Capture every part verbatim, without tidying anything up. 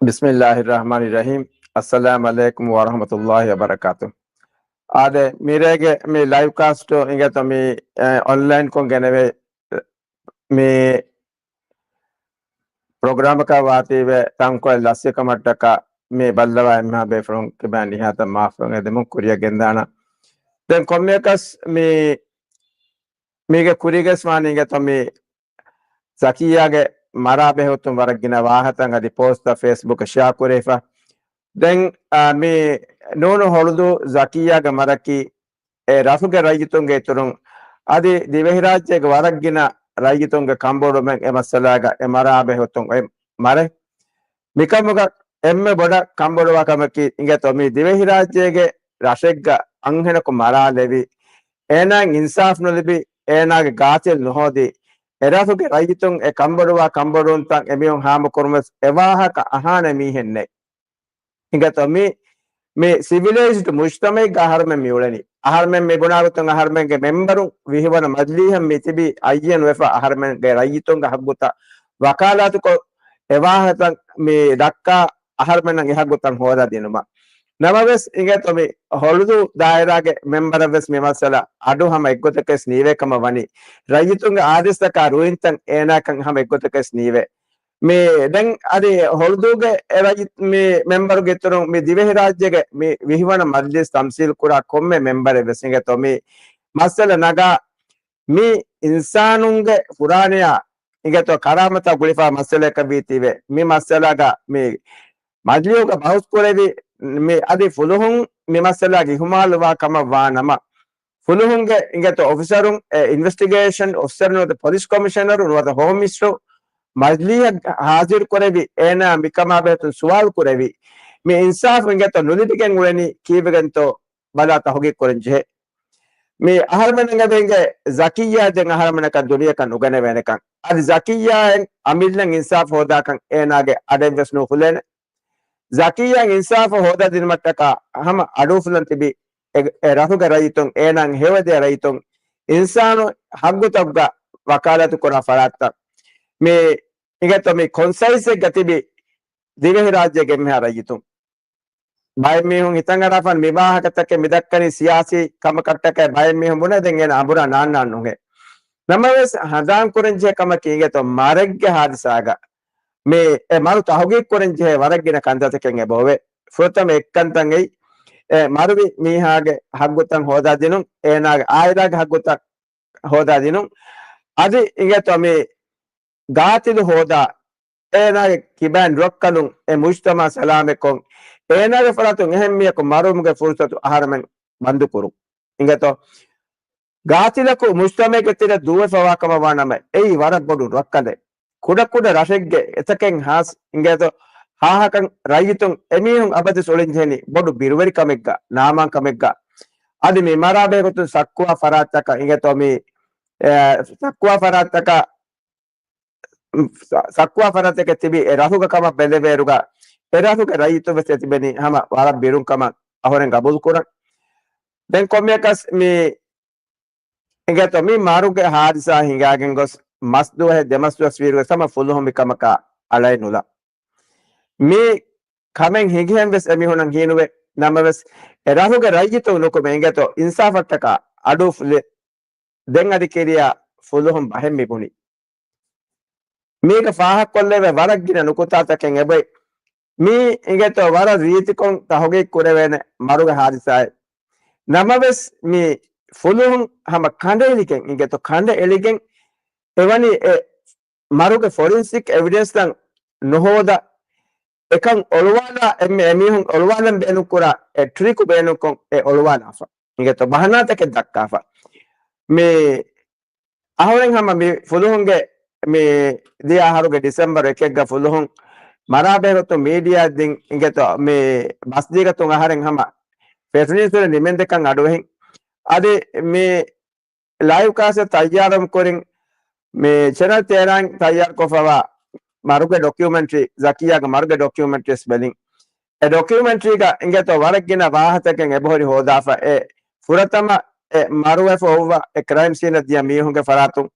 ބިސްމިއްލާހި ރަޙްމާނި ރަޙީމް. އައްސަލާމް ޢަލައިކުމް ވަރަޙްމަތުﷲި ވަބަރަކާތު. އާދެ، މިރޭގެ މި ލައިވް ކާސްޓު އިނގޭތޯ މި، އެ، އޮންލައިންކޮށް ގެނެވޭ މި ޕްރޮގްރާމަކާ ވާތީވެ ތަންކޮޅެއް ލަސްވި ކަމަށްޓަކާ މި ބައްލަވާ އެންމެހާ ބޭފުޅުން ކިބައިން ނިހާތައް މާފުން އެދެމުން ކުރިޔަށް ގެންދާނަ. ދެން ކޮންމެއަކަސް މި، މީގެ ކުރީގަސް ވާނީ އިނގޭތޯ މި ޒަކިއްޔާގެ މަރާ ބެހޭގޮތުން ވަރަށް ގިނަ ވާހަކަތައް އަދި ޕޯސްޓްތައް ފޭސްބުކް ޝެއާ ކުރެވިފަ. ދެން، އާ، މި ނޫނު ހޮޅުދޫ ޒަކިއްޔާގެ މަރަކީ އެ ރަށުގެ ރައްޔިތުންގެ އިތުރުން އަދި ދިވެހިރާއްޖޭގެ ވަރަށް ގިނަ ރައްޔިތުންގެ ކަންބޮޑުވުމެއް އެ މައްސަލާގަ އެ މަރާ ބެހޭގޮތުން އޮތް މަރެއް. މިކަމުގަ އެންމެ ބޮޑަށް ކަންބޮޑުވާ ކަމަކީ އިނގޭތޯ މި ދިވެހިރާއްޖޭގެ ރަށެއްގަ އަންހެނަކު މަރާލެވި، އޭނާއަށް އިންސާފް ނުލިބި، އޭނާގެ ގާތިލް ނުހޯދި، އެރަށުގެ ރައްޔިތުން އެ ކަންބޮޑުވާ ކަންބޮޑުވުންތައް އެމީހުން ހާމަކުރުމަސް އެ ވާހަކަ އަހާނެ މީހެއް ނެތް. އިނގޭތޯ މި، މި ސިވިލައިޒްޑް މުޖްތަމައެއްގަ އަހަރުމެން މި އުޅެނީ. އަހަރުމެން މި ބުނާގޮތުން އަހަރުމެންގެ މެމްބަރުން ވިހިވަނަ މަޖިލީހަށް މި ތިބީ އައްޔަން ވެފަ އަހަރުމެންގެ ރައްޔިތުންގެ ހައްގުތައް ވަކާލާތުކޮށް އެ ވާހަކަތައް މި ދައްކާ އަހަރުމެންނަށް އެ ހައްގުތައް ހޯދާ ދިނުމަށް. ނަމަވެސް އިނގޭތޯ މި ހޮޅުދޫ ދާއިރާގެ މެމްބަރަށް ވެސް މި މައްސަލަ އަޑު ހަމަ އެއްގޮތަކަށް ނީވޭ ކަމަށް ވަނީ. ރައްޔިތުންގެ އާދޭސްތަކާ ރުއިންތައް އޭނާކަން ހަމަ އެއްގޮތަކަށް ނީވޭ. މި ދެން އަދި ހޮޅުދޫގެ އެ ރައްޔި-، މި މެމްބަރުގެ އިތުރުން މި ދިވެހިރާއްޖޭގެ މި ވިހިވަނަ މަޖިލީސް ތަމްސީލް ކުރާ ކޮންމެ މެމްބަރެއް ވެސް އިނގޭތޯ މި މައްސަލަ ނަގާ މި އިންސާނުންގެ ފުރާނަޔާ އިނގޭތޯ ކަރާމަތާ ގުޅިފާ މައްސަލައަކަށް ވީތީވެ، މި މައްސަލާގަ މި މަޖިލީހުގަ ބަހުސް ކުރެވި، މި އަދި ފުލުހުން މި މައްސަލާގެ އިހުމާލުވާ ކަމަށް ވާ ނަމަ، ފުލުހުންގެ އިނގޭތޯ އޮފިސަރުން، އެ އިންވެސްޓިގޭޝަން އޮފިސަރު ނުވަތަ ޕޮލިސް ކޮމިޝަނަރު ނުވަތަ ހޯމް މިނިސްޓަރު މަޖިލީހަށް ހާޒިރު ކުރެވި، އޭނާ މިކަމާ ބެހޭގޮތުން ސުވާލު ކުރެވި، މި އިންސާފު އިނގޭތޯ ނުލިބިގެން އުޅެނީ ކީއްވެގެންތޯ ބަލާ ތަހުގީގު ކުރަން ޖެހޭ. މި އަހަރުމެން އަނގަވެގެން ޒަކިއްޔާ ދެން އަހަރުމެނަކަށް ދުނިޔެކަށް ނުގަނެވޭނެކަން. އަދި ޒަކިއްޔާއަށް އަމިއްލައަށް އިންސާފު ހޯދާކަން އޭނާގެ އަޑެއްވެސް ނުފުލޭނެ. ޒަކިއްޔާއަށް އިންސާފު ހޯދާދިނުމަށްޓަކާ ހަމަ އަޑުއުފުލަން ތިބި އެ، އެ ރަށުގެ ރައްޔިތުން، އޭނާއަށް ހެޔޮއެދޭ ރައްޔިތުން، އިންސާނު ހައްގުތަކުގަ ވަކާލާތު ކުރާ ފަރާތްތައް މި އިނގޭތޯ މި ކޮންސައިސްއެއްގަ ތިބި ދިވެހިރާއްޖޭގެ އެންމެހާ ރައްޔިތުން. ބައެއް މީހުން ހިތަށް އަރާފަ މި ވާހަކަތަކެއް މި ދައްކަނީ ސިޔާސީ ކަމަކަށްޓަކައި ބައެއް މީހުން ބުނޭ ދެން އޭނަ އަނބުރާ ނާންނާން ނޫނޭ. ނަމަވެސް ހަނދާން ކުރަން ޖެހޭ ކަމަކީ އިނގޭތޯ މަރެއްގެ ހާދިސާގަ މި އެ މަރު ތަހުގީގު ކުރަން ޖެހޭ ވަރަށް ގިނަ ކަންތައްތަކެއް އެބައޮވޭ. ފުރަތަމަ އެއްކަންތައް އެއީ އެ މަރުވި މީހާގެ ހައްގުތައް ހޯދާ ދިނުން، އޭނާގެ އާއިލާގެ ހައްގުތައް ހޯދާ ދިނުން. އަދި އިނގޭތޯ މި ގާތިލު ހޯދާ، އޭނާގެ ކިބައިން ރުއައްކަލުން، އެ މުޖްތަމައަށް ސަލާމަތްކޮށް، އޭނާގެ ފަރާތުން އެހެން މީހަކު މަރުވުމުގެ ފުރުސަތު އަހަރެމެން ބަންދުކުރުން. އިނގޭތޯ؟ ގާތިލަކު މުޖްތަމައެއްގެ ތެރެއަށް ދޫވެފަވާ ކަމަށް ވާ ނަމަ، އެއީ ވަރަށް ބޮޑު ރައްކަލެއް. ކުޑަކުޑަ ރަށެއްގެ އެތަކެއް ހާސް އިނގޭތޯ، ހާހަކަން ރައްޔިތުން އެމީހުން އަބަދުވެސް އުޅެންޖެހެނީ ބޮޑު ބިރުވެރިކަމެއްގަ، ނާމާންކަމެއްގަ. އަދި މި މަރާ ބެހޭގޮތުން ސައްކުވާ ފަރާތްތަކަށް އިނގޭތޯ މި، އެ، ސައްކުވާ ފަރާތްތަކަށް ސަ-، ސައްކުވާ ފަރާތެކެއް ތިބި އެ ރަށުގަ ކަމަށް ބެލެވޭއިރުގަ، އެ ރަށުގެ ރައްޔިތުން ވެސް އެތިބެނީ ހަމަ ވަރަށް ބިރުން ކަމަށް އަހުރެން ގަބޫލު ކުރަން. ދެން ކޮންމެއަކަސް މި އިނގޭތޯ މި މަރުގެ ހާދިސާ ހިނގާގެން ގޮސް މަސް ދުވަހެއް ދެމަސް ދުވަސް ވީއިރުގަ ހަމަ ފުލުހުން މި ކަމަކާ އަޅައެއް ނުލާ. މި ކަމެއް ހިނގިހެން ވެސް އެމީހުނަށް ހީނުވޭ. ނަމަވެސް އެ ރަށުގެ ރައްޔިތުން ނުކުމެ އިނގޭތޯ އިންސާފަށްޓަކާ އަޑު ފުލެ ދެން އަދި ކިރިޔާ ފުލުހުން ބަހެއް މި ބުނި. މީގަ ފާހަގަކޮށްލެވޭ ވަރަށް ގިނަ ނުކުތާތަކެއް އެބައި. މީ އިނގޭތޯ ވަރަށް ރީތިކޮށް ތަހުގީގު ކުރެވޭނެ މަރުގެ ހާދިސާއެއް. ނަމަވެސް މި ފުލުހުން ހަމަ ކަނޑައެޅިގެން އިނގޭތޯ ކަނޑައެޅިގެން އެވަނީ އެ މަރުގެ ފޮރިންސިކް އެވިޑެންސްތައް ނުހޯދާ އެކަން އޮޅުވާލާ އެންމެ އެމީހުން އޮޅުވާލަން ބޭނުންކުރާ އެ ޓްރިކު ބޭނުންކޮށް އެ އޮޅުވާލާފަ. އިނގޭތޯ ބަހަނާތަކެއް ދައްކާފަ. މި އަހުރެން ހަމަ މި ފުލުހުންގެ މި ދިޔަ އަހަރުގެ ޑިސެމްބަރު އެކެއްގަ ފުލުހުން މަރާބެހޭގޮތުން މީޑިއާ ދިން އިނގޭތޯ މި ބަސްދީގަތުން އަހަރެން ހަމަ ފެށުނީސުރެ ނިމެންދެކަން އަޑުއެހިން. އަދި މި ލައިވް ކާސްޓް ތައްޔާރު ކުރިން މި ޗެނަލް ތޭރައިން ތައްޔާރުކޮށްފަވާ މަރުގެ ޑޮކިއުމެންޓްރީ، ޒަކިއްޔާގެ މަރުގެ ޑޮކިއުމެންޓްރީސް ބެލިން. އެ ޑޮކިއުމެންޓްރީގަ އިނގޭތޯ ވަރަށް ގިނަ ވާހަކަތަކެއް އެބަހުރި ހޯދާފަ. އެ ފުރަތަމަ އެ މަރުވެފަ އޮއްވާ އެ ކްރައިމް ސީނަށް ދިޔަ މީހުންގެ ފަރާތުން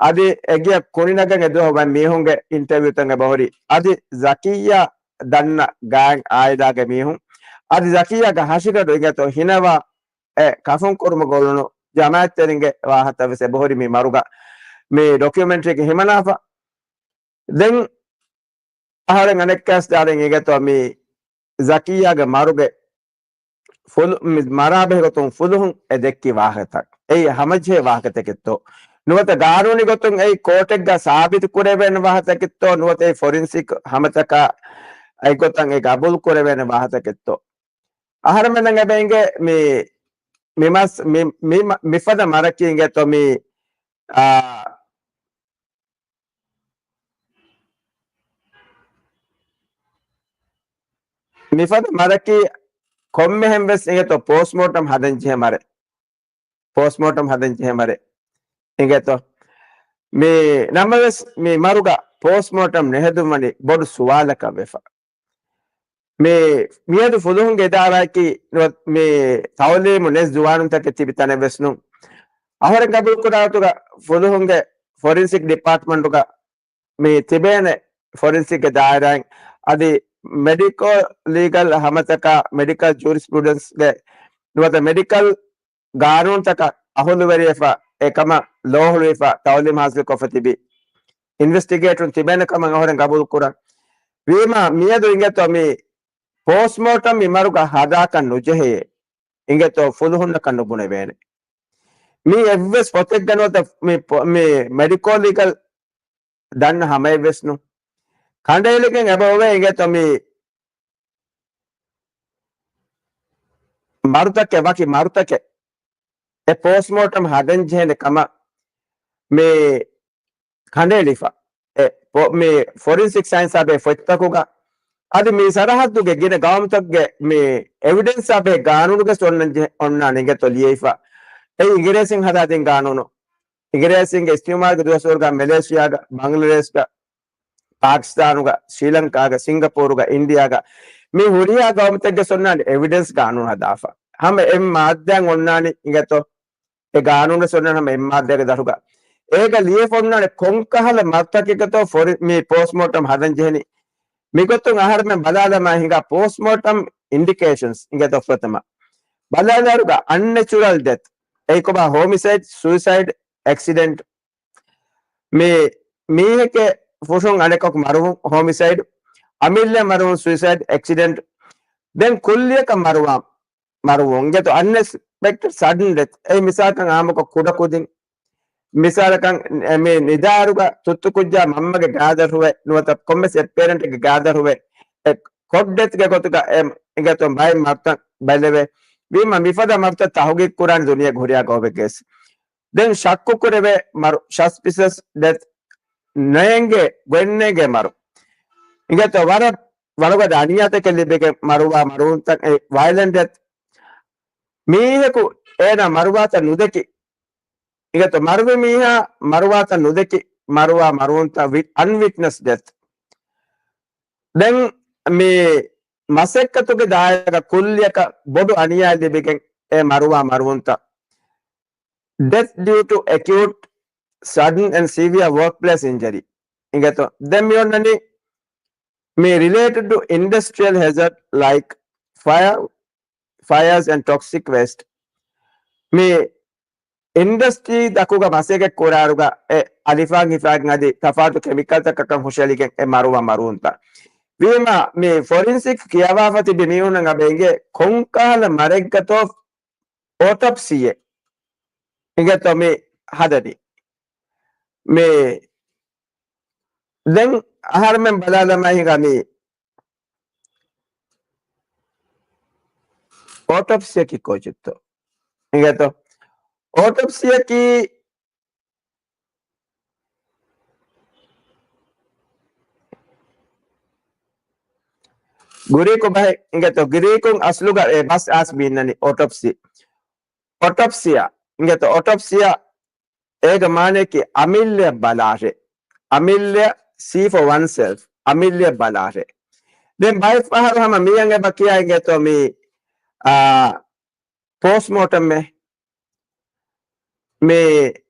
އަދި އެގެއަށް ކުނިނަގަން އެދުވަހު ވަން މީހުންގެ އިންޓަވިއުތައް އެބަހުރި. އަދި ޒަކިއްޔާ ދަންނަ ގާތް އާއިލާގެ މީހުން. އަދި ޒަކިއްޔާގެ ހަށިގަނޑު އިނގޭތޯ ހިނަވާ އެ ކަފުން ކުރުމުގަ އުޅުނު ޖަމާއަތްތެރިންގެ ވާހަކަ ވެސް އެބަހުރި މި މަރުގަ މި ޑޮކިއުމެންޓްރީގެ ހިމަނާފަ. ދެން އަހަރެން އަނެއްކާސް ދާރެން އިނގޭތޯ މި ޒަކިއްޔާގެ މަރުގެ ފުލު-، މި މަރާބެހޭ ގޮތުން ފުލުހުން އެ ދެއްކި ވާހަކަތައް. އެއީ ހަމަޖެހޭ ވާހަކަތަކެއްތޯ؟ ނުވަތަ ގާނޫނީ ގޮތުން އެއީ ކޯޓެއްގަ ސާބިތު ކުރެވޭނެ ވާހަކަތަކެއްތޯ؟ ނުވަތަ އެއީ ފޮރިންސިކް ހަމަތަކާ އެއްގޮތަށް އެ ގަބޫލު ކުރެވޭނެ ވާހަކަތަކެއްތޯ؟ އަހަރެމެންނަށް އެބަ އިނގޭ މި، މި މަސް-، މި، މި، މިފަދަ މަރަކީ އިނގޭތޯ މި، އާ، މިފަދަ މަރަކީ ކޮންމެހެން ވެސް އިނގޭތޯ ޕޯސްޓްމޯޓަމް ހަދަން ޖެހޭ މަރެއް. ޕޯސްޓްމޯޓަމް ހަދަން ޖެހޭ މަރެއް. އިނގޭތޯ؟ މި ނަމަވެސް މި މަރުގަ ޕޯސްޓްމޯޓަމް ނެހެދުން ވަނީ ބޮޑު ސުވާލަކަށް ވެފަ. މި މިއަދު ފުލުހުންގެ އިދާރާއަކީ ނުވަ-، މި ތައުލީމު ނެސް ޒުވާނުންތަކެއް ތިބި ތަނެއް ވެސް ނޫން. އަހަރެން ގަބޫލު ކުރާ ގޮތުގަ ފުލުހުންގެ ފޮރިންސިކް ޑިޕާޓްމަންޓުގަ މި ތިބޭނެ ފޮރިންސިކްގެ ދާއިރާއިން އަދި މެޑިކޯ ލީގަލް ހަމަތަކާ މެޑިކަލް ޖޫރިސްޕްރުޑެންސްގެ ނުވަތަ މެޑިކަލް ގާނޫނުތަކަށް އަހުލުވެރިވެފަ އެކަމަށް ލޯހުޅުވިފަ ތައުލީމް ހާސިލްކޮށްފަ ތިބި އިންވެސްޓިގޭޓުން ތިބޭނެ ކަމަށް އަހަރެން ގަބޫލު ކުރަން. ވީމާ މިއަދު އިނގޭތޯ މި ޕޯސްޓްމޯޓަމް މި މަރުގަ ހަދާކަށް ނުޖެހޭ. އިނގޭތޯ ފުލުހުންނަކަށް ނުބުނެވޭނެ. މި އެއްވެސް ފޮތެއްގަ ނުވަތަ މި ޕޯ-، މި މެޑިކޯ ލީގަލް ދަންނަ ހަމައެއްވެސް ނޫން. ކަނޑައެޅިގެން އެބަ އޮވޭ އިނގޭތޯ މި މަރުތަކެއް ވަކި މަރުތަކެއް އެ ޕޯސްޓްމޯޓަމް ހަދަން ޖެހޭނެ ކަމަށް މި ކަނޑައެޅިފަ. އެ ޕޯ-، މި ފޮރިންސިކް ސައިންސާ ބެހޭ ފޮތްތަކުގަ އަދި މި ސަރަހައްދުގެ ގިނަ ގައުމުތަކުގެ މި އެވިޑެންސާ ބެހޭ ގާނޫނުގެ އޮންނަން ޖެ-، އޮންނާނެ އިނގޭތޯ ލިޔެފަ. އެ އިނގިރޭސިން ހަދާދިން ގާނޫނު. އިނގިރޭސިންގެ އިސްތިއުމާރުގެ ދުވަސްވަރުގަ މެލޭޝިޔާގަ، ބަނގްލަދޭޝްގަ، ޕާކިސްތާނުގަ، ސްރީލަންކާގަ، ސިންގަޕޫރުގަ، އިންޑިޔާގަ މި ހުރިހާ ގައުމުތަކުގެ އޮންނާނެ އެވިޑެންސް ގާނޫނު ހަދާފަ. ހަމަ އެއް މާއްދާއެއް އޮންނާނީ އިނގޭތޯ. އެ ގާނޫނު އޮންނާނެ ހަމަ އެއް މާއްދާގެ ދަށުގަ. އޭގަ ލިޔެފަ އޮންނާނެ ކޮންކަހަލަ މަރުތަކެއްގަތޯ ފޮރި-، މި ޕޯސްޓްމޯޓަމް ހަދަން ޖެހެނީ. މިގޮތުން އަހަރެމެން ބަލާލަމާ ހިނގާ ޕޯސްޓްމޯޓަމް އިންޑިކޭޝަންސް އިނގޭތޯ ފުރަތަމަ. ބަލާލާއިރުގަ އަންނެޗުރަލް ޑެތް. އެއީ ކޮބާ؟ ހޯމިސައިޑް، ސުއިސައިޑް، އެކްސިޑެންޓް. މި މީހެކޭ ފުށުން އަނެކަކު މަރުވުން، ހޯމިސައިޑް. އަމިއްލަ މަރުވުން، ސުއިސައިޑް، އެކްސިޑެންޓް. ދެން ކުއްލިއަކަށް މަރުވާ، މަރުވުން. އިނގޭތޯ އަންއެކްސްޕެކްޓެޑް ސަޑަން ޑެތް. އެ މިސާލަކަށް އާއްމުކޮށް ކުޑަކުދިން. މިސާލަކަށް އެ މި ނިދާއިރުގަ ތުއްތު ކުއްޖާ މަންމަގެ ގާދަށް ހުވެ، ނުވަތަ ކޮންމެސް އެއް ޕޭރެންޓެއްގެ ގާދަށް ހުވެ، އެ ކޮށްޑެތްގެ ގޮތުގަ އެ އިނގޭތޯ ބައެއް މަރުތައް ބެލެވޭ. ވީމަ މިފަދަ މަރުތައް ތަހުގީގު ކުރާނެ ދުނިޔޭގެ ހުރިހާ ގައުމެއްގަވެސް. ދެން ޝައްކު ކުރެވޭ މަރު، ސަސްޕިޝަސް ޑެތް، ނޭނގޭ، ގޮތްނޭނގޭ މަރު. އިނގޭތޯ ވަރަށް ވަރުގަދަ އަނިޔާތަކެއް ލިބިގެން މަރުވާ މަރުވުންތައް، އެ ވަޔަލެންޓް ޑެތް. މީހަކު އޭނާ މަރުވާތައް ނުދެކި، އިނގޭތޯ މަރުވި މީހާ މަރުވާތައް ނުދެކި މަރުވާ މަރުވުންތައް، ވި-، އަންވިޓްނަސް ޑެތް. ދެން މި މަސައްކަތުގެ ދާއިރާގަ ކުއްލިއަކަށް ބޮޑު އަނިޔާ ލިބިގެން އެ މަރުވާ މަރުވުންތައް. ޑެތް ޑިއު ޓު އެކިއުޓް ސަޑަން އެންޑް ސީވިއާ ވޯކްޕްލޭސް އިންޖަރީ. އިނގޭތޯ ދެން މި އޮންނަނީ މި ރިލޭޓެޑް ޓު އިންޑަސްޓްރިއަލް ހެޒަޑް ލައިކް ފަޔަރ، ފަޔާސް އެންޑް ޓޮކްސިކް ވޭސްޓް. މި އިންޑަސްޓްރީ ތަކުގަ މަސައްކަތް ކުރާއިރުގަ އެ އަލިފާން ހިފާގެން އަދި ތަފާތު ކެމިކަލްތަކަކަށް ހުށައެޅިގެން އެ މަރުވާ މަރުވުންތައް. ވީމާ މި ފޮރިންސިކް ކިޔަވާފަ ތިބި މީހުންނަށް އަބަ އިނގޭ ކޮންކަހަލަ މަރެއްގަތޯ އޮޓޮޕްސީއެއް އިނގޭތޯ މި ހަދަނީ. މި ދެން އަހަރެމެން ބަލާލަމާ ހިނގާ މި އޮޓޮޕްސީއަކީ ކޯޗެއްތޯ؟ އިނގޭތޯ؟ އޮޓޮޕްސީއަކީ ގްރީކު ބަހެއް އިނގޭތޯ؟ ގްރީކުން އަސްލުގަ އެ ބަސް އައިސް މި އިންނަނީ އޮޓޮޕްސީ. އޮޓޮޕްސިއާ އިނގޭތޯ؟ އޮޓޮޕްސިއާ އޭގެ މާނައަކީ އަމިއްލައަށް ބަލާށޭ. އަމިއްލައަށް، see for oneself، އަމިއްލައަށް ބަލާށޭ. ދެން ބައެއް ފަހަރު ހަމަ މިއަށް އެބަ ކިޔާ އިނގޭތޯ މި، އާ، ޕޯސްޓްމޯޓަމްއޭ. މި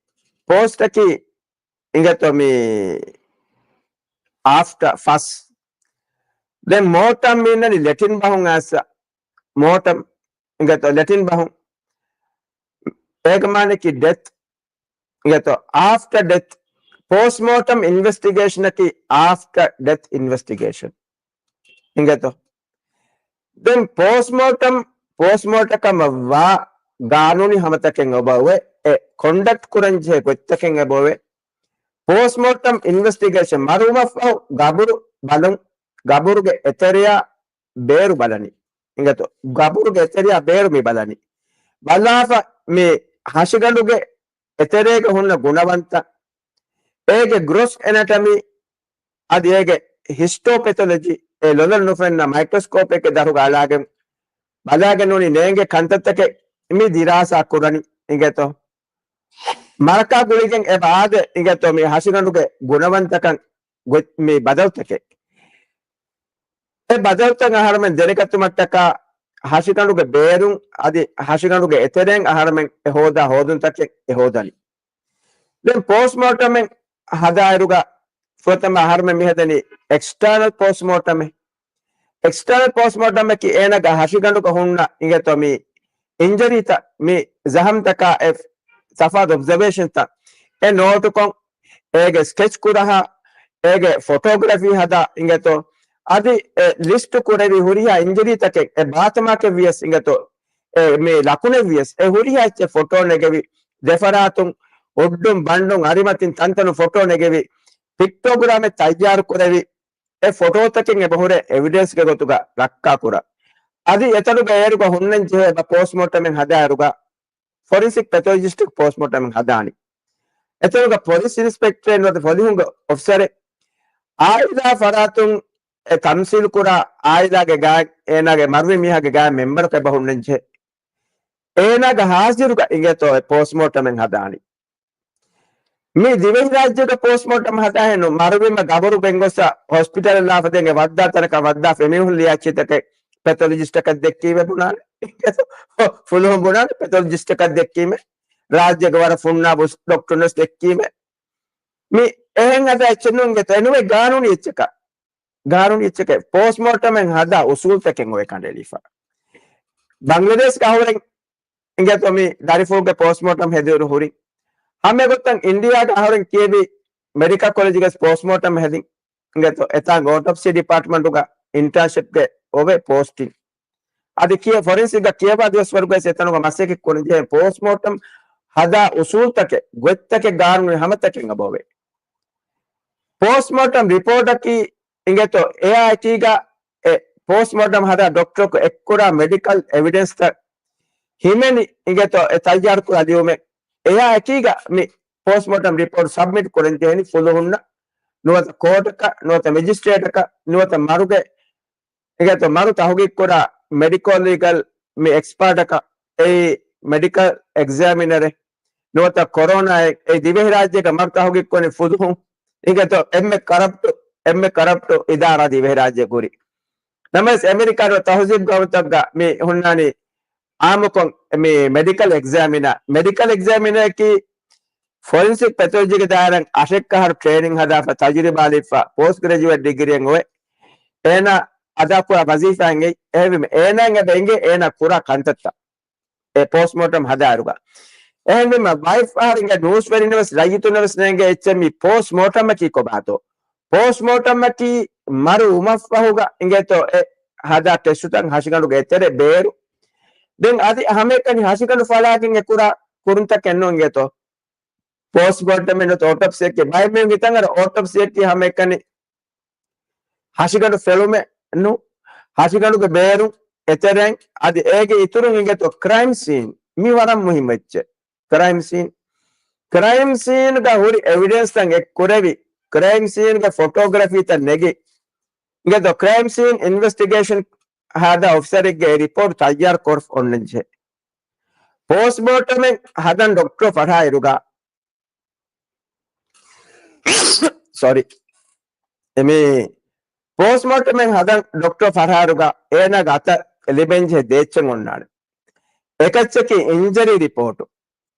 ޕޯސްޓަކީ އިނގޭތޯ މި އާފްޓަ، ފަސް. ދެން މޯޓަމް މީނަނީ ލެޓިން ބަހުން އައިސް މޯޓަމް އިނގޭތޯ ލެޓިން ބަހުން. އޭގެ މާނައަކީ ޑެތް އިނގޭތޯ އާފްޓަ ޑެތް. ޕޯސްޓްމޯޓަމް އިންވެސްޓިގޭޝަނަކީ އާފްޓަ ޑެތް އިންވެސްޓިގޭޝަން އިނގޭތޯ. ދެން ޕޯސްޓްމޯޓަމް ޕޯސްޓްމޯޓަކަމަ ވާ ގާނޫނީ ހަމަތަކެއް އެބައޮވޭ. އެ ކޮންޑަކްޓް ކުރަން ޖެހޭ ގޮތްތަކެއް އެބައޮވޭ. ޕޯސްޓްމޯޓަމް އިންވެސްޓިގޭޝަން މަރުވުމަށްފަހު ގަބުރު ބަލުން، ގަބުރުގެ އެތެރެޔާ ބޭރު ބަލަނީ. އިނގޭތޯ ގަބުރުގެ އެތެރެޔާ ބޭރު މި ބަލަނީ. ބަލާފަ މި ހަށިގަނޑުގެ އެތެރޭގަ ހުންނަ ގުނަވަންތައް، އޭގެ ގްރޮސް އެނަޓަމީ، އަދި އޭގެ ހިސްޓޯޕެތޮލޮޖީ، އެ ލޮލަށް ނުފެންނަ މައިކްރޮސްކޯޕެއްގެ ދަށުގަ އަޅާގެން ބަލާގެން ނޫނީ ނޭނގޭ ކަންތައްތަކެއް މި ދިރާސާ ކުރަނީ އިނގޭތޯ. މަރަކާ ގުޅިގެން އެބަ އާދޭ އިނގޭތޯ މި ހަށިގަނޑުގެ ގުނަވަންތަކަން ގޮތް މި ބަދަލުތަކެއް. އެ ބަދަލުތައް އަހަރުމެން ދެނެގަތުމަށްޓަކާ ހަށިގަނޑުގެ ބޭރުން އަދި ހަށިގަނޑުގެ އެތެރެއިން އަހަރުމެން އެ ހޯދާ ހޯދުންތަކެއް އެ ހޯދަނީ. ދެން ޕޯސްޓްމޯޓަމެއް ހަދާއިރުގަ ފުރަތަމަ އަހަރުމެން މިހަދަނީ އެކްސްޓާނަލް ޕޯސްޓްމޯޓަމެއް. އެކްސްޓާނަލް ޕޯސްޓްމޯޓަމަކީ އޭނަގެ ހަށިގަނޑުގަ ހުންނަ އިނގޭތޯ މި އިންޖަރީތައް، މި ޒަހަމްތަކާ އެ ތަފާތު އޮބްޒަވޭޝަންތައް އެ ނޯޓުކޮށް، އޭގެ ސްކެޗް ކުރަހާ، އޭގެ ފޮޓޯގްރަފީ ހަދާ އިނގޭތޯ. އަދި އެ ލިސްޓު ކުރެވި ހުރިހާ އިންޖަރީތަކެއް އެ ބާތަމާކެއް ވިޔަސް އިނގޭތޯ، އެ މި ލަކުނެއް ވިޔަސް އެ ހުރިހާ އެއްޗެއް ފޮޓޯ ނެގެވި، ދެފަރާތުން އުޑުން ބަންޑުން އަރިމަތިން ތަންތަނުން ފޮޓޯ ނެގެވި، ޕިކްޓޯގްރާމެއް ތައްޔާރު ކުރެވި، އެ ފޮޓޯތަކެއް އެބަހުރޭ އެވިޑެންސްގެ ގޮތުގަ ރައްކާކުރަން. އަދި އެތަނުގަ އޭރުގަ ހުންނަން ޖެހޭ އެބަ ޕޯސްޓްމޯޓަމެއް ހަދާއިރުގަ ފޮރެންސިކް ޕެތޮލޮޖިސްޓެއް ޕޯސްޓްމޯޓަމެއް ހަދާނީ. އެތަނުގަ ޕޮލިސް އިންސްޕެކްޓަރެއް ނުވަތަ ޕޮލިހުންގެ އޮފިސަރެއް އާއިލާ ފަރާތުން އެ ތަމްސީލް ކުރާ އާއިލާގެ ގާތް އޭނާގެ މަރުވި މީހާގެ ގާތް މެމްބަރަކު އެބަ ހުންނަން ޖެހޭ. އޭނާގެ ހާޒިރުގަ އިނގޭތޯ އެ ޕޯސްޓްމޯޓަމެއް ހަދާނީ. މި ދިވެހިރާއްޖޭގަ ޕޯސްޓްމޯޓަމް ހަދާހެން ނޫން، މަރުވީމަ ގަބުރު ގެންގޮސް ހޮސްޕިޓަލަށް ލާފަ ދެން އެ ވައްދާ ތަނަކަށް ވައްދާފަ އެމީހުން ލިޔާ އެއްޗިތަކެއް ޕެތޮލޮޖިސްޓަކަށް ދެއްކީމެ ބުނާނެ. ފުލުހުން ބުނާނެ ޕެތޮލޮޖިސްޓަކަށް ދެއްކީމެ. ރާއްޖޭގެ ވަރަށް ފުންނާބު ޑޮކްޓަރުންވެސް ދެއްކީމެ. މި އެހެން ހަދާ އެއްޗެއް ނޫން އިނގޭތޯ. އެނުވެ ގާނޫނީ އެއްޗަކަށް، ގާނޫނީ އެއްޗަކަށް ޕޯސްޓްމޯޓަމެއް ހަދާ އުސޫލްތަކެއް އޮވެ ކަނޑައެޅިފަ. ބަނގްލަދޭޝްގަ އަހުރެން އިނގޭތޯ މި ދަރިފުޅުގެ ޕޯސްޓްމޯޓަމް ހެދިއިރު ހުރި. ހަމައެގޮތަށް އިންޑިއާގަ އަހުރެން ކިޔެވި މެޑިކަލް ކޮލެޖުގަ ޕޯސްޓްމޯޓަމް ހެދިން އިނގޭތޯ އެތާނގަ އޯޓޮޕްސީ ޑިޕާޓްމަންޓުގަ އިންޓާންޝިޕްގެ އޮވެ ޕޯސްޓިން. އަދި ކިޔެ ފޮރެންސިކްގަ ކިޔަވާ ދުވަސްވަރުގައި އެތަނުގަ މަސައްކަތް ކުރަން ޖެހޭ ޕޯސްޓްމޯޓަމް ހަދާ އުސޫލްތަކެއް، ގޮތްތަކެއް ގާނޫނީ ހަމަތަކެއް އެބައޮވޭ. ޕޯސްޓްމޯޓަމް ރިޕޯޓަކީ އިނގޭތޯ އެއާ އެކީގަ އެ ޕޯސްޓްމޯޓަމް ހަދާ ޑޮކްޓަރަކު އެއްކުރާ މެޑިކަލް އެވިޑެންސްތައް ހިމެނި އިނގޭތޯ އެ ތައްޔާރުކުރާ ލިޔުމެއް. އެއާ އެކީގަ މި ޕޯސްޓްމޯޓަމް ރިޕޯޓް ސަބްމިޓް ކުރަން ޖެހެނީ ފުލުހުންނަށް ނުވަތަ ކޯޓަކަށް ނުވަތަ މެޖިސްޓްރޭޓަކަށް ނުވަތަ މަރުގެ އިނގޭތޯ މަރު ތަހުގީގު ކުރާ މެޑިކޯ ލީގަލް މި އެކްސްޕާޓަކަށް އެއީ މެޑިކަލް އެގްޒާމިނަރެއް ނުވަތަ ކޮރޯނާއެއް އެ ދިވެހިރާއްޖޭގަ މަރު ތަހުގީގު ކުރަނީ ފުލުހުން އިނގޭތޯ އެންމެ ކަރަޕްޓު، އެންމެ ކަރަޕްޓު އިދާރާ ދިވެހިރާއްޖޭ ހުރި. ނަމަވެސް އެމެރިކާ ނުވަ ތަހުޒީބު ގައުމުތަކުގަ މި ހުންނާނީ އާއްމުކޮށް މި މެޑިކަލް އެގްޒާމިނަރ، މެޑިކަލް އެގްޒާމިނަރަކީ ފޮރެންސިކް ޕެތޮލޮޖީގެ ދާއިރާއިން އަށެއްކަހަލަ ޓްރޭނިން ހަދާފަ، ތަޖުރިބާ ލިބިފަ، ޕޯސްޓް ގްރެޖުއޭޓް ޑިގްރީއެއް އޮވެ. އޭނާ އަދާކުރާ ވަޒީފާއެއް އެއީ. އެހެންވީމަ އޭނާއަށް އެބަ އެނގޭ އޭނާ ކުރާ ކަންތައްތައް އެ ޕޯސްޓްމޯޓަމް ހަދާއިރުގަ. އެހެންވީމަ ބައެއްފަހަރު އިނގޭ ނޫސްވެރިންނަށް ވެސް ރައްޔިތުންނަށް ވެސް ނޭނގޭ އެއްޗެއް މި ޕޯސްޓްމޯޓަމަކީ ކޮބާތޯ؟ ޕޯސްޓްމޯޓަމަކީ މަރު ވުމަށްފަހުގަ އިނގޭތޯ އެ ހަދާ ޓެސްޓުތައް ހަށިގަނޑުގެ އެތެރެ ބޭރު. ދެން އަދި ހަމައެކަނި ހަށިގަނޑު ފަޅާގެން އެ ކުރާ ކުރުންތަކެއް ނޫން އިނގޭތޯ. ޕޯސްޓްމޯޓަމެއް ނުވަތަ އޯޓޮޕްސީއަކީ ބައެއް މީހުން ހިތަށް އަރާ އޯޓޮޕްސީއަކީ ހަމައެކަނި ހަށިގަނޑު ފެޅުމެއް ނޫން. ހަށިގަނޑުގެ ބޭރު އެތެރެއިން އަދި އޭގެ އިތުރުން އިނގޭތޯ ކްރައިމް ސީން. މި ވަރަށް މުހިއްމު އެއްޗެއް. ކްރައިމް ސީން. ކްރައިމް ސީންގަ ހުރި އެވިޑެންސްތައް އެއްކުރެވި، ކްރައިމް ސީންގެ ފޮޓޯގްރަފީތައް ނެގި، އިނގޭތޯ ކްރައިމް ސީން އިންވެސްޓިގޭޝަން ހަދާ އޮފިސަރެއްގެ ރިޕޯޓް ތައްޔާރު ކޮށް އޮންނަންޖެހޭ. ޕޯސްޓްމޯޓަމެއް ހަދަން ޑޮކްޓަރު ފަށާއިރުގަ، ސޮރީ. އެމީ ޕޯސްޓްމޯޓަމެއް ހަދަން ޑޮކްޓަރު ފަށާއިރުގަ އޭނާގެ އަތަށް ލިބެންޖެހޭ ދޭއްޗެއް އޮންނާނެ. އެކައްޗަކީ އިންޖަރީ ރިޕޯޓު.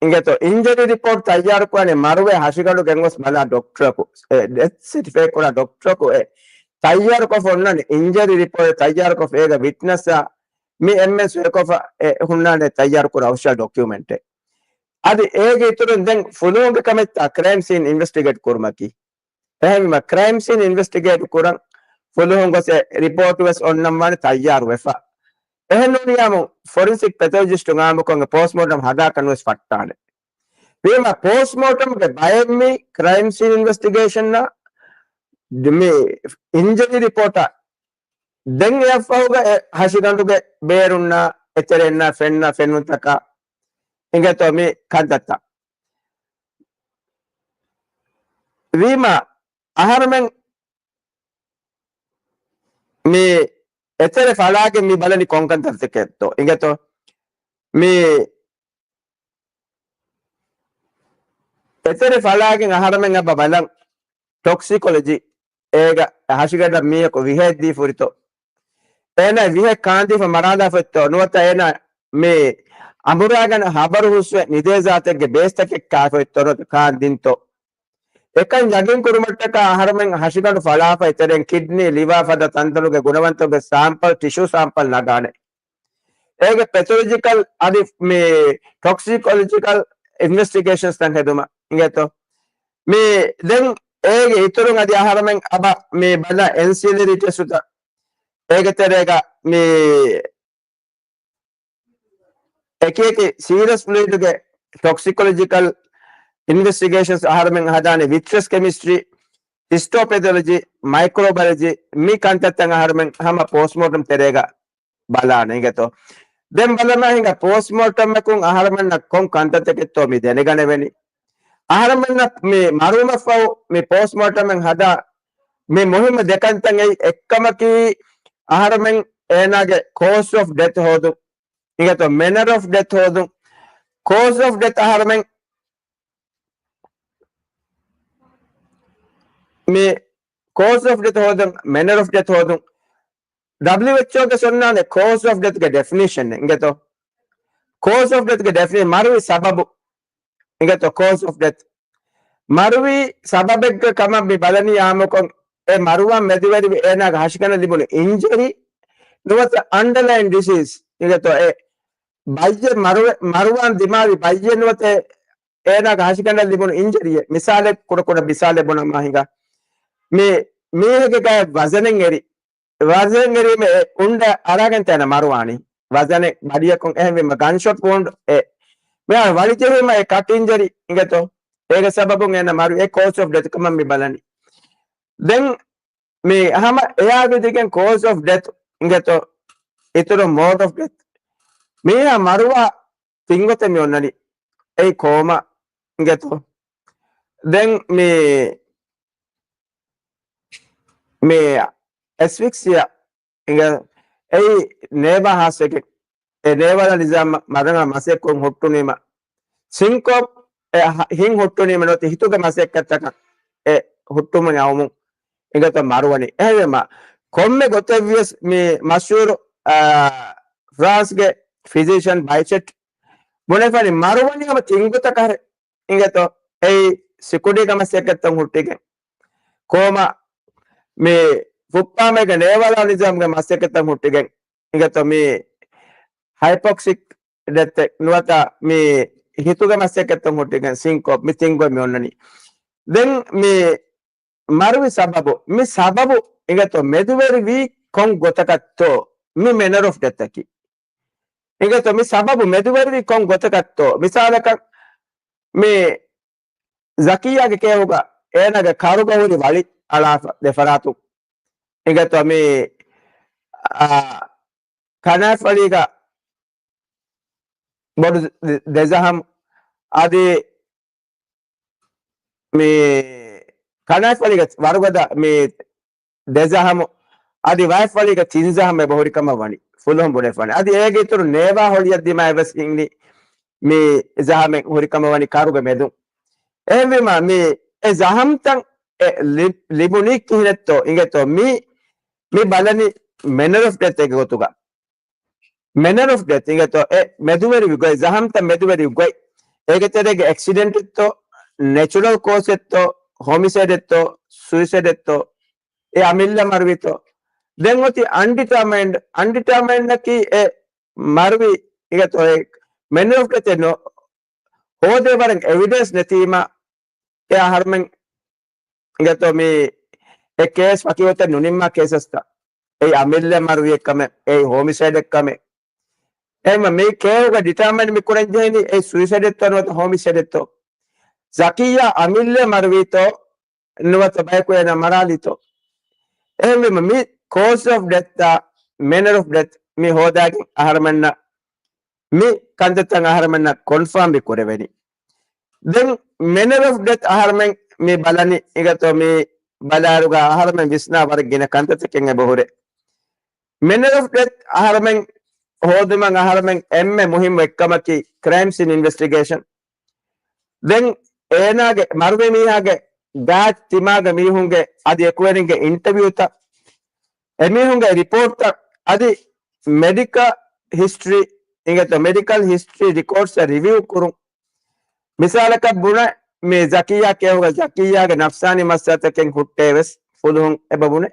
އިނގޭތޯ އިންޖަރީ ރިޕޯޓް ތައްޔާރުކުރާނީ މަރުވެ ހަށިގަނޑު ގެންގޮސް ބަލާ ޑޮކްޓަރަކު، އެ، ޑެތް ސެޓިފައި ކުރާ ޑޮކްޓަރަކު އެ ތައްޔާރުކޮށް އޮންނާނެ އިންޖަރީ ރިޕޯޓް ތައްޔާރުކޮށް އޭގަ ވިޓްނަސްއާ މި އެމްއެސް އެކޮފަ ހުންނާނެ ތައްޔާރު ކުރާ އޮފިޝަލް ޑޮކިއުމެންޓެއް. އަދި އޭގެ އިތުރުން ދެން ފުލުހުންގެ ކަމެއްތާ ކްރައިމް ސީން އިންވެސްޓިގޭޓް ކުރުމަކީ. އެހެންވީމަ ކްރައިމް ސީން އިންވެސްޓިގޭޓް ކުރަން ފުލުހުން ގޮސް އެ ރިޕޯޓު ވެސް އޮންނަން ވާނެ ތައްޔާރު ވެފަ. އެހެން ނޫނިޔާމު ފޮރެންސިކް ޕެތޮލޮޖިސްޓު އާއްމުކޮށް އެ ޕޯސްޓްމޯޓަމް ހަދާކަށް ނުވެސް ފައްޓާނެ. ވީމަ ޕޯސްޓްމޯޓަމްގެ ބައެއް މީ ކްރައިމް ސީން އިންވެސްޓިގޭޝަންއާ މި އިންޖަރީ ރިޕޯޓާ ދެން އެއަށްފަހުގަ އެ ހަށިގަނޑުގެ ބޭރުންނާ އެތެރެންނާ ފެންނަ ފެނުންތަކާ އިނގޭތޯ މި ކަންތައްތައް. ވީމަ އަހަރުމެން މި އެތެރެ ފަޅާގެން މި ބަލަނީ ކޮން ކަންތައްތަކެއްތޯ އިނގޭތޯ؟ މި އެތެރެ ފަޅާގެން އަހަރުމެން އަބަ ބަލަން ޓޮކްސިކޮލޮޖީ އޭގަ ހަށިގަނޑަށް މީހަކު ވިހައެއް ދީފަ ހުރިތޯ؟ އޭނާ ވިހައެއް ކާންދީފަ މަރާލާފައިތޯ؟ ނުވަތަ އޭނާ މި އަނބުރާގަނޑަށް ހަބަރު ހުސްވެ ނިދޭ ޒާތެއްގެ ބޭސްތަކެއް ކާފައިތޯ ނުވަތަ ކާންދިންތޯ؟ އެކަން ޔަގީން ކުރުމަށްޓަކާ އަހަރުމެން ހަށިގަނޑު ފަޅާފަ އެތެރެން ކިޑްނީ، ލިވާ ފަދަ ތަންތަނުގެ ގުނަވަންތަކުގެ ސާމްޕަލް، ޓިޝޫ ސާމްޕަލް ނަގާނެ. އޭގެ ޕެތޮލޮޖިކަލް އަދި މި ޓޮކްސިކޮލޮޖިކަލް އިންވެސްޓިގޭޝަންސް ތަން ހެދުމަށް އިނގޭތޯ. މި ދެން އޭގެ އިތުރުން އަދި އަހަރުމެން އަބަ މި ބަލަ އެންސިލަރީ ޓެސްޓުތައް އޭގެ ތެރޭގަ މި އެކި އެކި ސީރިއަސް ފްލުއިޑުގެ ޓޮކްސިކޮލޮޖިކަލް އިންވެސްޓިގޭޝަންސް އަހަރުމެން ހަދާނެ ވިޓްރަސް ކެމިސްޓްރީ، ހިސްޓޯޕެތޮލޮޖީ، މައިކްރޯބަޔޮލޮޖީ މި ކަންތައްތައް އަހަރުމެން ހަމަ ޕޯސްޓްމޯޓަމް ތެރޭގަ ބަލާނެ އިނގޭތޯ. ދެން ބަލަމާ ހިނގާ ޕޯސްޓްމޯޓަމަކުން އަހަރުމެންނަށް ކޮން ކަންތައްތަކެއްތޯ މި ދެނެގަނެވެނީ. އަހަރުމެންނަށް މި މަރުވުމަށްފަހު މި ޕޯސްޓްމޯޓަމެއް ހަދާ މި މުހިއްމު ދެކަންތައް އެއް އެއްކަމަކީ އަހަރުމެން އޭނާގެ ކޯސް އޮފް ޑެތް ހޯދުން. އިނގޭތޯ މެނަރ އޮފް ޑެތް ހޯދުން. ކޯސް އޮފް ޑެތް އަހަރުމެން މި ކޯސް އޮފް ޑެތް ހޯދުން، މެނަރ އޮފް ޑެތް ހޯދުން. ޑަބްލިއުއެޗްއޯގެ އޮންނާނެ ކޯސް އޮފް ޑެތްގެ ޑެފިނޭޝަން އިނގޭތޯ. ކޯސް އޮފް ޑެތްގެ ޑެފިނޭ މަރުވި ސަބަބު އިނގޭތޯ ކޯސް އޮފް ޑެތް. މަރުވި ސަބަބެއްގެ ކަމަށް މި ބަލަނީ އާއްމުކޮށް އެ މަރުވާން މެދުވެރިވި އޭނާގެ ހަށިގަނޑަށް ލިބުނު އިންޖަރީ ނުވަތަ އަންޑަލައިން ޑިސީސް އިނގޭތޯ އެ ބައްޔެއް މަރުވެ-، މަރުވާން ދިމާވި ބައްޔެއް ނުވަތަ އޭނާގެ ހަށިގަނޑަށް ލިބުނު އިންޖަރީއެއް. މިސާލެއް، ކުޑަކުޑަ މިސާލެއް ބުނަމާ ހިނގާ. މި މީހެއްގެ ގާތް ވަޒަނެއް އެރި، ވަޒަނެއް އެރީމަ އެ އުނޑަ އަރާގެން ތޭނަ މަރުވާނީ. ވަޒަނެއް ބަޑިއަކުން އެހެންވީމަ ގަންޝޮޓް ވުންޑް އެ މިހާރު ވަޅިޖެހީމަ އެ ކަޓް އިންޖަރީ އިނގޭތޯ. އޭގެ ސަބަބުން އޭނަ މަރު އެ ކޯސް އޮފް ޑެތް ކަމަށް މި ބަލަނީ. ދެން މި ހަމަ އެއާ ވިދިގެން ކޯސް އޮފް ޑެތް އިނގޭތޯ، އިތުރު މޯޑް އޮފް ޑެތް. މީހާ މަރުވާ ތިންގޮތެއް މި އޮންނަނީ. އެއީ ކޯމާ އިނގޭތޯ. ދެން މި، މި އެސްފިކްސިއާ އިނގޭ، އެއީ ނޭވާ ހާސްވެގެން އެ ނޭވާލާ ނިޒާމަށް މަރަނގަ މަސައްކަތް ހުއްޓުނީމަ، ސިންކޯޕް އެ ހ-، ހިން ހުއްޓުނީމަ ނުވަތަ ހިތުގެ މަސައްކަތްތަކަށް އެ ހުއްޓުމުން އައުމުން އިނގޭތޯ މަރުވަނީ. އެހެންވީމަ ކޮންމެ ގޮތެއްވިޔަސް މި މަޝްހޫރު، އާ، ފްރާންސްގެ ފިޒިޝަން ބައިޗެޓް ބުނެފަނި މަރުވަނީ ހަމަ ތިން ގޮތަކަށް އިނގޭތޯ. އެއީ ސިކުޑީގެ މަސައްކަތްތައް ހުއްޓިގެން، ކޯމާ މި ފުއްޕާމޭގެ ނޭވާލާ ނިޒާމްގެ މަސައްކަތްތައް ހުއްޓިގެން އިނގޭތޯ މި ހައިޕޮކްސިކް ޑެތެއް ނުވަތަ މި ހިތުގެ މަސައްކަތްތައް ހުއްޓިގެން ސިންކޯޕް މި ތިން ގޮތް މި އޮންނަނީ. ދެން މި މަރުވި ސަބަބު، މި ސަބަބު އިނގޭތޯ މެދުވެރިވީ ކޮން ގޮތަކަށްތޯ މި މެނަރ އޮފް ޑެތަކީ. އިނގޭތޯ މި ސަބަބު މެދުވެރިވީ ކޮން ގޮތަކަށްތޯ. މިސާލަކަށް މި ޒަކިއްޔާގެ ކެއުގަ އޭނާގެ ކަރުގަ ހުރި ވަޅި އަޅާފަ ދެފަރާތުން. އިނގޭތޯ މި، އާ، ކަނާފަޅީގަ ބޮޑު ދެ-، ދެ ޒަހަމް އަދި މި ކަނާފަޅީގަ ވަރުގަދަ މި ދެ ޒަހަމު އަދި ވައެއް ފަޅީގަ ތިން ޒަހަމް އެބަ ހުރިކަމަށް ވަނީ ފުލުހުން ބުނެފާނެ. އަދި އޭގެ އިތުރު ނޭވާ ހޮޅިއަށް ދިމާ އެބަސް އިންނި މި ޒަހަމެއް ހުރިކަމަށް ވަނީ ކަރުގެ މެދުން. އެހެންވީމަ މި އެ ޒަހަމްތައް އެ ލި-، ލިބުނީ ކިހިނެއްތޯ އިނގޭތޯ މި، މި ބަލަނީ މެނަރ އޮފް ޑެތް އެގެ ގޮތުގަ. މެނަރ އޮފް ޑެތް އިނގޭތޯ އެ މެދުވެރިވި ގޮތް، ޒަހަމްތައް މެދުވެރިވި ގޮތް. އޭގެ ތެރޭގެ އެކްސިޑެންޓެއްތޯ، ނެޗުރަލް ކޯސްއެއްތޯ، ހޮމިސައިޑެއްތޯ، ސުއިސައިޑެއްތޯ، އެ އަމިއްލަ މަރުވީތޯ؟ ދެން އޮތީ އަންޑިޓާމައިންޑް. އަންޑިޓާމައިންޑަކީ އެ މަރުވި އިނގޭތޯ އެ މެނަރ އޮފް ޑެތެއް ނޯ ހޯދޭ ވަރަށް އެވިޑެންސް ނެތީމަ، އެ އަހަރުމެން އިނގޭތޯ މި އެ ކޭސް ވަކިވަތަށް ނުނިންމާ ކޭސަސްތައް. އެއީ އަމިއްލަ މަރުވިއެއްކަމެއް، އެއީ ހޯމިސައިޑެއް ކަމެއް. އެހެންވެ މި ކޭހުގަ ޑިޓާމައިން މި ކުރަން ޖެހެނީ އެ ސުއިސައިޑެއްތޯ ނުވަތަ ހޯމިސައިޑެއްތޯ؟ ޒަކިއްޔާ އަމިއްލަ މަރުވީތޯ ނުވަތަ ބަޔަކު އޭނާ މަރާލީތޯ؟ އެހެންވީމަ މި ކޯޒް އޮފް ޑެތް އާ މެނަރ އޮފް ޑެތް މި ހޯދާގެން އަހަރުމެންނަށް މި ކަންތައްތައް އަހަރުމެންނަށް ކޮންފާމް މި ކުރެވެނީ. ދެން މެނަރ އޮފް ޑެތް އަހަރުމެން މި ބަލަނީ އިނގޭތޯ މި ބަލާއިރުގަ އަހަރުމެން ވިސްނާ ވަރަށް ގިނަ ކަންތައްތަކެއް އެބަހުރޭ. މެނަރ އޮފް ޑެތް އަހަރުމެން ހޯދުމަށް އަހަރުމެން އެންމެ މުހިއްމު އެއްކަމަކީ ކްރައިމް ސީން އިންވެސްޓިގޭޝަން. ދެން އޭނާގެ މަރުވި މީހާގެ ގާތް ތިމާގެ މީހުންގެ އަދި އެކުވެރިންގެ އިންޓަވިއުތައް، އެމީހުންގެ ރިޕޯޓްތައް އަދި މެޑިކަލް ހިސްޓްރީ އިނގޭތޯ މެޑިކަލް ހިސްޓްރީ ރިކޯޑްސް ރިވިއު ކުރުން. މިސާލަކަށް ބުނަ މި ޒަކިއްޔާ ކޭހުގަ ޒަކިއްޔާގެ ނަފްސާނީ މައްސަލަތަކެއް ހުއްޓޭވެސް ފުލުހުން އެބަ ބުނެ.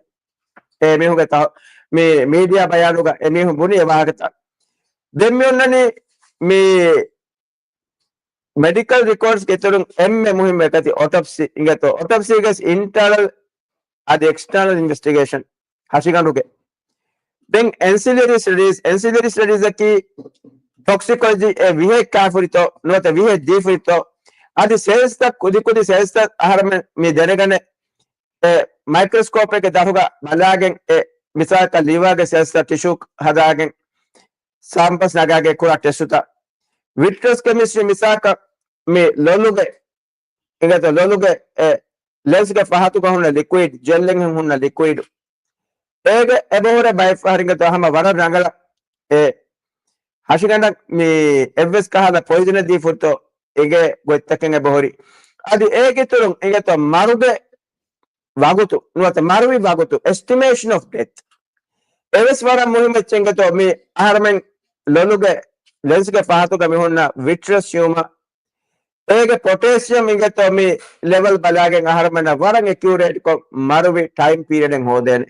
އެ މީހުންގެ ތަ-، މި މީޑިއާ ބަޔާނުގަ އެ މީހުން ބުނި އެ ވާހަކަތައް. ދެން މި އޮންނަނީ މި މެޑިކަލް ރިކޯޑްސް ގެ ތެރުން އެންމެ މުހިއްމު އެކަތި އޮޓޮޕްސީ އިނގޭތޯ. އޮޓޮޕްސީގެސް އިންޓަރނަލް އަދި އެކްސްޓަރނަލް އިންވެސްޓިގޭޝަން ހަށިގަނޑުގެ. ދެން އެންސިލަރީ ސްޓަޑީސް، އެންސިލަރީ ސްޓަޑީސް އަކީ ޓޮކްސިކޮލޮޖީ އެ ވިހޭ ކާފުރިތޯ ނުވަތަ ވިހޭ ދީފުރިތޯ އަދި ސެލްސްތައް ކުދިކުދި ސެލްސްތައް އަހަރުމެން މި ދެނެގަނެ އެ މައިކްރޮސްކޯޕެއްގެ ދަށުގަ ބަލާގެން އެ މިސާލަކަށް ލިވާގެ ސެލްސްތައް ޓިޝޫ ހަދާގެން ސާމްޕަސް ނަގާގެ ކުރާ ޓެސްޓުތައް. ވިޓްރަސް ކެމިސްޓްރީ މިސާލަކަށް މި ލޮލުގެ އިނގޭތޯ ލޮލުގެ އެ ލެންސްގެ ފަހަތުގަ ހުންނަ ލިކުއިޑް، ޖެލްއެއް ހުންނަ ލިކުއިޑް. އޭގެ އެބަހުރެ ބައެއް ފަހަރު އިނގޭތޯ ހަމަ ވަރަށް ރަނގަޅަށް އެ ހަށިގަނޑަށް މި އެއްވެސް ކަހަލަ ޕޮއިޒަނެއް ދީފުރިތޯ އެގެ ގޮތްތަކެއް އެބަހުރި. އަދި އޭގެ އިތުރުން އިނގޭތޯ މަރުގެ ވަގުތު ނުވަތަ މަރުވި ވަގުތު، އެސްޓިމޭޝަން އޮފް ޑެތް. އެވެސް ވަރަށް މުހިއްމު އެއްޗެއް އިނގޭތޯ މި އަހަރުމެން ލޮލުގެ ލެންސްގެ ފަހަތުގަ މި ހުންނަ ވިޓްރަސް ހިއުމަ އޭގެ ޕޮޓޭޝިއަމް އިނގޭތޯ މި ލެވެލް ބަލާގެން އަހަރުމެންނަށް ވަރަށް އެކިއުރޭޓްކޮށް މަރުވި ޓައިމް ޕީރިއަޑެއް ހޯދޭނެ.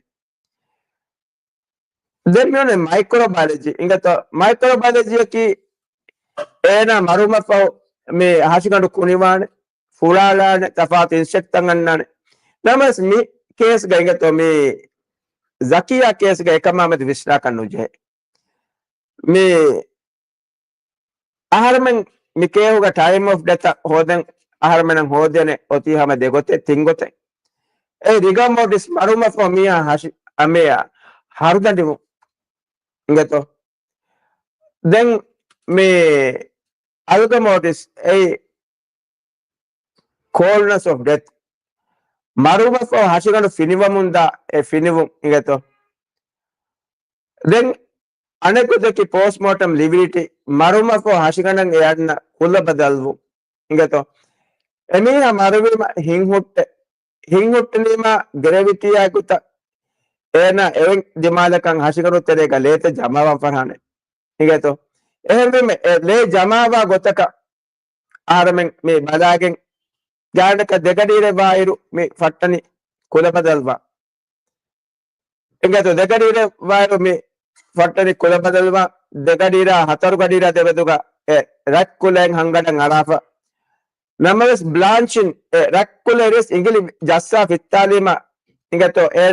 ދެން މިއޮންނަ މައިކްރޯބަޔޮލޮޖީ އިނގޭތޯ މައިކްރޯބަޔޮލޮޖީއަކީ އޭނާ މަރުވުމަށްފަހު މި ހަށިގަނޑު ކުނިވާނެ، ފުޅާޅާނެ، ތަފާތު އިންސެކްޓްތައް އަންނާނެ. ނަމަވެސް މި ކޭސްގަ އިނގޭތޯ މި ޒަކިއްޔާ ކޭސްގަ އެކަމާމެދު ވިސްނާކަށް ނުޖެހޭ. މި އަހަރުމެން މި ކޭހުގަ ޓައިމް އޮފް ޑެތަށް ހޯދަން އަހަރުމެނަށް ހޯދޭނެ އޮތީ ހަމަ ދެގޮތެއް ތިންގޮތެއް. އެ ރިގަ މޯޓިސް މަރުމަފޯ މީހާ ހަށި އަމެޔާ ހަރުދަނޑިވު އިނގޭތޯ. ދެން މި އަލްގަ މޯޓިސް އެއީ ކޯލްޑްނަސް އޮފް ޑެތް. މަރުމަފޯ ހަށިގަނޑު ފިނިވަމުންދާ އެ ފިނިވުން އިނގޭތޯ. ދެން އަނެއްގޮތަކީ ޕޯސްޓްމޯޓަމް ލިވިޑިޓީ، މަރުމަފޯ ހަށިގަނޑަށް އެ އަންނަ ކުލަ ބަދަލުވުން އިނގޭތޯ. އެމީހާ މަރުވީމަ ހިން ހުއްޓެ، ހިން ހުއްޓުނީމާ ގްރެވިޓީއާ ގޮތަށް އޭނާ އެވެން ދިމާލަކަށް ހަށިގަނޑު ތެރޭގަ ލޭތައް ޖަމާވާން ފަށާނެ އިނގޭތޯ. އެހެންވީމަ އެ ލޭ ޖަމާވާ ގޮތަކަށް އަހަރެމެން މި ބަލާގެން ގާނަކަށް ދެގަޑިއިރެއް ވާއިރު މި ފައްޓަނި ކުލަ ބަދަލުވާ. އިނގޭތޯ ދެގަޑިއިރެއް ވާއިރު މި ފައްޓަނި ކުލަ ބަދަލުވާ، ދެގަޑިއިރާ ހަތަރު ގަޑިއިރާ ދެމެދުގަ އެ ރަތްކުލައިން ހަންގަނޑަށް އަރާފަ. ނަމަވެސް ބްލާންޗިން އެ ރަތްކުލަ އިރުވެސް އިނގިލި ޖައްސާ ފިއްތާލީމަ އިނގޭތޯ އެ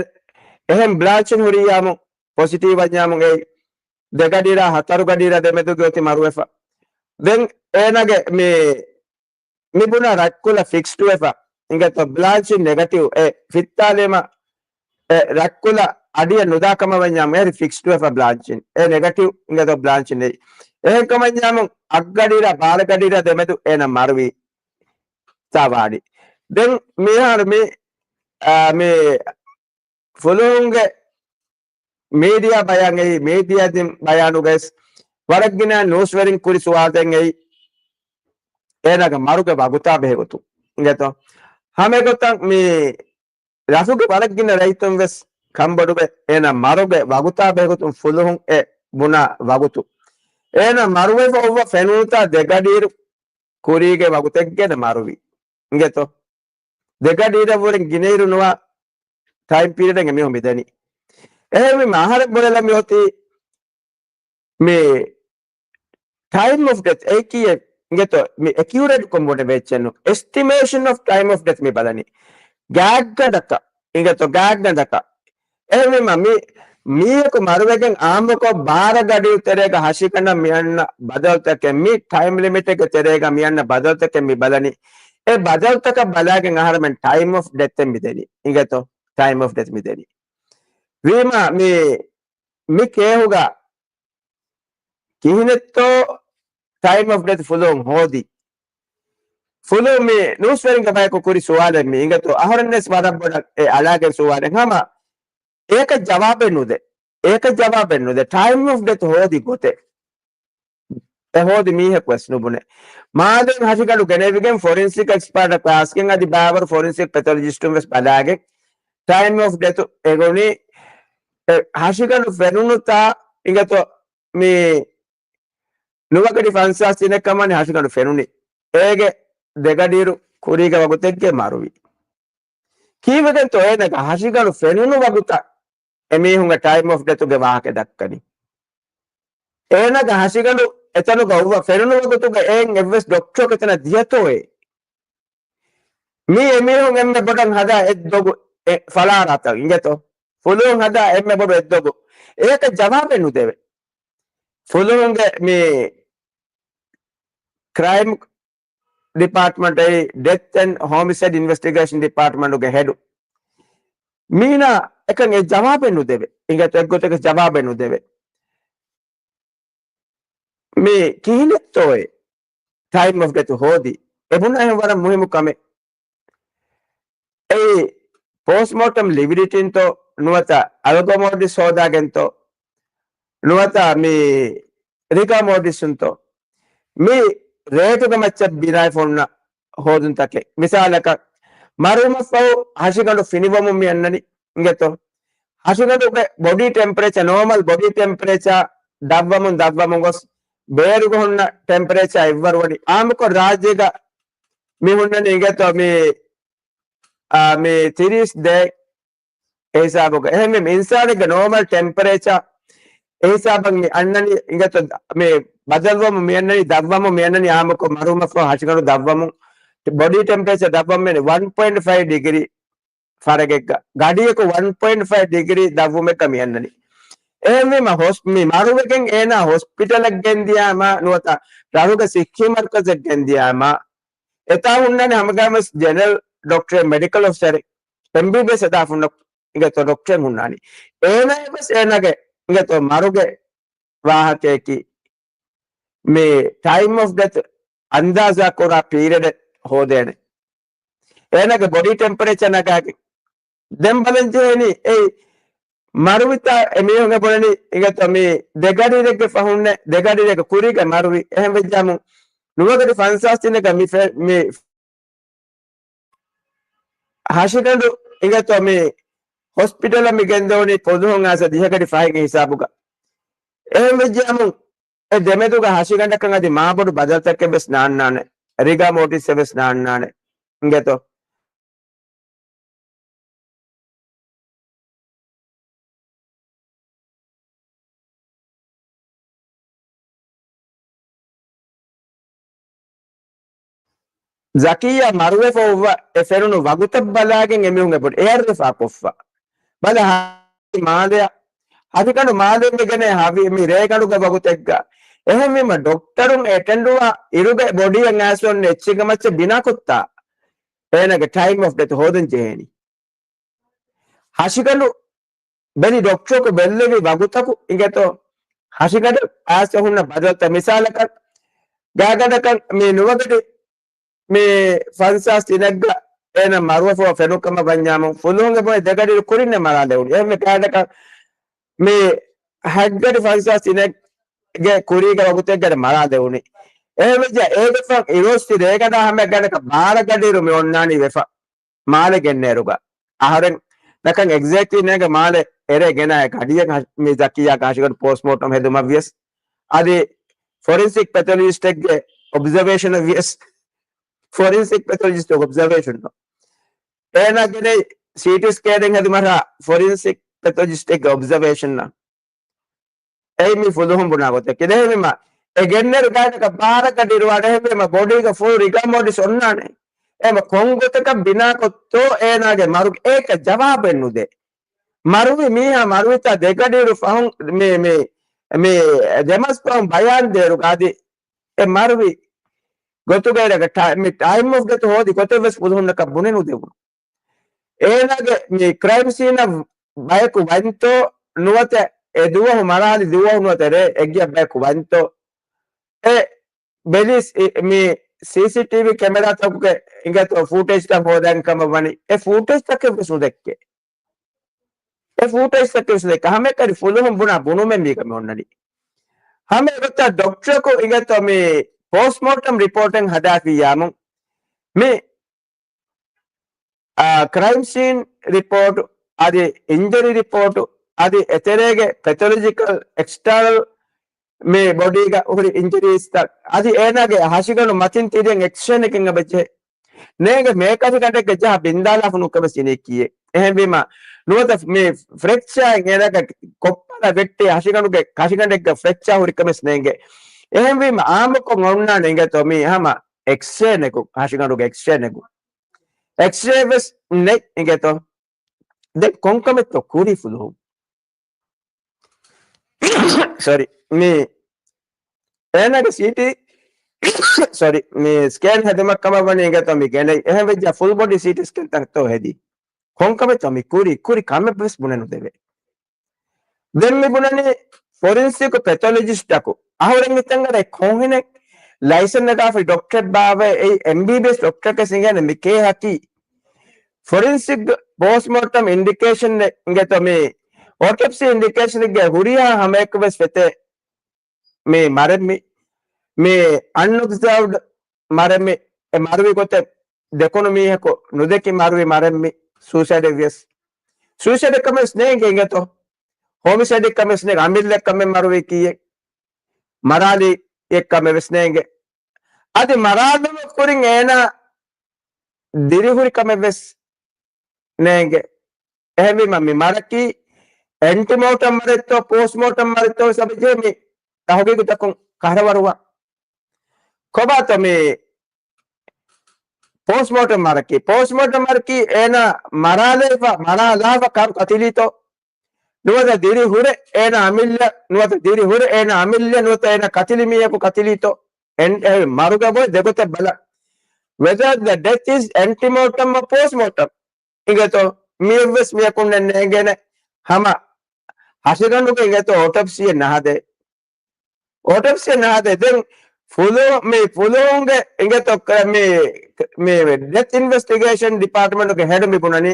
އެހެން ބްލާންޗިން ހުރިއްޔާމު ޕޮޒިޓިވް ވަންޏާމު އެ ދެގަޑިއިރާ ހަތަރު ގަޑިއިރާ ދެމެދުގެ އޮތީ މަރުވެފަ. ދެން އޭނާގެ މި މިބުނާ ރަތްކުލަ ފިކްސްޑް ވެފަ އިނގޭތޯ ބްލާންޗިން ނެގަޓިވް އެ ފިއްތާލީމަ އެ ރަތްކުލަ އަޑިއަށް ނުދާ ކަމަށް ވަންޏާމު އެހެރި ފިކްސްޑް ވެފަ ބްލާންޗިން އެ ނެގަޓިވް އިނގޭތޯ ބްލާންޗިން ނެތް. އެހެން ކަމަންޏާމު އަށްގަޑިއިރާ ބާރަ ގަޑިއިރާ ދެމެދު އޭނަ މަރުވީ ތާ ވާނީ. ދެން މިހާރު މި، އާ، މި ފުލުހުންގެ މީޑިއާ ބަޔާން އެއީ، މީޑިއާ ދިން ބަޔާނުގައިސް ވަރަށްގިނަ ނޫސްވެރިން ކުރި ސުވާލުތައް އެއީ، އޭނާގެ މަރުގެ ވަގުތާ ބެހޭގޮތުން އިނގޭތޯ. ހަމައެގޮތަށް މި ރަށުގެ ވަރަށްގިނަ ރައްޔިތުން ވެސް ކަންބޮޑުވެ، އޭނާ މަރުގެ ވަގުތާ ބެހޭގޮތުން ފުލުހުން އެ ބުނާ ވަގުތު. އޭނާ މަރުވެފަ އޮއްވަ ފެނުނުތާ ދެގަޑިއިރު ކުރީގެ ވަގުތެއްގައި މަރުވީ އިނގޭތޯ. ދެގަޑިއިރަށްވުރެން ގިނައިރު ނުވާ ޓައިމް ޕީރިއަޑެއް އެމީހުން މިދެނީ. އެހެންވީމަ އަހަރެން ބުނެލަ މިއޮތީ މި ޓައިމް އޮފް ޑެތް އެއީ ކީއެއް އިނގޭތޯ؟ މި އެކިއުރޭޓް ކޮށް ބުނެ ވެއްޗެއް ނޫން. އެސްޓިމޭޝަން އޮފް ޓައިމް އޮފް ޑެތް މި ބަލަނީ. ގާތްގަނޑަކަށް އިނގޭތޯ؟ ގާތްގަނޑަކަށް. އެހެންވީމަ މި މީހަކު މަރުވެގެން އާއްމުކޮށް ބާރަ ގަޑިއު ތެރޭގަ ހަށިގަނޑަށް މި އަންނަ ބަދަލުތަކެއް، މި ޓައިމް ލިމިޓެއްގެ ތެރޭގަ މި އަންނަ ބަދަލުތަކެއް މި ބަލަނީ. އެ ބަދަލުތަކަށް ބަލާގެން އަހަރެމެން ޓައިމް އޮފް ޑެތެއް މި ދެނީ. އިނގޭތޯ؟ ޓައިމް އޮފް ޑެތް މި ދެނީ. ވީމަ މި، މި ކޭހުގަ ކިހިނެއްތޯ ޓައިމް އޮފް ޑެތް ފުލުހުން ހޯދީ؟ ފުލުހުން މި ނޫސްވެރިންގެ ބަޔަކު ކުރި ސުވާލެއް މީ. އިނގޭތޯ؟ އަހަރެންވެސް ވަރަށް ބޮޑަށް އެ އަޅާގެން ސުވާލެއް. ހަމަ އޭކަ ޖަވާބެއް ނުދޭ. އޭކަ ޖަވާބެއް ނުދޭ. ޓައިމް އޮފް ޑެތް ހޯދި ގޮތެއް އެ ހޯދި މީހަކު ވެސް ނުބުނޭ. މާލެން ހަށިގަނޑު ގެނެވިގެން ފޮރެންސިކް އެކްސްޕާޓަކު އައިސްގެން އަދި ބާވަރު ފޮރެންސިކް ޕެތޮލޮޖިސްޓުން ވެސް ބަލާގެން ޓައިމް އޮފް ޑެތު އެގޮނީ އެ ހަށިގަނޑު ފެނުނުތާ އިނގޭތޯ މި ނުވަގަޑި ފަންސާސް ދިނެއްކަމަނި ހަށިގަނޑު ފެނުނީ. އޭގެ ދެގަޑިއިރު ކުރީގެ ވަގުތެއްގެ މަރުވި. ކީއްވެގެންތޯ އޭނަގެ ހަށިގަނޑު ފެނުނު ވަގުތަށް އެމީހުންގެ ޓައިމް އޮފް ޑެތުގެ ވާހަކަ ދައްކަނީ؟ އޭނަގެ ހަށިގަނޑު އެތަނުގަ އޮއްވަ ފެނުނު ވަގުތުގަ އެއިން އެއްވެސް ޑޮކްޓަރަކު އެތަނަށް ދިޔަތޯއޭ؟ މީ އެމީހުން އެންމެ ބޮޑަށް ހަދާ އެއްދޮގު އެ ފަލާރާތައް އިނގޭތޯ؟ ފުލުހުން ހަދާ އެންމެ ބޮޑު އެއްދޮގު. އޭކަ ޖަވާބެއް ނުދެވޭ. ފުލުހުންގެ މި ކްރައިމް ޑިޕާޓްމަންޓް އެއީ ޑެތް އެންޑް ހޯމިސައިޑް އިންވެސްޓިގޭޝަން ޑިޕާޓްމަންޓުގެ ހެޑު. މީނާ އެކަން އެ ޖަވާބެއް ނުދެވޭ. އިނގޭތޯ އެއްގޮތަކަށް ޖަވާބެއް ނުދެވޭ. މި ކިހިނެއްތޯއޭ ޓައިމް އޮފް ޑެތު ހޯދީ؟ އެ ބުނާ އެހެން ވަރަށް މުހިއްމު ކަމެއް. އެއީ ޕޯސްޓްމޯޓަމް ލިވިޑިޓީންތޯ ނުވަތަ އަލްގޯ މޯޓިސް ހޯދާގެންތޯ ނުވަތަ މި ރިގާ މޯޓިސްއުންތޯ މި ރޭޓުގެ މައްޗަށް ބިނާވެފަ ހުންނަ ހޯދުންތަކެއް. މިސާލަކަށް، މަރުވުމަށްފަހު ހަށިގަނޑު ފިނިވަމުން މި އަންނަނީ އިނގޭތޯ؟ ހަށިގަނޑުގެ ބޮޑީ ޓެމްޕަރޭޗާ، ނޯމަލް ބޮޑީ ޓެމްޕަރޭޗާ ދަށްވަމުން، ދަށްވަމުން ގޮސް ބޭރުގަ ހުންނަ ޓެމްޕަރޭޗާ އެއްވަރު ވަނީ. އާއްމުކޮށް ރާއްޖޭގަ މި ހުންނަނީ އިނގޭތޯ މި، އާ، މި ތިރީސް ދޭއް އެ ހިސާބުގަ. އެހެންވީމަ އިންސާނެއްގެ ނޯމަލް ޓެމްޕަރޭޗާ އެ ހިސާބަށް މި އަންނަނީ އިނގޭތޯ މި ބަދަލުވަމުން މި އަންނަނީ، ދަށްވަމުން މި އަންނަނީ، އާއްމުކޮށް މަރުވުމަށްފަހު ހަށިގަނޑު ދަށްވަމުން، ބޮޑީ ޓެމްޕަރޭޗާ ދަށްވަމުން މި އަންނަނީ ވަން ޕޮއިންޓް ފައިވް ޑިގްރީ ފަރަގެއްގަ. ގަޑިއަކު ވަން ޕޮއިންޓް ފައިވް ޑިގްރީ ދަށްވުމެއްގަ މި އަންނަނީ. އެހެންވީމަ ހޮސް-، މި މަރުވެގެން އޭނާ ހޮސްޕިޓަލަށް ގެންދިޔާމަ ނުވަތަ ރަށުގެ ސިއްހީ މަރުކަޒަށް ގެންދިޔާމަ އެތާ ހުންނަނީ ހަމަގައިމުވެސް ޖެނެރަލް ޑޮކްޓަރެއް، މެޑިކަލް އޮފިސަރެއް، އެމްބީބީއެސް އެތާ ހުންނަ އިނގޭތޯ ޑޮކްޓަރެއް ހުންނާނީ. އޭނާއަށްވެސް އޭނާގެ އިނގޭތޯ މަރުގެ ވާހަކަޔަކީ މި ޓައިމް އޮފް ޑެތް އަންދާޒާ ކުރާ ޕީރިއަޑެއް ހޯދޭނެ. އޭނާގެ ބޮޑީ ޓެމްޕަރޭޗާ ނަގާގެން. ދެން ބަލަން ޖެހޭނީ އެއީ މަރުވިތާ އެމީހުން އެބުނަނީ އިނގޭތޯ މި ދެގަޑިއިރެއްގެ ފަހުންނޭ، ދެގަޑިއިރެއްގެ ކުރީގަ މަރުވި. އެހެން ވެއްޖާމު ނުވަގަޑި ފަންސާސް ދިނެއްގަ މި ފެ-، މި ހަށިގަނޑު އިނގޭތޯ މި ހޮސްޕިޓަލަށް މި ގެންދެވުނީ ފުލުހުން އައިސް ދިހަގަޑި ފަހެއްގެ ހިސާބުގަ. އެހެން ވެއްޖާމު އެ ދެމެދުގަ ހަށިގަނޑަކަށް އަދި މާބޮޑު ބަދަލުތަކެއް ވެސް ނާންނާނެ. ރިގާ މޯޓިސް ވެސް ނާންނާނެ. އިނގޭތޯ؟ ޒަކިއްޔާ މަރުވެފަ އޮއްވަ އެ ފެނުނު ވަގުތަށް ބަލާގެން އެމީހުން އެބޮޑު އެއަށް ރިފާ ކޮށްފަ. ބަލަ މާލެއަށް، ހަށިގަނޑު މާލެ މިގެނޭ ހަވީ މި ރޭގަނޑުގެ ވަގުތެއްގަ. އެހެންވީމަ ޑޮކްޓަރުން އެޓެންޑުވާ އިރުގެ ބޮޑީއަށް އައިސް އޮންނަ އެއްޗެއްގެ މައްޗަށް ބިނާކޮށްތާ އޭނާގެ ޓައިމް އޮފް ޑެތު ހޯދަން ޖެހޭނީ. ހަށިގަނޑު ބެލި ޑޮކްޓަރަކު ބެއްލެވި ވަގުތަކު އިނގޭތޯ ހަށިގަނޑަށް އައިސް ހުންނަ ބަދަލުތައް. މިސާލަކަށް ގާގަނޑަކަށް މި ނުވަގަޑި މި ފަންސާސް ދިނެއްގަ އޭނަ މަރުވެފަ ފެނުން ކަމަށް ވަންޏާމު، ފުލުހުންގެ ބުނި ދެގަޑިއިރު ކުރިންނެ މަރާލެވުނީ. އެހެންވެ ގާޑަކަށް މި ހަތްގަޑި ފަންސާސް ދިނެއްގެ ކުރީގެ ވަގުތެއްގަޑި މަރާލެވުނީ. އެހެންވެއްޖާ އޭގެ ފަހު އިރުއޮއްސި ރޭގަނޑާ ހަމަ ގާޑަކަށް ބާރަ ގަޑިއިރު މި އޮންނާނީ ވެފަ. މާލެ ގެންނޭރުގަ އަހަރެން ނަކަން އެގްޒެކްޓްލީ ނޭނގެ މާލެ އެރޭ ގެނައި ގަޑިއެއް ހަ-، މި ޒަކިއްޔާގެ ހަށިގަނޑު ޕޯސްޓްމޯޓަމް ހެދުމަށް ވިޔަސް، އަދި ފޮރެންސިކް ޕެތޮލޮޖިސްޓެއްގެ އޮބްޒަވޭޝަނަށް ވިޔަސް، ފޮރެންސިކް ޕެތޮލޮޖިސްޓް އޮބްޒަވޭޝަން އޭނާ ގެނައި ސީޓީ ސްކޭނެއް ހެދުމަށް ފޮރިންސިކް ޕެތޮލޮޖިސްޓެއްގެ އޮބްޒަވޭޝަން އަށް. އެއީ މި ފުލުހުން ބުނާ ގޮތަކީ. ދެން އެހެންވީމަ، އެ ގެންނެރު ގާތަކަށް ބާރަކަށް ޑިރުވާނެ އެހެންވީމަ، ބޮޑީގަ ފުލް ރިގާ މޯޓިސް އޮންނާނެ. އެހެންވީމަ، ކޮން ގޮތަކަށް ބިނާކޮށްތޯ އޭނާގެ މަރުގެ އޭކަ ޖަވާބެއް ނުދޭ. މަރުވި މީހާ މަރުވިތާ ދެގަޑިއިރު ފަހުން މި، މި، މި ދެމަސް ފަހުން ބަޔާން ދޭރުގަ އަދި އެ މަރުވި ގޮތުގައިރަގަ ޓަ-، މި ޓައިމް އޮފް ގެތު ހޯދި ގޮތެއް ވެސް ފުލުހުންނަކަށް ބުނެ ނުދެވުނު. އޭނާގެ މި ކްރައިމް ސީނަށް ބަޔަކު ވަންތޯ ނުވަތަ އެ ދުވަހު މަރާލި ދުވަހު ނުވަތަ ރޭ އެއްގެ ބަޔަކު ވަންތޯ އެ ބެލީސް އި-، މި ސީސީޓީވީ ކެމެރާތަކުގެ އިނގޭތޯ ފޫޓޭޖްތައް ހޯދަން ކަމަށް ވަނީ. އެ ފޫޓޭޖްތަކެއް ވެސް ނުދެއްކޭ. އެ ފޫޓޭޖްތަކެއް ވެސް ނުދެއްކޭ. ހަމައެކަނި ފުލުހުން ބުނާ ބުނުމެއް މީގަ މި އޮންނަނީ. ހަމަ އެގޮތަށް ޑޮކްޓަރަކު އިނގޭތޯ މި ޕޯސްޓްމޯޓަމް ރިޕޯޓެއް ހަދާފިއްޔާމު މި އާ، ކްރައިމް ސީން ރިޕޯޓު، އަދި އިންޖަރީ ރިޕޯޓު، އަދި އެތެރޭގެ ޕެތޮލޮޖިކަލް އެކްސްޓާނަލް މި ބޮޑީގަ ހުރި އިންޖަރީސްތައް، އަދި އޭނާގެ ހަށިގަނޑު މަތިން ތިރިއަށް އެކްސްރޭ ނެގެން އެބަޖެހޭ. ނޭނގެ މޭ ކަށިގަނޑެއްގަ ޖަހާ ބިންދާލާފަ ނުކަމެސް އިނީ ކީއެއް. އެހެންވީމަ، ނުވަތަ މި ފްރެކްޗާއިން އޭނާގެ ކޮއްޕަރަށް ވެއްޓި ހަށިގަނޑުގެ ކަށިގަނޑެއްގަ ފްރެކްޗާ ހުރި ކަމެސް ނޭނގެ. އެހެންވީމަ، އާއްމުކޮށް އޮންނާނެ އިނގޭތޯ މީ ހަމަ އެކްސްރޭ ނެގު، ހަށިގަނޑުގެ އެކްސްރޭ ނެގު. އެކްސްރޭ ވެސް ނެތް އިނގޭތޯ. ދެން ކޮންކަމެއްތޯ ކުރީ ފުލުހުން؟ ސޮރީ. މި އޭނާގެ ސީޓީ، ސޮރީ، މި ސްކޭން ހެދުމަށް ކަމަށް ވަނީ އިނގޭތޯ މި ގެނައި. އެހެން ވެއްޖާ ފުލް ބޮޑީ ސީޓީ ސްކޭން ތަކެއްތޯ ހެދީ. ކޮންކަމެއްތޯ މި ކުރީ، ކުރި ކަމެއް ވެސް ބުނެ ނުދެވޭ. ދެން މި ބުނަނީ ފޮރިންސިކް ޕެތޮލޮޖިސްޓަކު އަހުރެން ހިތަށް އަރާ ކޮންހިނެއް ލައިސަން ނަގާފައި ޑޮކްޓަރެއް ބާވައޭ އެއީ އެމްބީބީއެސް ޑޮކްޓަރަކަސް އިނގޭނެ މި ކޭހަކީ. ފޮރިންސިކް ޕޯސްޓްމޯޓަމް އިންޑިކޭޝަން އިނގޭތޯ މި އޮޓޮޕްސީ އިންޑިކޭޝަންގެ ހުރިހާ ހަމައެކު ވެސް ފެތޭ މި މަރެއް މި، މި އަންއޮބްޒާވްޑް މަރެއް މި، އެ މަރުވި ގޮތެއް ދެކުނު މީހަކު ނުދެކި މަރުވި މަރެއް މި، ސޫސައިޑެއް ވިޔަސް. ސޫސައިޑެއް ކަމެއް ވެސް ނޭނގެ އިނގޭތޯ. ހޮމިސައިޑެއް ކަމެއް ވެސް ނޭނގެ، އަމިއްލަ ކަމެއް މަރުވީ ކީއެއް. މަރާލި އެއް ކަމެއް ވެސް ނޭނގެ. އަދި މަރާލުމަށް ކުރިން އޭނާ ދިރިހުރި ކަމެއް ވެސް ނޭނގެ. އެހެންވީމަ މި މަރަކީ އެންޓިމޯޓަމް މަރެއްތޯ، ޕޯސްޓްމޯޓަމް މަރެއްތޯ ވެސް އެބަޖެހޭ މި ތަހުގީގުތަކުން ކަހަރަވަރުވާ. ކޮބާތޯ މި ޕޯސްޓްމޯޓަމް މަރަކީ؟ ޕޯސްޓްމޯޓަމް މަރަކީ އޭނާ މަރާލެވިފަ، މަރާލާފަ ކަރު ކަތިލީތޯ؟ ނުވަތަ ދިރި ހުރެ އޭނާ އަމިއްލަ، ނުވަތަ ދިރި ހުރެ އޭނާ އަމިއްލަ، ނުވަތަ އޭނާ ކަތިލި މީހަކު ކަތިލީތޯ؟ އެން-، އެ މަރުގަ ބޮއެ ދެގޮތަށް ބަލަ. Whether the death is antemotem or postmortem. އިނގޭތޯ؟ މިއެއްވެސް މިޔަކުންނެއް ނޭނގޭނެ ހަމަ ހަށިގަނޑުގެ އިނގޭތޯ އޮޓޮޕްސީއެއް ނަހަދޭ. އޮޓޮޕްސީއެއް ނަހަދޭ. ދެން ފުލު-، މި ފުލުހުންގެ އިނގޭތޯ ކ-، މި، މި ޑެތް އިންވެސްޓިގޭޝަން ޑިޕާޓްމަންޓުގެ ހެޑު މި ބުނަނީ.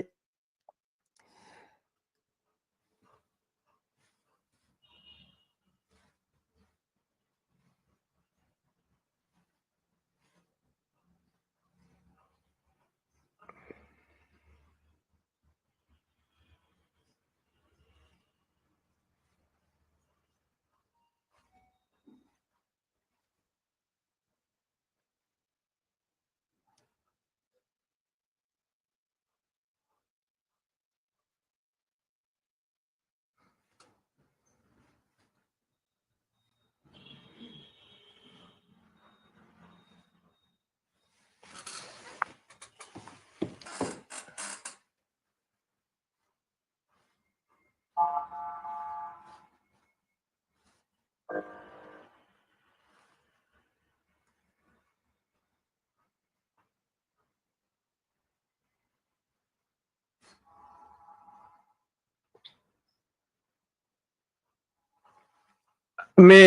މި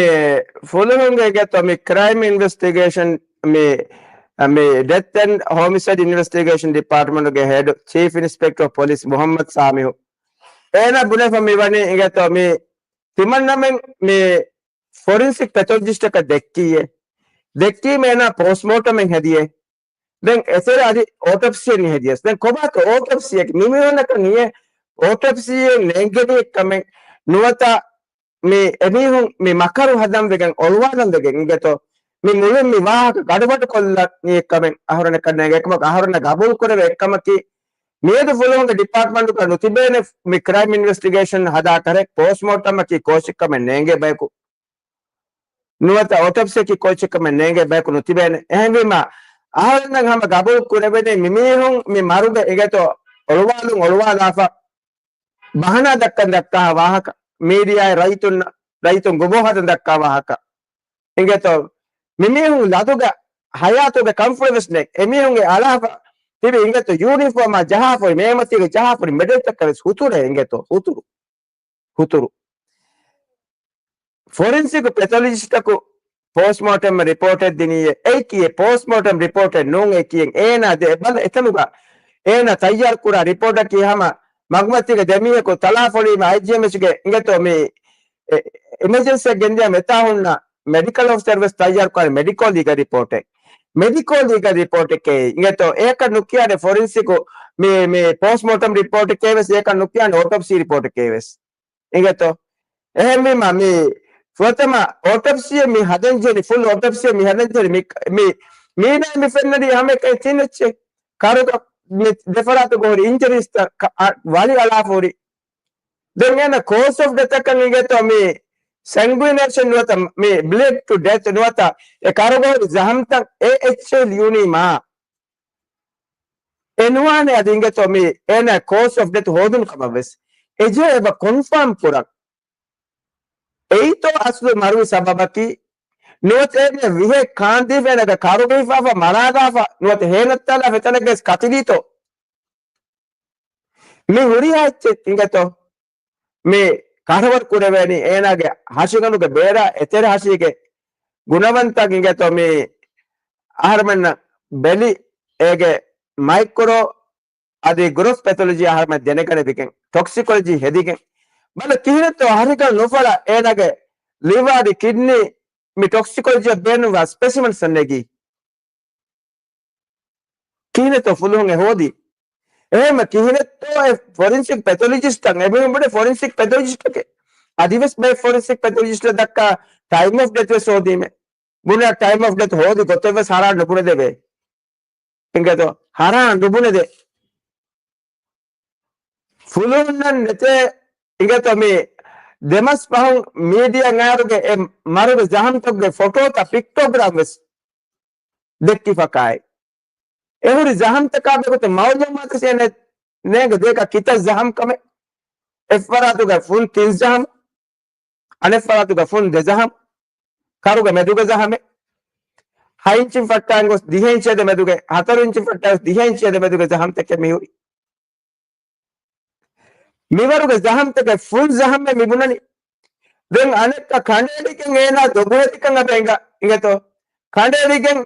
ފުލުހުންގެ ގެތޮ މި ކްރައިމް އިންވެސްޓިގޭޝަން މި، މި ޑެތް އެންޑް ހޮމިސައިޑް އިންވެސްޓިގޭޝަން ޑިޕާޓްމަންޓުގެ ހެޑް ޗީފް އިންސްޕެކްޓަރ އޮފް ޕޮލިސް މުހައްމަދު ސާމިހު އޭނާ ބުނެފަ މިވަނީ އިނގޭތޯ މި ތިމަންނަމެން މި ފޮރިންސިކް ޕެތޮލޮޖިސްޓަކަށް ދެއްކީއޭ. ދެއްކީމަ އޭނާ ޕޯސްޓްމޯޓަމެއް ހެދިޔޭ. ދެން އެތެރެ އަދި އޯޓޮޕްސީއެއް ހެދިޔަސް. ދެން ކޮބާތޯ އޯޓޮޕްސީއެއް؟ މި މީހުންނަކަށް ހިޔޭ އޯޓޮޕްސީއެއް ނޭނގެނީ ކަމެއް ނުވަތަ މި އެމީހުން މި މަކަރު ހަދަން ވެގެން އޮޅުވާލަން ވެގެން އިނގޭތޯ މި މުޅިން މި ވާހަކަ ގަޑުބަޑު ކޮށްލަނީ ކަމެއް އަހަރުންނަކަށް ނޭނގެ. އެކަމަކު އަހަރުންނަށް ގަބޫލު ކުރެވޭ އެއްކަމަކީ މިއަދު ފުލުހުންގެ ޑިޕާޓްމަންޓުގަ ނުތިބޭނެ މި ކްރައިމް އިންވެސްޓިގޭޝަން ހަދާކަށް ޕޯސްޓްމޯޓަމަކީ ކޯޗެއްކަމެއް ނޭނގޭ ބަޔަކު. ނުވަތަ އޮޓޮޕްސީއަކީ ކޯޗެއްކަމެއް ނޭނގޭ ބަޔަކު ނުތިބޭނެ. އެހެންވީމަ، އަހަރެންނަށް ހަމަ ގަބޫލު ކުރެވޭނެ މިމީހުން މި މަރުގެ އިނގޭތޯ އޮޅުވާލުން އޮޅުވާލާފަ، ބަހަނާ ދައްކަން ދައްކާ ވާހަކަ، މީޑިއާއި ރައްޔިތުން، ރައްޔިތުން ގުބޯހަދަން ދައްކާ ވާހަކަ. އިނގޭތޯ، މިމީހުން ލަދުގަ ހަޔާތުގެ ކަންފުޅެއް ވެސް ނެތް. އެމީހުންގެ އަޅާފަ ތިބި އިނގޭތޯ ޔޫނީފޯމާ ޖަހާފައި، މޭމަތީގަ ޖަހާފައި މެޑަލްތަކަށް ވެސް ހުތުރޭ އިނގޭތޯ، ހުތުރު. ހުތުރު. ފޮރެންސިކު ޕެތޮލޮޖިސްޓަކު ޕޯސްޓްމޯޓަމް ރިޕޯޓެއް ދިނީއޭ. އެއީ ކީއޭ؟ ޕޯސްޓްމޯޓަމް ރިޕޯޓެއް ނޫން އެއީ ކީއެއް. އޭނާ ދެ ބަލަ އެތަނުގަ އޭނާ ތައްޔާރު ކުރާ ރިޕޯޓަކީ ހަމަ މަގުމަތީގެ ދެމީހަކު ތަޅާފޮޅީމަ އައިޖީއެމްއެޗްގެ އިނގޭތޯ މި އެ، އެމަޖެންސީއަށް ގެންދިޔަ މެތާ ހުންނަ މެޑިކަލް އޮފިސަރ ވެސް ތައްޔާރު ކުރާ މެޑިކޯ ލީގަލް ރިޕޯޓެއް. މެޑިކޯ ލީގަލް ރިޕޯޓެކޭ އިނގޭތޯ އެއަކަށް ނުކިޔާނެ ފޮރެންސިކު މި، މި ޕޯސްޓްމޯޓަމް ރިޕޯޓެކޭ ވެސް އެއަކަށް ނުކިޔާނެ އޮޓޮޕްސީ ރިޕޯޓެކޭ ވެސް. އިނގޭތޯ؟ އެހެންވީމަ މި ފުރަތަމަ އޮޓޮޕްސީއެއް މި ހަދަންޖެހެނީ، ފުލް އޮޓޮޕްސީއެއް މި ހަދަންޖެހެނީ މި، މި، މީނާ މި ފެންނަނީ ހަމައެކަނި ތިން އެއްޗެއް. ކަރުގަ މި ދެފަރާތުގަ ހުރި އިންޖަރީސްތައް ކަ-، އަ، ވަޅި އަޅާފަ ހުރި. ދެން އޭނަ ކޯސް އޮފް ޑެތަކަށް އިނގޭތޯ މި ސެންގުއިނޭޝަން ނުވަތަ މި ބްލީޑް ޓު ޑެތް ނުވަތަ އެ ކަރުގަ ހުރި ޒަހަމްތައް އެ އެއްޗެއް ލިޔުނީމާ. އެ ނުވާނެ އަދި އިނގޭތޯ މި އޭނާ ކޯސް އޮފް ޑެތް ހޯދުނު ކަމަށް ވެސް. އެޖެ އެބަ ކޮންފާމް ކުރަން. އެއީތޯ އަސްލު މަރުވި ސަބަބަކީ؟ ނުވަތަ އޭނަ ވިހޭ ކާންދީފަ އޭނަގެ ކަރުގަ ހިފާފަ މަރާލާފަ ނުވަތަ ހޭނައްތާލާ ފެތަނަގެސް ކަތިލީތޯ؟ މި ހުރިހާ އެއްޗެއް އިނގޭތޯ މި ކަށަވަރު ކުރެވޭނީ އޭނާގެ ހަށިގަނޑުގެ ބޭރާ އެތެރެ ހަށީގެ ގުނަވަންތައް އިނގޭތޯ މި އަހަރުމެންނަށް ބެލި އޭގެ މައިކްރޯ އަދި ގްރޯސް ޕެތޮލޮޖީ އަހަރުމެން ދެނެގަނެވިގެން ޓޮކްސިކޮލޮޖީ ހެދިގެން ބަލަ ކިހިނެއްތޯ ހަށިގަނޑު ނުފަޅަށް އޭނާގެ ލިވާ އަދި ކިޑްނީ މި ޓޮކްސިކޮލޮޖީއަށް ބޭނުންވާ ސްޕެސިމަންސް ނެގީ. ކިހިނެއްތޯ ފުލުހުން އެ ހޯދީ؟ އެހެންމެ ކިހިނެއްތޯ އެ ފޮރެންސިކް ޕެތޮލޮޖިސްޓަށް އެބަހުން ބުނެ ފޮރެންސިކް ޕެތޮލޮޖިސްޓެކޭ. އަދިވެސް ބައެއް ފޮރެންސިކް ޕެތޮލޮޖިސްޓް ދައްކާ ޓައިމް އޮފް ޑެތް ވެސް ހޯދީމެ. ބުނެ ޓައިމް އޮފް ޑެތް ހޯދި ގޮތެއް ވެސް ހަރާން ނުބުނެދެވޭ. އިނގޭތޯ ހަރާން ނުބުނެދޭ. ފުލުހުންނަށް ނެތޭ އިނގޭތޯ މި ދެމަސް ފަހުން މީޑިއާ އަށް އައިރުގެ އެ މަރުގެ ޒަހަމްތަކުގެ ފޮޓޯތައް ޕިކްޓޯގްރާމް ވެސް ދެއްކިފަކާއި. އެހުރި ޒަހަމްތަކާ ބެގޮތެއް މައުލޫމާތު ނޭނގެ ދޭކަށް ކިތައް ޒަހަމް ކަމެއް. އެއްފަރާތުގަ ފުން ތިން ޒަހަމް، އަނެއްފަރާތުގަ ފުން ދެ ޒަހަމް، ކަރުގެ މެދުގެ ޒަހަމެއް. ހަ އިންޗިން ފައްޓާން ގޮސް ދިހަ އިންޗިއަށް މެދުގެ، ހަތަރު އިންޗިން ފައްޓާ ގޮސް ދިހަ އިންޗިއަށް މެދުގެ ޒަހަމްތަކެއް މިހުރި. މިވަރުގެ ޒަހަމްތަކެއް ފުން ޒަހަމެއް މިބުނަނީ. ދެން އަނެއްކާ ކަނޑައެޅިގެން އޭނާ ދޮގުހެދިކަން އެބަ އެނގ-، އިނގޭތޯ. ކަނޑައެޅިގެން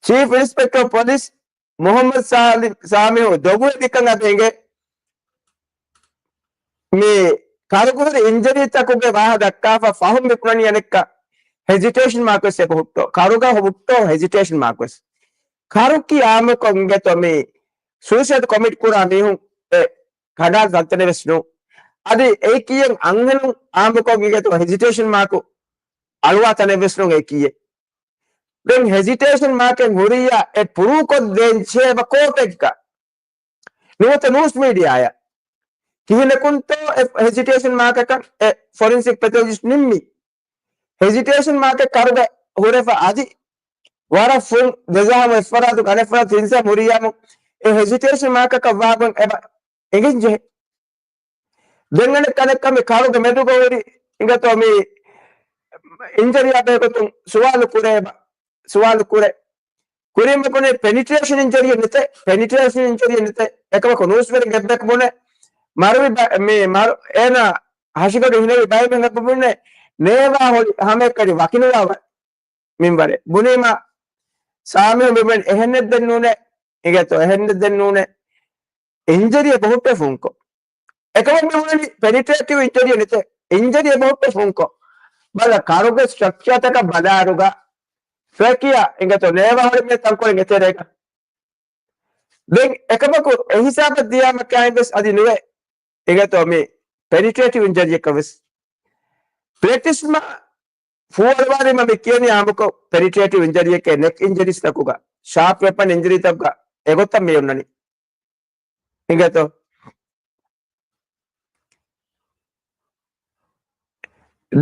ޗީފް އިންސްޕެކްޓަރ ޕޮލިސް މުހައްމަދު ސާލިމް ސާމިހު ދޮގުހެދިކަން އެބަ އެނގޭ. މި ކަރުގަހުރި އިންޖަރީތަކުގެ ވާހަ ދައްކާފަ ފަހުން މި ބުނަނީ އަނެއްކާ ހެޒިޓޭޝަން މާކް ވެސް އެބަ ހުއްޓޯ. ކަރުގަ ހުއްޓޯ ހެޒިޓޭޝަން މާކް ވެސް. ކަރުކީ އާއްމުކޮށް އިނގޭތޯ މި ސޫސައިޑް ކޮމިޓް ކުރާ މީހުން އެ ކަނޑާ ގަންތަނެއް ވެސް ނޫން. އަދި އެއީ ކީއެއް އަންހެނުން އާއްމުކޮށް އިނގޭތޯ ހެޒިޓޭޝަން މާކު އަޅުވާ ތަނެއް ވެސް ނޫން އެއީ ކީއެއް. ދެން ހެޒިޓޭޝަން މާކެއް ހުރިއްޔާ އެ ޕްރޫވް ކޮށްދޭން ޖެހޭ އެބަ ކޯޓެއްގަ. ނުވަތަ ނޫސް މީޑިއާއަށް. ކިހިނަކުންތޯ އެ ހެޒިޓޭޝަން މާކަކަށް އެ ފޮރެންސިކް ޕެތޮލޮޖިސްޓް ނިންމީ. ހެޒިޓޭޝަން މާކެއް ކަރުގަ ހުރެފަ އަދި ވަރަށް ފުން ދެ ޒަހަމް އެއްފަރާތު އަނެއްފަރާތު ތިން ޒަހަމް ހުރިއްޔާމު އެ ހެޒިޓޭޝަން މާކަކަށް ވާގޮތް އެބަ އެނގެން ޖެހޭ. ދެން އަނެއް ކަނެއްކަ މި ކަރުގެ މެދުގަ ހުރި އިނގޭތޯ މި އިންޖަރީއާ ބެހޭގޮތުން ސުވާލު ކުރޭ ބަ-، ސުވާލު ކުރޭ. ކުރީމަ ބުނޭ ޕެނިޓްރޭޝަން އިންޖަރީއެއް ނެތޭ، ޕެނިޓްރޭޝަން އިންޖަރީއެއް ނެތޭ. އެކަމަކު ނޫސްވެރިން އެއްބަޔަކު ބުނޭ މަރުވި ބަ-، މި މަރު-، އޭނާ ހަށިގަނޑު ހިނެވި ބައެއް މީހަކު ބުނޭ ނޭވާ ހޮޅި ހަމައެކަނި ވަކިނުވާ ވަ-، މިންވަރެއް. ބުނީމަ ސާމިހު މި ބުނޭ އެހެންނެއް ދެން ނޫނޭ. އިނގޭތޯ އެހެންނެއް ދެން ނޫނޭ. އިންޖަރީ އެބަ ހުއްޓޭ ފުންކޮށް. އެކަމަކު މި ބުނަނީ ޕެނިޓްރޭޓިވް އިންޖަރީއެއް ނެތޭ. އިންޖަރީ އެބަ ހުއްޓޭ ފުންކޮށް. ބަލަ ކަރުގެ ސްޓްރަކްޗާތަކަށް ބަލާއިރުގަ ޓްރެކިއާ އިނގޭތޯ ނޭވާ ހޮޅި މި ތަންކޮޅެއް އެތެރޭގަ. ދެން އެކަމަކު އެހިސާބަށް ދިޔާމަ ކާއިން ވެސް އަދި ނުވެ އިނގޭތޯ މި ޕެނިޓްރޭޓިވް އިންޖަރީއަކަށް ވެސް. ޕްރެކްޓިސް މާ ފޫއަޅުވާލީމަ މި ކިޔަނީ އާއްމުކޮށް ޕެނިޓްރޭޓިވް އިންޖަރީއެކޭ ނެކް އިންޖަރީސް ތަކުގަ، ޝާޕް ވެޕަން އިންޖަރީ ތަކުގަ އެގޮތަށް މި އޮންނަނީ. އިނގޭތޯ؟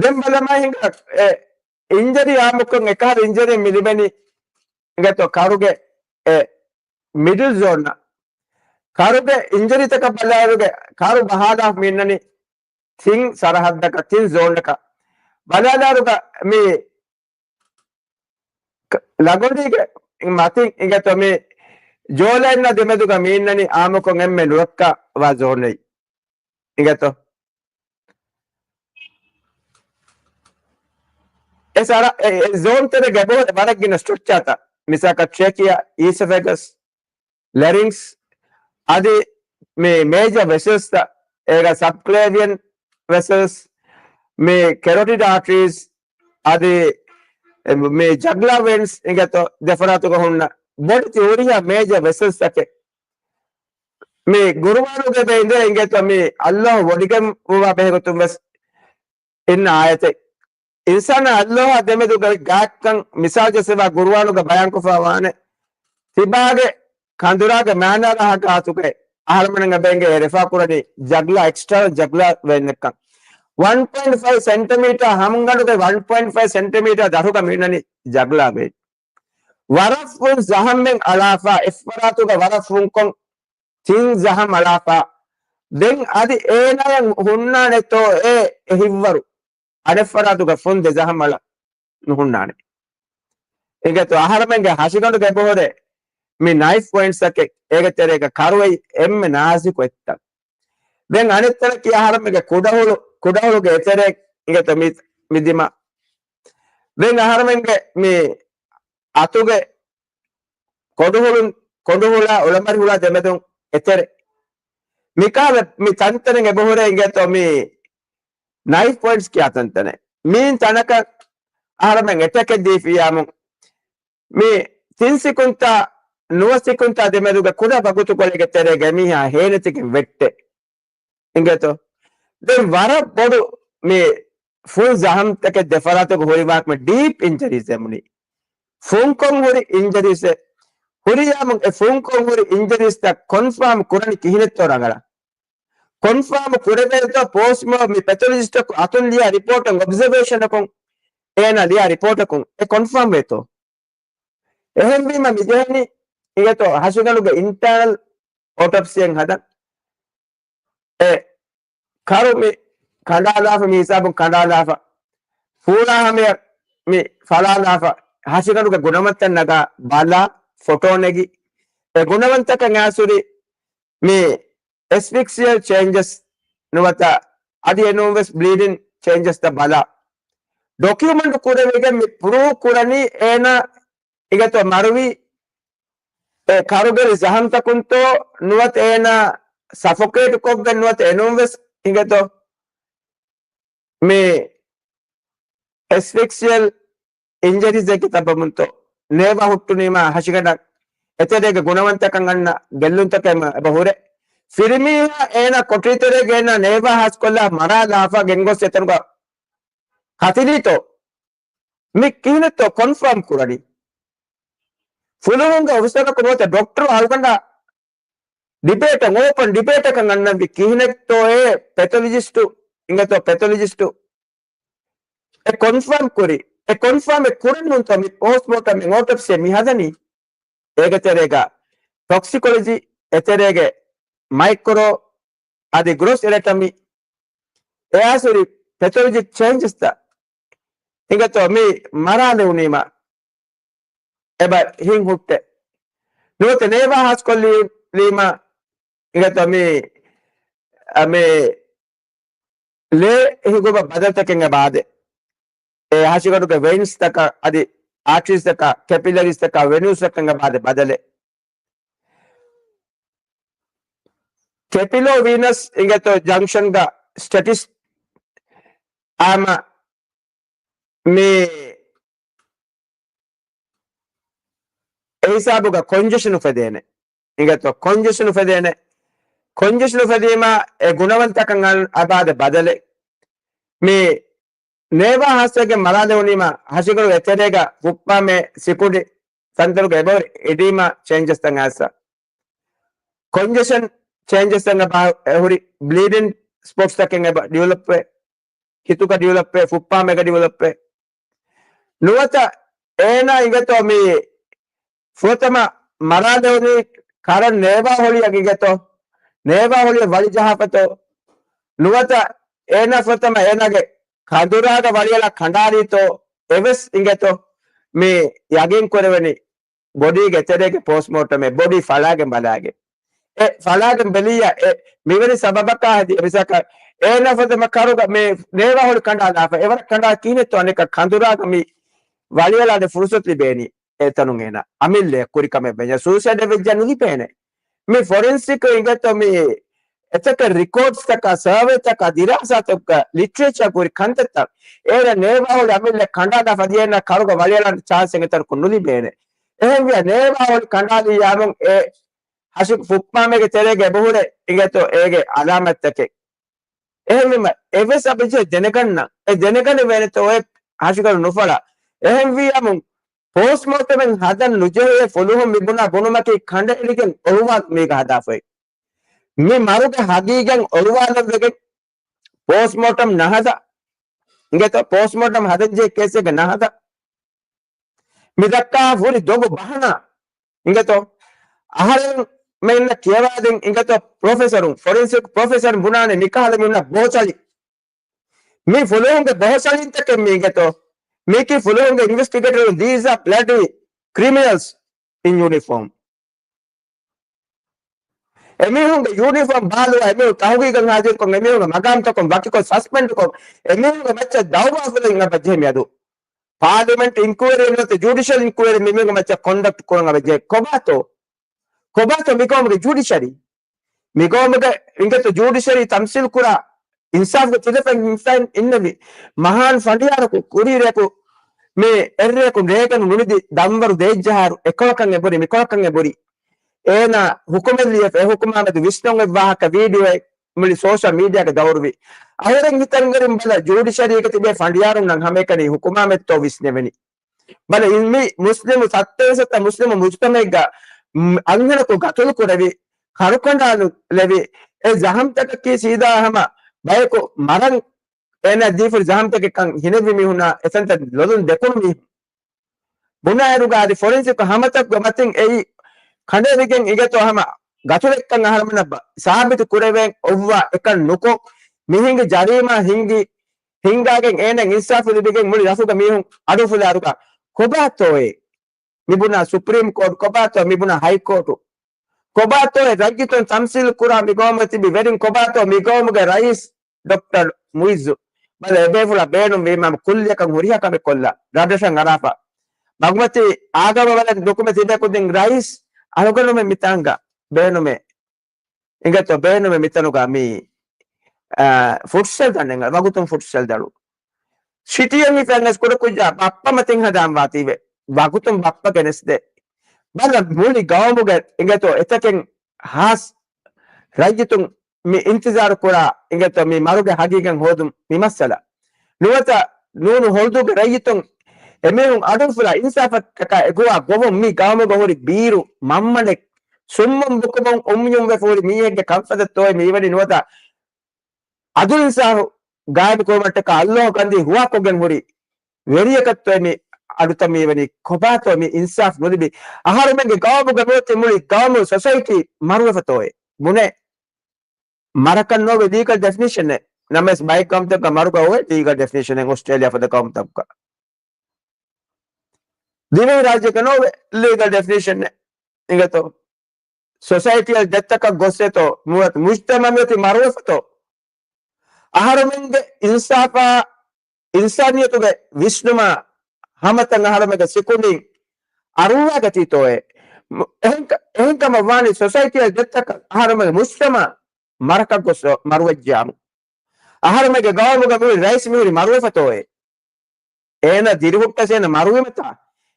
ދެން ބަލަމާ ހިނގާ، އެ، އިންޖަރީ އާއްމުކޮށް އެކަހަލަ އިންޖަރީ މި ލިބެނީ އިނގޭތޯ ކަރުގެ އެ މިޑްލް ޒޯން. ކަރުގެ އިންޖަރީތަކަށް ބަލާއިރުގެ ކަރު ބަހާލާފަ މި އިންނަނީ ތިން ސަރަހައްދަކަށް، ތިން ޒޯންއަކަށް. ބަލާލާއިރުގަ މި ކ-، ލަގޮނޑީގެ މަތިން އިނގޭތޯ މި ޖޯލައިންނާ ދެމެދުގަ މި އިންނަނީ އާއްމުކޮށް އެންމެ ނުރައްކާވާ ޒޯނެއް. އިނގޭތޯ؟ އެ ސަރަ-، އެ، އެ ޒޯން ތެރޭގަ އެބަހުރި ވަރަށް ގިނަ ސްޓްރަކްޗާތައް، މިސާލަކަށް ޓްރެކިއާ، އީސެފެގަސް، ލެރިންގްސް، އަދި މި މޭޖަ ވެސަލްސްތައް، އޭގަ ސަބްކްލޭވިއަން ވެސަލްސް، މި ކެރޮޓިޑް އާޓްރީސް، އަދި މި ޖަގްލާ ވެއިންސް އިނގޭތޯ ދެފަރާތުގަ ހުންނަ ބޮޑެތި ހުރިހާ މޭޖަ ވެސަލްސްތަކެއް މި ގުރުއާނުގަ އިނދެ އިނގޭތޯ މި އައްލާހު ވޮޑިގެންވާ ބެހޭގޮތުން ވެސް އިންނަ އާޔަތެއް. އިންސާނާ އައްލާހާ ދެމެދުގަ ގާތްކަން މިސާލު ޖެއްސަވާ ގުރުއާނުގަ ބަޔާންކޮށްފަ ވާނެ. ތިބާގެ ކަނދުރާގެ މާނަރާ ހަގާތުގައި އަހަރުމެން އެބަ އެނގޭ ރެފާ ކުރަނީ ޖަގްލާ އެކްސްޓަރނަލް ޖަގްލާ ވެއިންއެއްކަން. ވަން ޕޮއިންޓް ފައިވް ސެންޓިމީޓާ ހަމަނގަނޑުގެ ވަން ޕޮއިންޓް ފައިވް ސެންޓިމީޓާ ދަށުގަ މި އިންނަނީ ޖަގްލާ ވެއިން. ވަރަށް ފުން ޒަހަމެއް އަޅާފަ، އެއްފަރާތުގަ ވަރަށް ފުންކޮށް ތިން ޒަހަމް އަޅާފަ. ދެން އަދި އޭނާޔަށް ހުންނާނެތޯ އެ އެހިއްވަރު އަނެއްފަރާތުގަ ފުން ދެ ޒަހަމް އަޅަ ނުހުންނާނެ. އިނގޭތޯ އަހަރަމެންގެ ހަށިގަނޑުގެ އެބަހުރޭ މި ނައިފް ޕޮއިންޓްސް އެކެއް، އޭގެ ތެރޭގަ ކަރުވައި އެންމެ ނާޒިކު އެއްތަން. ދެން އަނެއްތަނަކީ އަހަރަމެންގެ ކުޑަހުޅު، ކުޑަހުޅުގެ އެތެރޭ އިނގޭތޯ މި، މި ދިމާ. ދެން އަހަރަމެންގެ މި އަތުގެ ކޮނޑުހުޅުން، ކޮނޑުހުޅާ އުޅަމަރި ހުޅާ ދެމެދުން އެތެރެ. މިކާވެ މި ތަންތަނެއް އެބަހުރޭ އިނގޭތޯ މި ނައިފް ޕޮއިންޓްސް ކިޔާ ތަންތަނެއް. މިއިން ތަނަކަށް އަހަރަމެން އެޓެކެއް ދީފިއްޔާމު މި ތިން ސިކުންތާ ނުވަ ސިކުންތާ ދެމެދުގެ ކުޑަ ވަގުތުކޮޅެއްގެ ތެރޭގަ މީހާ ހޭނެތިގެން ވެއްޓެ. އިނގޭތޯ؟ ދެން ވަރަށް ބޮޑު މި ފުން ޒަހަމްތަކެއް ދެފަރާތުގަ ހުރިވާކަމަށް ޑީޕް އިންޖަރީސް އެމުނީ. ފުންކޮށް ހުރި އިންޖަރީސް އެ ހުރިޔާމު އެ ފުންކޮށް ހުރި އިންޖަރީސްތައް ކޮންފާމް ކުރަނީ ކިހިނެއްތޯ ރަނގަޅަށް؟ ކޮންފާމް ކުރެވޭތޯ ޕޯސްޓްމޯ މި ޕެތޮލޮޖިސްޓަކު އަތުން ލިޔާ ރިޕޯޓަށް އޮބްޒަވޭޝަނަކުން އޭނާ ލިޔާ ރިޕޯޓަކުން އެ ކޮންފާމް ވޭތޯ؟ އެހެންވީމަ މިޖެހެނީ އިނގޭތޯ ހަށިގަނޑުގެ އިންޓާނަލް އޮޓޮޕްސީއެއް ހަދަން. އެ ކަރު މި ކަނޑާލާފަ، މި ހިސާބުން ކަނޑާލާފަ، ފޫޅާ ހަމަޔަށް މި ފަޅާލާފަ، ހަށިގަނޑުގެ ގުނަވަންތައް ނަގާ ބަލާ، ފޮޓޯ ނެގި، އެ ގުނަވަންތަކަށް އައިސްހުރި މި އެސްފިކްސިއަލް ޗޭންޖަސް ނުވަތަ އަދި އެނޫންވެސް ބްލީޑިން ޗޭންޖަސްތައް ބަލާ، ޑޮކިއުމަންޓް ކުރެވިގެން މި ޕްރޫވް ކުރަނީ އޭނާ އިނގޭތޯ މަރުވީ އެ ކަރުގެ ޒަހަމްތަކުންތޯ ނުވަތަ އޭނާ ސަފޮކޭޓް ކޮށްގެން ނުވަތަ އެނޫންވެސް އިނގޭތޯ މި އެސްފިކްސިއަލް އިންޖަރީސްއެއްގެ ސަބަބުންތޯ ނޭވާ ހުއްޓުނީމާ ހަށިގަނޑަށް އެތެރޭގެ ގުނަވަންތަކަށް އަންނަ ގެއްލުންތަކެއް އެބަ ހުރޭ. ފިރިމީހާ އޭނާ ކޮޓަރި ތެރޭގަ އޭނާ ނޭވާ ހާސްކޮށްލާ މަރާލާފަ ގެންގޮސް އެތަނުގަ ކަތިލީތޯ؟ މި ކިހިނެއްތޯ ކޮންފާމް ކުރަނީ؟ ފުލުހުންގެ އޮފިސަރަކު ނުވަތަ ޑޮކްޓަރު އަޅުގަނޑާ ޑިބޭޓަށް، އޯޕަން ޑިބޭޓަކަށް އަންނަންވީ ކިހިނެއްތޯ އެ ޕެތޮލޮޖިސްޓު އިނގޭތޯ ޕެތޮލޮޖިސްޓު އެ ކޮންފާމް ކުރި، އެ ކޮންފާމް އެ ކުރަން ނޫންތޯ މި ޕޯސްޓްމޯޓަމް އެ އޯޓޮޕްސީ މި ހަދަނީ؟ އޭގެ ތެރޭގަ ޓޮކްސިކޮލޮޖީ، އެތެރޭގެ މައިކްރޯ އަދި ގްރޯސް އެނަޓަމީ، އެއާސުރި ޕެތޮލޮޖިކް ޗޭންޖަސްތައް އިނގޭތޯ މި މަރާލެވުނީމަ އެބަ ހިން ހުއްޓެ. ނުވަތަ ނޭވާ ހާސްކޮށްލީމަ އިނގޭތޯ މި، އަ، މި ލޭ ހިގުމަށް ބަދަލުތަކެއް އެބަ އާދޭ. އެ ހަށިގަނޑުގެ ވެއިންސްތަކަށް އަދި އާޓްރީސްތަކަށް، ކެޕިލަރީސްތަކަށް، ވެނޫސްތަކަށް އެބަ އާދޭ ބަދަލެއް. ކެޕިލޯ ވީނަސް އިނގޭތޯ ޖަންކްޝަންގަ ސްޓެޓިސް އާމަ މި އެ ހިސާބުގަ ކޮންޖެޝަން އުފެދޭނެ. އިނގޭތޯ ކޮންޖެޝަން އުފެދޭނެ. ކޮންޖެޝަން އުފެދީމާ އެ ގުނަވަންތަކަށް އަން އަބާދެ ބަދަލެއް. މި ނޭވާ ހާސްވެގެން މަރާލެވުނީމާ ހަށިގަނޑު އެތެރޭގަ ހުއްޕާމޭ ސިކުޑި ތަންތަނުގަ އެބަހުރި އެޑީމާ ޗޭންޖަސްތައް އައިސް. ކޮންޖެޝަން ޗޭންޖަސް އެބަ ހުރި، ބްލީޑިން ސްޕޮޓްސް ތަކެއް އެބަ ޑިވެލޮޕް ވޭ، ހިތުގަ ޑިވެލޮޕް ވޭ، ފުއްޕާމެގަ ޑިވެލޮޕް ވޭ. ނުވަތަ އޭނާ އިނގޭތޯ މި ފުރަތަމަ މަރާލެވުނީ ކަރަން ނޭވާ ހޮޅިއަށް އިނގޭތޯ، ނޭވާ ހޮޅިއަށް ވަޅި ޖަހާފަތޯ. ނުވަތަ އޭނާ ފުރަތަމަ އޭނާގެ ކަނދުރާގަ ވަޅިއަޅާ ކަނޑާލީތޯ އެވެސް އިނގޭތޯ މި ޔަގީން ކުރެވެނީ ބޮޑީގެ ތެރޭގެ ޕޯސްޓްމޯޓަމެއް، ބޮޑީ ފަޅާގެން ބަލާގެން. އެ ފަޅާގެން ބެލިއްޔާ އެ މިވެނި ސަބަބަކާ ހެދި އެ މިސާކަށް އޭނާ ފުރަތަމަ ކަރުގަ މި ނޭވާ ހޮޅި ކަނޑާލާފަ، އެވަރަށް ކަނޑާ ކިހިނެއްތޯ އަނެއްކާ ކަނދުރާގަ މި ވަޅިއަޅާނެ ފުރުސަތު ލިބޭނީ އެ ތަނުން އޭނާ އަމިއްލަ ކުރި ކަމެއް ވެއްޖެ ސޫސައިޑެއް ވެއްޖެ ނުލިބޭނެ. މި ފޮރެންސިކް އިނގޭތޯ މި އެތަކެއް ރިކޯޑްސްތަކާ، ސަރވޭތަކާ، ދިރާސާތަކުގަ، ލިޓްރޭޗާ ކުރި ކަންތައްތައް އޭނަ ނޭވާ ހޮޅި އަމިއްލަ ކަނޑާލާ ފަދިޔަންނަ ކަރުގަ ވަޅިއަޅާން ޗާންސް އެތަރަކު ނުލިބޭނެ. އެހެންވިޔާ ނޭވާ ހޮޅި ކަނޑާލިއްޔާމުން އެ ހަށި ފުއްޕާމޭގެ ތެރޭގަ އެބަހުރެ އިނގޭތޯ އޭގެ އަލާމަތްތަކެއް. އެހެންވީމަ އެވެސް އަބަޖެ ދެނެގަންނަ، އެ ދެނެގަނެވޭނެތޯ އެ ހަށިގަނޑު ނުފަޅާ. އެހެންވީއަމުން ޕޯސްޓްމޯޓަމެން ހަދަން ނުޖެހޭ ފުލުހުން މި ބުނާ ބުނުމަކީ ކަނޑައެޅިގެން އޮޅުވާލުމީގަ ހަދާފައި. މި މަރުގެ ހަގީގަތް އޮޅުވާލައްވެގެން ޕޯސްޓްމޯޓަމް ނަހަދާ، އިނގޭތޯ ޕޯސްޓްމޯޓަމް ހަދަންޖެހޭ ކޭސްއެއްގެ ނަހަދާ. މި ދައްކާ ހުރި ދޮގު ބަހަނާ އިނގޭތޯ އަހަރެން މެންނަށް ކިޔަވާދިން އިނގޭތޯ ޕްރޮފެސަރުން، ފޮރެންސިކް ޕްރޮފެސަރުން ބުނާނެ މިކަހަލަ މިންނަ ބޯސަޅި. މި ފުލުހުންގެ ބޯސަޅިންތަކެއް މި އިނގޭތޯ. މީކީ ފުލުހުންގެ އިންވެސްޓިގޭޓަރުން، these are bloody criminals in uniform. އެމީހުންގެ ޔޫނިފޯމް ބާލުވާ، އެމީހުން ތަހުގީގަށް ހާޒިރުކޮށް، އެމީހުންގެ މަގާމްތަކުން ވަކިކޮށް، ސަސްޕެންޑްކޮށް، އެމީހުންގެ މައްޗަށް ދައުވާ ފުލައިން އަބަޖެހެ މިއަދު. ޕާލިމެންޓް އިންކުއަރީ ނުވަތަ ޖުޑިޝަލް އިންކުއަރީ މިމީހުންގެ މައްޗަށް ކޮންޑަކްޓް ކުރަން އަބަޖެހެ. ކޮބާތޯ؟ ކޮބާތޯ މިގައުމުގެ ޖުޑިޝަރީ؟ މިގައުމުގެ އިނގޭތޯ ޖުޑިޝަރީ ތަމްސީލް ކުރާ އިންސާފްގެ ތިލަފަތް އިންސާން އިންނެވި. މަހާން ފަނޑިޔާރަކު ކުރީރެއަކު މި އެއްރެއަކު ރޭގަނޑު ނުނިދި ދަންވަރު ދޭއްޖަހާރު އެކޮޅަކަށް އެބުރި މިކޮޅަކަށް އެބުރި. އޭނާ ހުކުމެއް ލިޔެފަ އެ ހުކުމާމެދު ވިސްނުން އޮތް ވާހަކަ ވީޑިއޯއެއް މުޅި ސޯޝަލް މީޑިއާގަ ދައުރުވި. އަހުރެން ހިތަށް އެރިން ބަލަ ޖުޑިޝަރީގަ ތިބޭ ފަނޑިޔާރުންނަށް ހަމައެކަނި ހުކުމާމެދުތޯ ވިސްނެވެނީ. ބަލަ މި މުސްލިމު ސައްތަ ސައްތަ މުސްލިމު މުޖުތަމައެއްގަ އަންހެނަކު ގަތުލު ކުރެވި، ކަރުކަނޑާލު ލެވި، އެ ޒަހަމްތަކަކީ ސީދާ ހަމަ ބަޔަކު މަރަން އޭނާ ދީފުރި ޒަހަމްތަކެއްކަން ހިނެއްވި މީހުންނާ އެތަންތަން ލޮލުން ދެކުނު މީހުން. ބުނާއިރުގަ އަދި ފޮރެންސިކް ހަމަތަކުގެ މަތިން އެއީ ކަނޑައެޅިގެން އިނގޭތޯ ހަމަ ގަތުލެއްކަން އަހަރުމެންނަށް ސާބިތު ކުރެވޭން އޮއްވާ އެކަން ނުކޮށް، މި ހިނގި ޖަރީމާ ހިނގި، ހިނގާގެން އޭނަ އިންސާފު ލިބިގެން މުޅި ރަށުގެ މީހުން އަޑުފުލާރުގަ ކޮބާތޯއޭ؟ މިބުނާ ސުޕްރީމް ކޯޓް ކޮބާތޯ؟ މިބުނާ ހައި ކޯޓު ކޮބާތޯ؟ އެ ރައްޔިތުން ތަމްސީލު ކުރާ މިގައުމުގަ ތިބި ވެރިން ކޮބާތޯ؟ މިގައުމުގެ ރައީސް ޑޮކްޓަރ މުއިއްޒު. ބަލަ، އެބޭފުޅާ ބޭނުން ވީމަ ކުއްލިއަކަށް ހުރިހާ ކަމެއް ކޮށްލާ ރަށްރަށަށް އަރާފަ. މަގުމަތީ އާގަމަ ވަލަށް ނުކުމެ ތިބޭ ކުދިން ރައީސް އަޅުގަނޑުމެން މިތާނގަ ބޭނުމޭ. އިނގޭތޯ ބޭނުމެ މިތަނުގަ މި، އާ، ފުޓްސަލް ދަނޑެއް ވަގުތުން ފުޓްސަލް ދަޅު. ސިޓީއެއް ހިފެން އެސް ކުޑަކުއްޖާ ބައްޕަ މަތިން ހަދާން ވާތީވެ. ވަގުތުން ބައްޕަ ގެނެސްދޭ. ބަލަ މުޅި ގައުމުގެ އިނގޭތޯ އެތަކެއް ހާސް ރައްޔިތުން މި އިންތިޒާރު ކުރާ އިނގޭތޯ މި މަރުގެ ހަގީގަތް ހޯދުން މި މައްސަލަ. ނުވަތަ ނޫނު ހޮޅުދޫގެ ރައްޔިތުން އެމީހުން އަޑުންފުލާ އިންސާފަށްޓަކާ އެގޮވާ ގޮވުން މި ގައުމުގަ ހުރި ބީރު މަންމަނެއް ސުންމުން ބުކުމުން އުމްޔުން ވެފަ ހުރި މީހެއްގެ ކަންފަތަށް ތޯއެ މިވަނީ ނުވަތަ އަދުލު އިންސާފު ގާއިމު ކުރުމަށްޓަކާ އައްލޯހަށް ކަންދީ ހުވާކޮށްގެން ހުރި ވެރިޔަކަށްތޯއެ މި އަޑުތައް މިވަނީ ކޮބާތޯ މި އިންސާފް ނުލިބި އަހަރުމެންގެ ގައުމުގަ ނުވަތަ މުޅި ގައުމު ސޮސައިޓީ މަރުވެފަތޯއެ ބުނޭ. މަރަކަށް ނޯވެ ލީގަލް ޑެފިނިޝަނެއް. ނަމަވެސް ބައެއް ގައުމުތަކުގަ މަރުގަ އޮވޭ ލީގަލް ޑެފިނިޝަނެއް އޮސްޓްރޭލިޔާ ފަދަ ގައުމުތަކުގަ. ދިވެހި ރާއްޖޭގަ ނޯވެ ލީގަލް ޑެފިނިޝަނެއް. އިނގޭތޯ؟ ސޮސައިޓީއަށް ދެއްތަކަށް ގޮއްސޭތޯ؟ ނުވަތަ މުޖްތަމަޢު މިއޮތީ މަރުވެފަތޯ؟ އަހަރުމެންގެ އިންސާފާ، އިންސާނިއްޔަތުގެ ވިސްނުމާ ހަމަތަން އަހަރުމެންގެ ސިކުނޑިން އަރުއްވާގަތީތޯއޭ؟ މު-، އެހެން ކަ-، އެހެން ކަމަށް ވާނީ ސޮސައިޓީއަށް ދެއްތަކަށް އަހަރުމެންގެ މުޖްތަމަޢު މަރަކަށް ގޮސް މަރުވެއްޖިއްޔާމު. އަހަރުމެންގެ ގައުމުގެ މުޅި ރައީސް މިހުރި މަރުވެފަތޯއޭ؟ އޭނަ ދިރިހުއްޓަސް އޭނަ މަރުވީމަތާ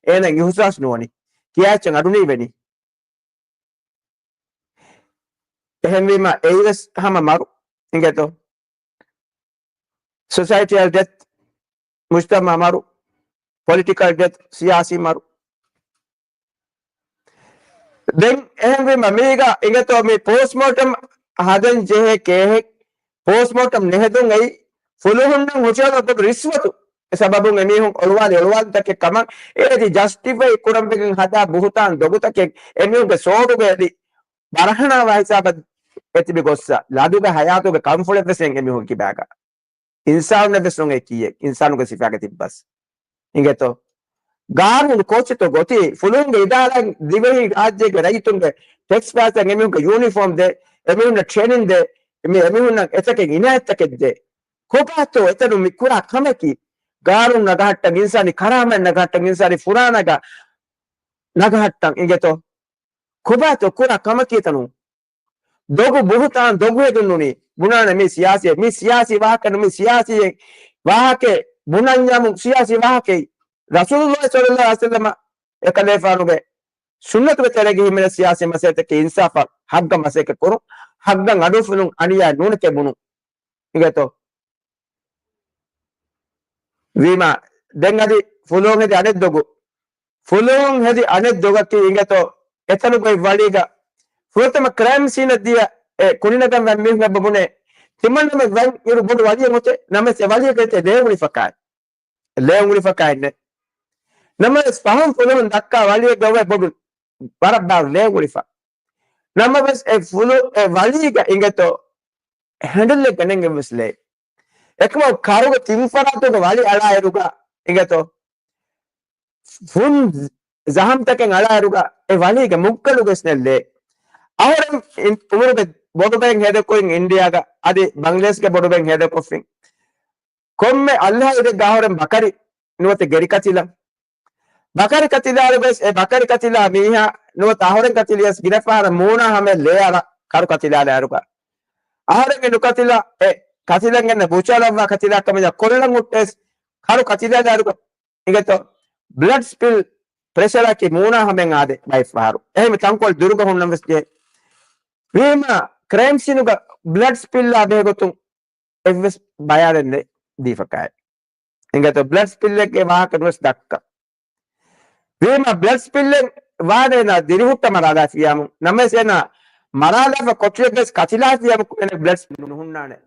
އޭނަ އިހުސާސް ނުވަނީ. ކިޔާ އެއްޗެއް އަޑުނީވެނީ. އެހެންވީމަ އެއީވެސް ހަމަ މަރު އިނގޭތޯ؟ ސޮސައިޓީއަލް ޑެތް، މުޖްތަމަޢު މަރު، ޕޮލިޓިކަލް ޑެތް، ސިޔާސީ މަރު. ދެން އެހެންވީމަ މީގަ އިނގޭތޯ މި ޕޯސްޓްމޯޓަމް ހަދަން ޖެހޭ ކޭހެއް ޕޯސްޓްމޯޓަމް ނެހެދުން އެއީ ފުލުހުންނަށް ހުށަހަޅާ ބޮޑު ރިޝްވަތު. އެ ސަބަބުން އެމީހުން އޮޅުވާލި އޮޅުވާލުތަކެއް ކަމަށް އޭތި ޖަސްޓިފައި ކުރަންވެގެން ހަދާ ބުހުތާން ދޮގުތަކެއް އެމީހުންގެ ސޯރުގައި އަދި ބަރަހަނާވާ ހިސާބަށް އެ ތިބި ގޮއްސަ ލަދުގެ ހަޔާތުގެ ކަންފުޅެއްވެސް އެނގޭ އެމީހުންގެ ކިބާގަ. އިންސާނުންނެއްވެސް ނޫނޭ ކީއެއް އިންސާނުގެ ސިފާގަ ތިއްބަސް. އިނގޭތޯ؟ ގާނޫނު ކޯޗެއްތޯ ގޮތީ؟ ފުލުހުންގެ އިދާރާއިން ދިވެހި ރާއްޖޭގެ ރައްޔިތުންގެ ޓެކްސް ފައިސާއިން އެމީހުންގެ ޔޫނިފޯމް ދޭ، އެމީހުންނަށް ޓްރޭނިން ދޭ، މި އެމީހުންނަށް އެތަކެއް އިނާޔަތްތަކެއް ދޭ. ކޮބާތޯ އެތަނުން މި ކުރާ ކަމަކީ؟ ގާނޫނު ނަގަހައްޓަން، އިންސާނީ ކަރާމަތް ނަގަހައްޓަން، އިންސާނީ ފުރާނަގަ ނަގަހައްޓަން އިނގޭތޯ؟ ކޮބާތޯ ކުރާ ކަމަކީ އެތަނުން؟ ދޮގު ބުހުތާން ދޮގު ހެދުން ނޫނީ. ބުނާނެ މީ ސިޔާސީ، މީ ސިޔާސީ ވާހަކަ ނޫން، މީ ސިޔާސީ ވާހަކައެއް ބުނަންޏާމު ސިޔާސީ ވާހަކައެއް. ރަސޫލުﷲ ޞައްލަﷲ ޢަލައިހި ވަސައްލަމަ އެކަލޭފާނުގެ ސުންނަތުގެ ތެރޭގަ ހިމެނޭ ސިޔާސީ މަސައްކަތަކީ އިންސާފަށް ހައްގަށް މަސައްކަތް ކުރުން، ހައްގަށް އަޑު އުފުލުން، އަނިޔާ ނޫނެކޭ ބުނުން. އިނގޭތޯ؟ ވީމާ، ދެން އަދި ފުލުހުން ހެދި އަނެއް ދޮގު. ފުލުހުން ހެދި އަނެއް ދޮގަކީ އިނގޭތޯ، އެތަނުގައި ވަޅީގަ ފުރަތަމަ ކްރައިމް ސީނަށް ދިޔަ އެ ކުނިނަގަން ވަން މީހުން އެބަ ބުނޭ، ތިމަންނަމެ ވަން އިރު ބޮޑު ވަޅިއެއް އޮތޭ، ނަމަވެސް އެ ވަޅިއެއްގަ އެތޭ ލޭ އުޅިފަ ކާއެއް. ލޭ އުޅިފަ ކާއެއް ނެތް. ނަމަވެސް ފަހުން ފުލުހުން ދައްކާ ވަޅިއެއްގަ އޮވޭ ބޮޑު ވަރަށް ބާރު ލޭ އުޅިފަ. ނަމަވެސް އެ ފުލު، އެ ވަޅީގަ އިނގޭތޯ ހެންޑަލެއްގަ ނެތް އެއްވެސް ލޭ. އެކަމަކު ކަރުގެ ތިން ފަރާތުގަ ވަޅި އަޅާއިރުގަ އިނގޭތޯ ފުން ޒަހަމްތަކެއް އަޅާއިރުގަ އެ ވަޅީގެ މުއްގަނޑުގަސް ނެތް ލޭ. އަހަރެން އިން-، އުމުރުގެ ބޮޑުބައެއް ހޭދަކުރިން އިންޑިޔާގަ އަދި ބަންގްލަދޭޝްގެ ބޮޑުބައެއް ހޭދަކޮށްފިން. ކޮންމެ އަލްހާއިދެއްގަ އަހަރެން ބަކަރި ނުވަތަ ގެރި ކަތިލަން. ބަކަރި ކަތިލާއިރުވެސް އެ ބަކަރި ކަތިލާ މީހާ ނުވަތަ އަހަރެން ކަތިލިޔަސް ގިނަ ފަހަރަށް މޫނާ ހަމައަށް ލޭ އަރާ ކަރު ކަތިލާލާއިރުގަ. އަހަރެންގެ ނުކަތިލާ އެ ކަތިލަން ގެންނަ ބުޗާލައްވާ ކަތިލާ ކަމަށް ކޮށްލަން ހުއްޓޭސް ކަރު ކަތިލާލާއިރުގަ އިނގޭތޯ ބްލަޑް ސްޕިލް ޕްރެޝަރަކީ މޫނާ ހަމައަށް އާދޭ ބައެއް ފަހަރު. އެހެން ތަންކޮޅެއް ދުރުގަ ހުންނަން ވެސް ޖެހޭ. ވީމާ ކްރައިމް ސީނުގަ ބްލަޑް ސްޕިލްއާ ބެހޭގޮތުން އެއްވެސް ބަޔާނެއް ނެތް ދީފަކާއެއް. އިނގޭތޯ ބްލަޑް ސްޕިލްއެއްގެ ވާހަކަ ނުވެސް ދައްކަ. ވީމާ ބްލަޑް ސްޕިލްއެއް ވާނެ އޭނާ ދިރިހުއްޓަ މަރާލާފިޔާމު. ނަމަވެސް އޭނާ މަރާލާފަ ކޮޓަރިއެއްގަސް ކަތިލާފިޔާމު ކުރެނެ ބްލަޑް ސްޕިލް ނުހުންނާނެ.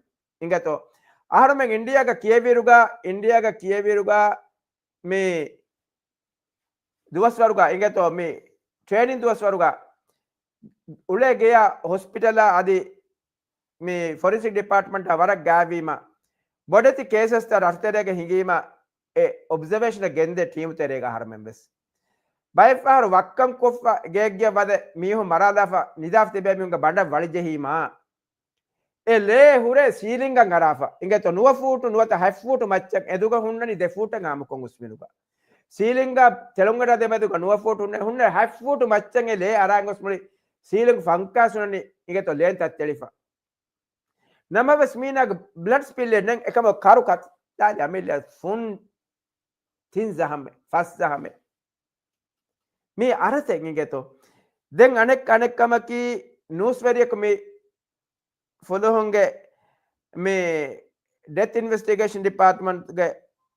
އިނގޭތޯ އަހަރުމެން އިންޑިޔާގަ ކިޔެވިއިރުގަ، އިންޑިޔާގަ ކިޔެވިއިރުގަ މި ދުވަސްވަރުގަ އިނގޭތޯ މި ޓްރޭނިން ދުވަސްވަރުގަ އުޅޭ ގެޔާ ހޮސްޕިޓަލާ އަދި މި ފޮރެންސިކް ޑިޕާޓްމަންޓާ ވަރަށް ގާތްވީމަ، ބޮޑެތި ކޭސަސްތައް ރަށުތެރޭގަ ހިނގީމަ، އެ އޮބްޒަވޭޝަނަށް ގެންދޭ ޓީމު ތެރޭގަ އަހަރުމެން ވެސް ބައެއް ފަހަރު ވައްކަން ކޮށްފަ ގެއެއްގެ ވަދެ މީހުން މަރާލާފަ ނިދާފަ ތިބޭ މީހުންގެ ބަނޑަށް ވަޅި ޖެހީމާ، އެ ލޭ ހުރޭ ސީލިންގަށް އަރާފަ. އިނގޭތޯ ނުވަ ފޫޓު ނުވަތަ ހަތް ފޫޓު މައްޗަށް އެދުގަ ހުންނަނީ ދެ ފޫޓަށް އާމުކޮށް އުސްމިނުގަ. ސީލިންގާ ތެޅުންގަޑާ ދެމެދުގަ ނުވަ ފޫޓު ހުންނަ، ހުންނަ ހަތް ފޫޓު މައްޗަށް އެ ލޭ އަރާން ގޮސް މުޅި ސީލިން ފަންކާ ސުނަނީ އިނގޭތޯ ލޭން ތައްތެޅިފަ. ނަމަވެސް މީނާގެ ބްލަޑް ސްޕިލްއެއް ނެތް އެކަމަކު ކަރު ކަތިލާލި އަމިއްލަ ފުން ތިން ޒަހަމެއް، ފަސް ޒަހަމެއް. މީ އަރަތެއް އިނގޭތޯ. ދެން އަނެއް، އަނެއް ކަމަކީ ނޫސްވެރިޔަކު މި ފުލުހުންގެ މި ޑެތް އިންވެސްޓިގޭޝަން ޑިޕާޓްމަންޓްގެ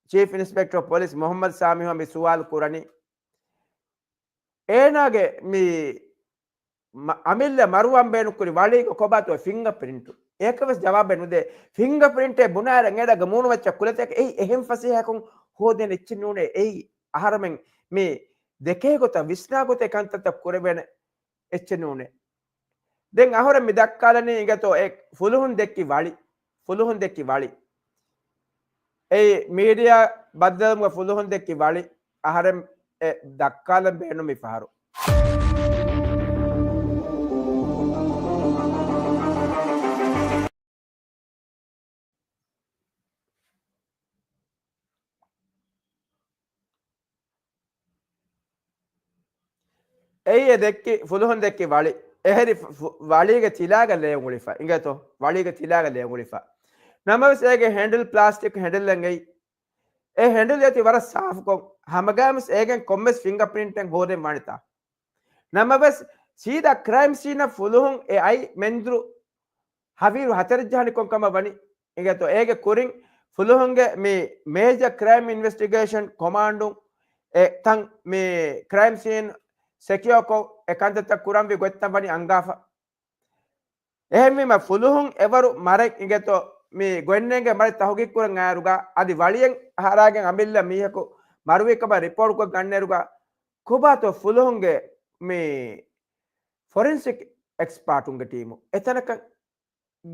ޗީފް އިންސްޕެކްޓަރ އޮފް ޕޮލިސް މުހައްމަދު ސާމިހުއާ މި ސުވާލު ކުރަނީ. އޭނާގެ މި މަ-، އަމިއްލަ މަރުވާން ބޭނުންކުރި ވަޅީގަ ކޮބާތޯ ފިންގަ ޕްރިންޓު؟ އޭކަވެސް ޖަވާބެއް ނުދޭ. ފިންގަ ޕްރިންޓެއް ބުނާއިރަށް އޭނާގެ މޫނުމައްޗަށް ކުލަތަކެއް އެއީ އެހެން ފަސޭހަކޮށް ހޯދޭނެ އެއްޗެއް ނޫނޭ. އެއީ އަހަރަމެން މި ދެކޭ ގޮތަށް ވިސްނާ ގޮތެއް ކަންތައްތައް ކުރެވޭނެ އެއްޗެއް ނޫނޭ. ދެން އަހަރެން މި ދައްކާލަނީ އިނގޭތޯ އެ ފުލުހުން ދެއްކި ވަޅި. ފުލުހުން ދެއްކި ވަޅި. އެއީ މީޑިއާ ބައްދަލުވުމުގަ ފުލުހުން ދެއްކި ވަޅި. އަހަރެން އެ ދައްކާލަން ބޭނުން މި ފަހަރު. އެއީ އެ ދެއްކި، ފުލުހުން ދެއްކި ވަޅި. އެހެރި ފު-، ފު-، ވަޅީގެ ތިލާގަ ލޭ އުޅިފަ. އިނގޭތޯ؟ ވަޅީގެ ތިލާގަ ލޭ އުޅިފަ. ނަމަވެސް އޭގެ ހެންޑަލް ޕްލާސްޓިކް ހެންޑަލްއެއް އެއީ. އެ ހެންޑަލް އޭތި ވަރަށް ސާފުކޮށް، ހަމަގައިމުވެސް އޭގެން ކޮންމެސް ފިންގަ ޕްރިންޓެއް ހޯދެން ވާނެތާ. ނަމަވެސް ސީދާ ކްރައިމް ސީނަށް ފުލުހުން އެ އައި މެންދުރު ހަވީރު ހަތަރެއް ޖަހަނިކޮށް ކަމަށް ވަނީ. އިނގޭތޯ އޭގެ ކުރިން ފުލުހުންގެ މި މޭޖަ ކްރައިމް އިންވެސްޓިގޭޝަން ކޮމާންޑުން އެ ތަން މި ކްރައިމް ސީން ސެކިއޯކޮށް އެ ކަންތައްތައް ކުރަންވީ ގޮތްތައް ވަނީ އަންގާފަ. އެހެންވީމަ ފުލުހުން އެވަރު މަރެއް އިނގޭތޯ މި ގޮތްނޭނގެ މަރެއް ތަހުގީގު ކުރަން އައިރުގަ އަދި ވަޅިއެއް ހަރާގެން އަމިއްލަ މީހަކު މަރުވިކަމަށް ރިޕޯޓްކޮށް ގަންނައިރުގަ ކޮބާތޯ ފުލުހުންގެ މި ފޮރެންސިކް އެކްސްޕާޓުންގެ ޓީމު އެތަނަކަށް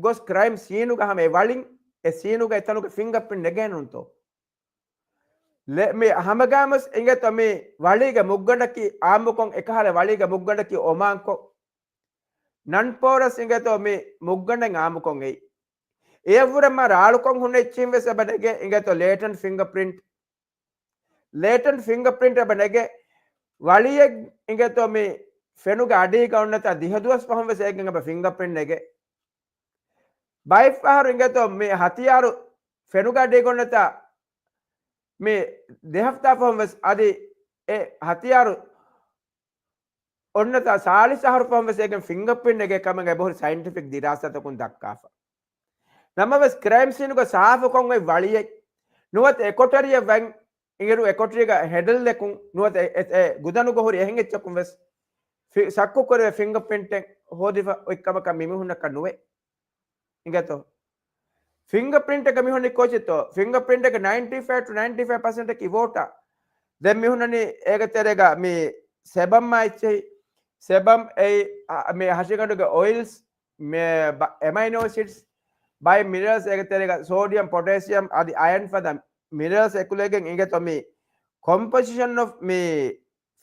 ގޮސް ކްރައިމް ސީނުގަ ހަމަ އެ ވަޅިން އެ ސީނުގަ އެތަނުގެ ފިންގަޕްރިންޓް ނެގޭނުންތޯ؟ ލެ-، މި ހަމަގާމަސް އިނގޭތޯ މި ވަޅީގެ މުއްގަނޑަކީ އާއްމުކޮށް އެކަހަލަ ވަޅީގެ މުއްގަނޑަކީ އޮމާންކޮށް ނަން ޕޯރަސް އިނގޭތޯ މި މުއްގަނޑެއް އާއްމުކޮށް އެއީ. އެއަށްވުރެ މާ ރާޅުކޮށް ހުންނަ އެއްޗިހިން ވެސް އެބަ ނެގޭ އިނގޭތޯ ލޭޓަންޓް ފިންގަޕްރިންޓް. ލޭޓަންޓް ފިންގަޕްރިންޓް އެބަ ނެގޭ ވަޅިއެއް އިނގޭތޯ މި ފެނުގެ އަޑީގަ އޮންނަތާ ދިހަ ދުވަސް ފަހުން ވެސް އޭގެން އެބަ ފިންގަޕްރިންޓް ނެގޭ. ބައެއްފަހަރު އިނގޭތޯ މި ހަތިޔާރު ފެނުގެ އަޑީގަ އޮންނަތާ މި ދެ ހަފްތާ ފަހުން ވެސް އަދި އެ ހަތިޔާރު އޮންނަތާ ސާޅީސް އަހަރު ފަހުން ވެސް އޭގެން ފިންގަޕްރިންޓް ނެގޭ ކަމަށް އެބަހުރި ސައިންޓިފިކް ދިރާސާތަކުން ދައްކާފަ. ނަމަވެސް ކްރައިމް ސީނުގަ ސާފުކޮށް އޮތް ވަޅިއެއް ނުވަތަ އެ ކޮޓަރިއަށް ވަން އިނގިރު އެ ކޮޓަރީގަ ހެންޑަލްއަކުން ނުވަތަ އެ، އެ، އެ ގުދަނުގަ ހުރި އެހެން އެއްޗަކުން ވެސް ފި-، ޝައްކު ކުރެވޭ ފިންގަޕްރިންޓެއް ހޯދިފަ އޮތް ކަމަކަށް މި މީހުންނަކަށް ނުވޭ. އިނގޭތޯ؟ ފިންގަޕްރިންޓަކަށް މި ހުންނަނީ ކޯޗެއްތޯ؟ ފިންގަޕްރިންޓަކަށް ނައިންޓީ ފައިވް ޓު ނައިންޓީ ފައިވް ޕަސެންޓަކީ ވޯޓާ. ދެން މި ހުންނަނީ އޭގެ ތެރޭގަ މި ސެބަމް އައި އެޗް އޭ، އަ، މި ހަށިގަނޑުގެ އޮއިލްސް، މި ބަ-، އެމައިނޯ އެސިޑްސް، ބައި މިނަރަލްސް އޭގެ ތެރޭގަ ސޯޑިއަމް، ޕޮޓޭޝިއަމް އަދި އަޔަން ފަދަ މިނަރަލްސް އެކުލެވިގެން އިނގޭތޯ މި ކޮމްޕޮޒިޝަން އޮފް މި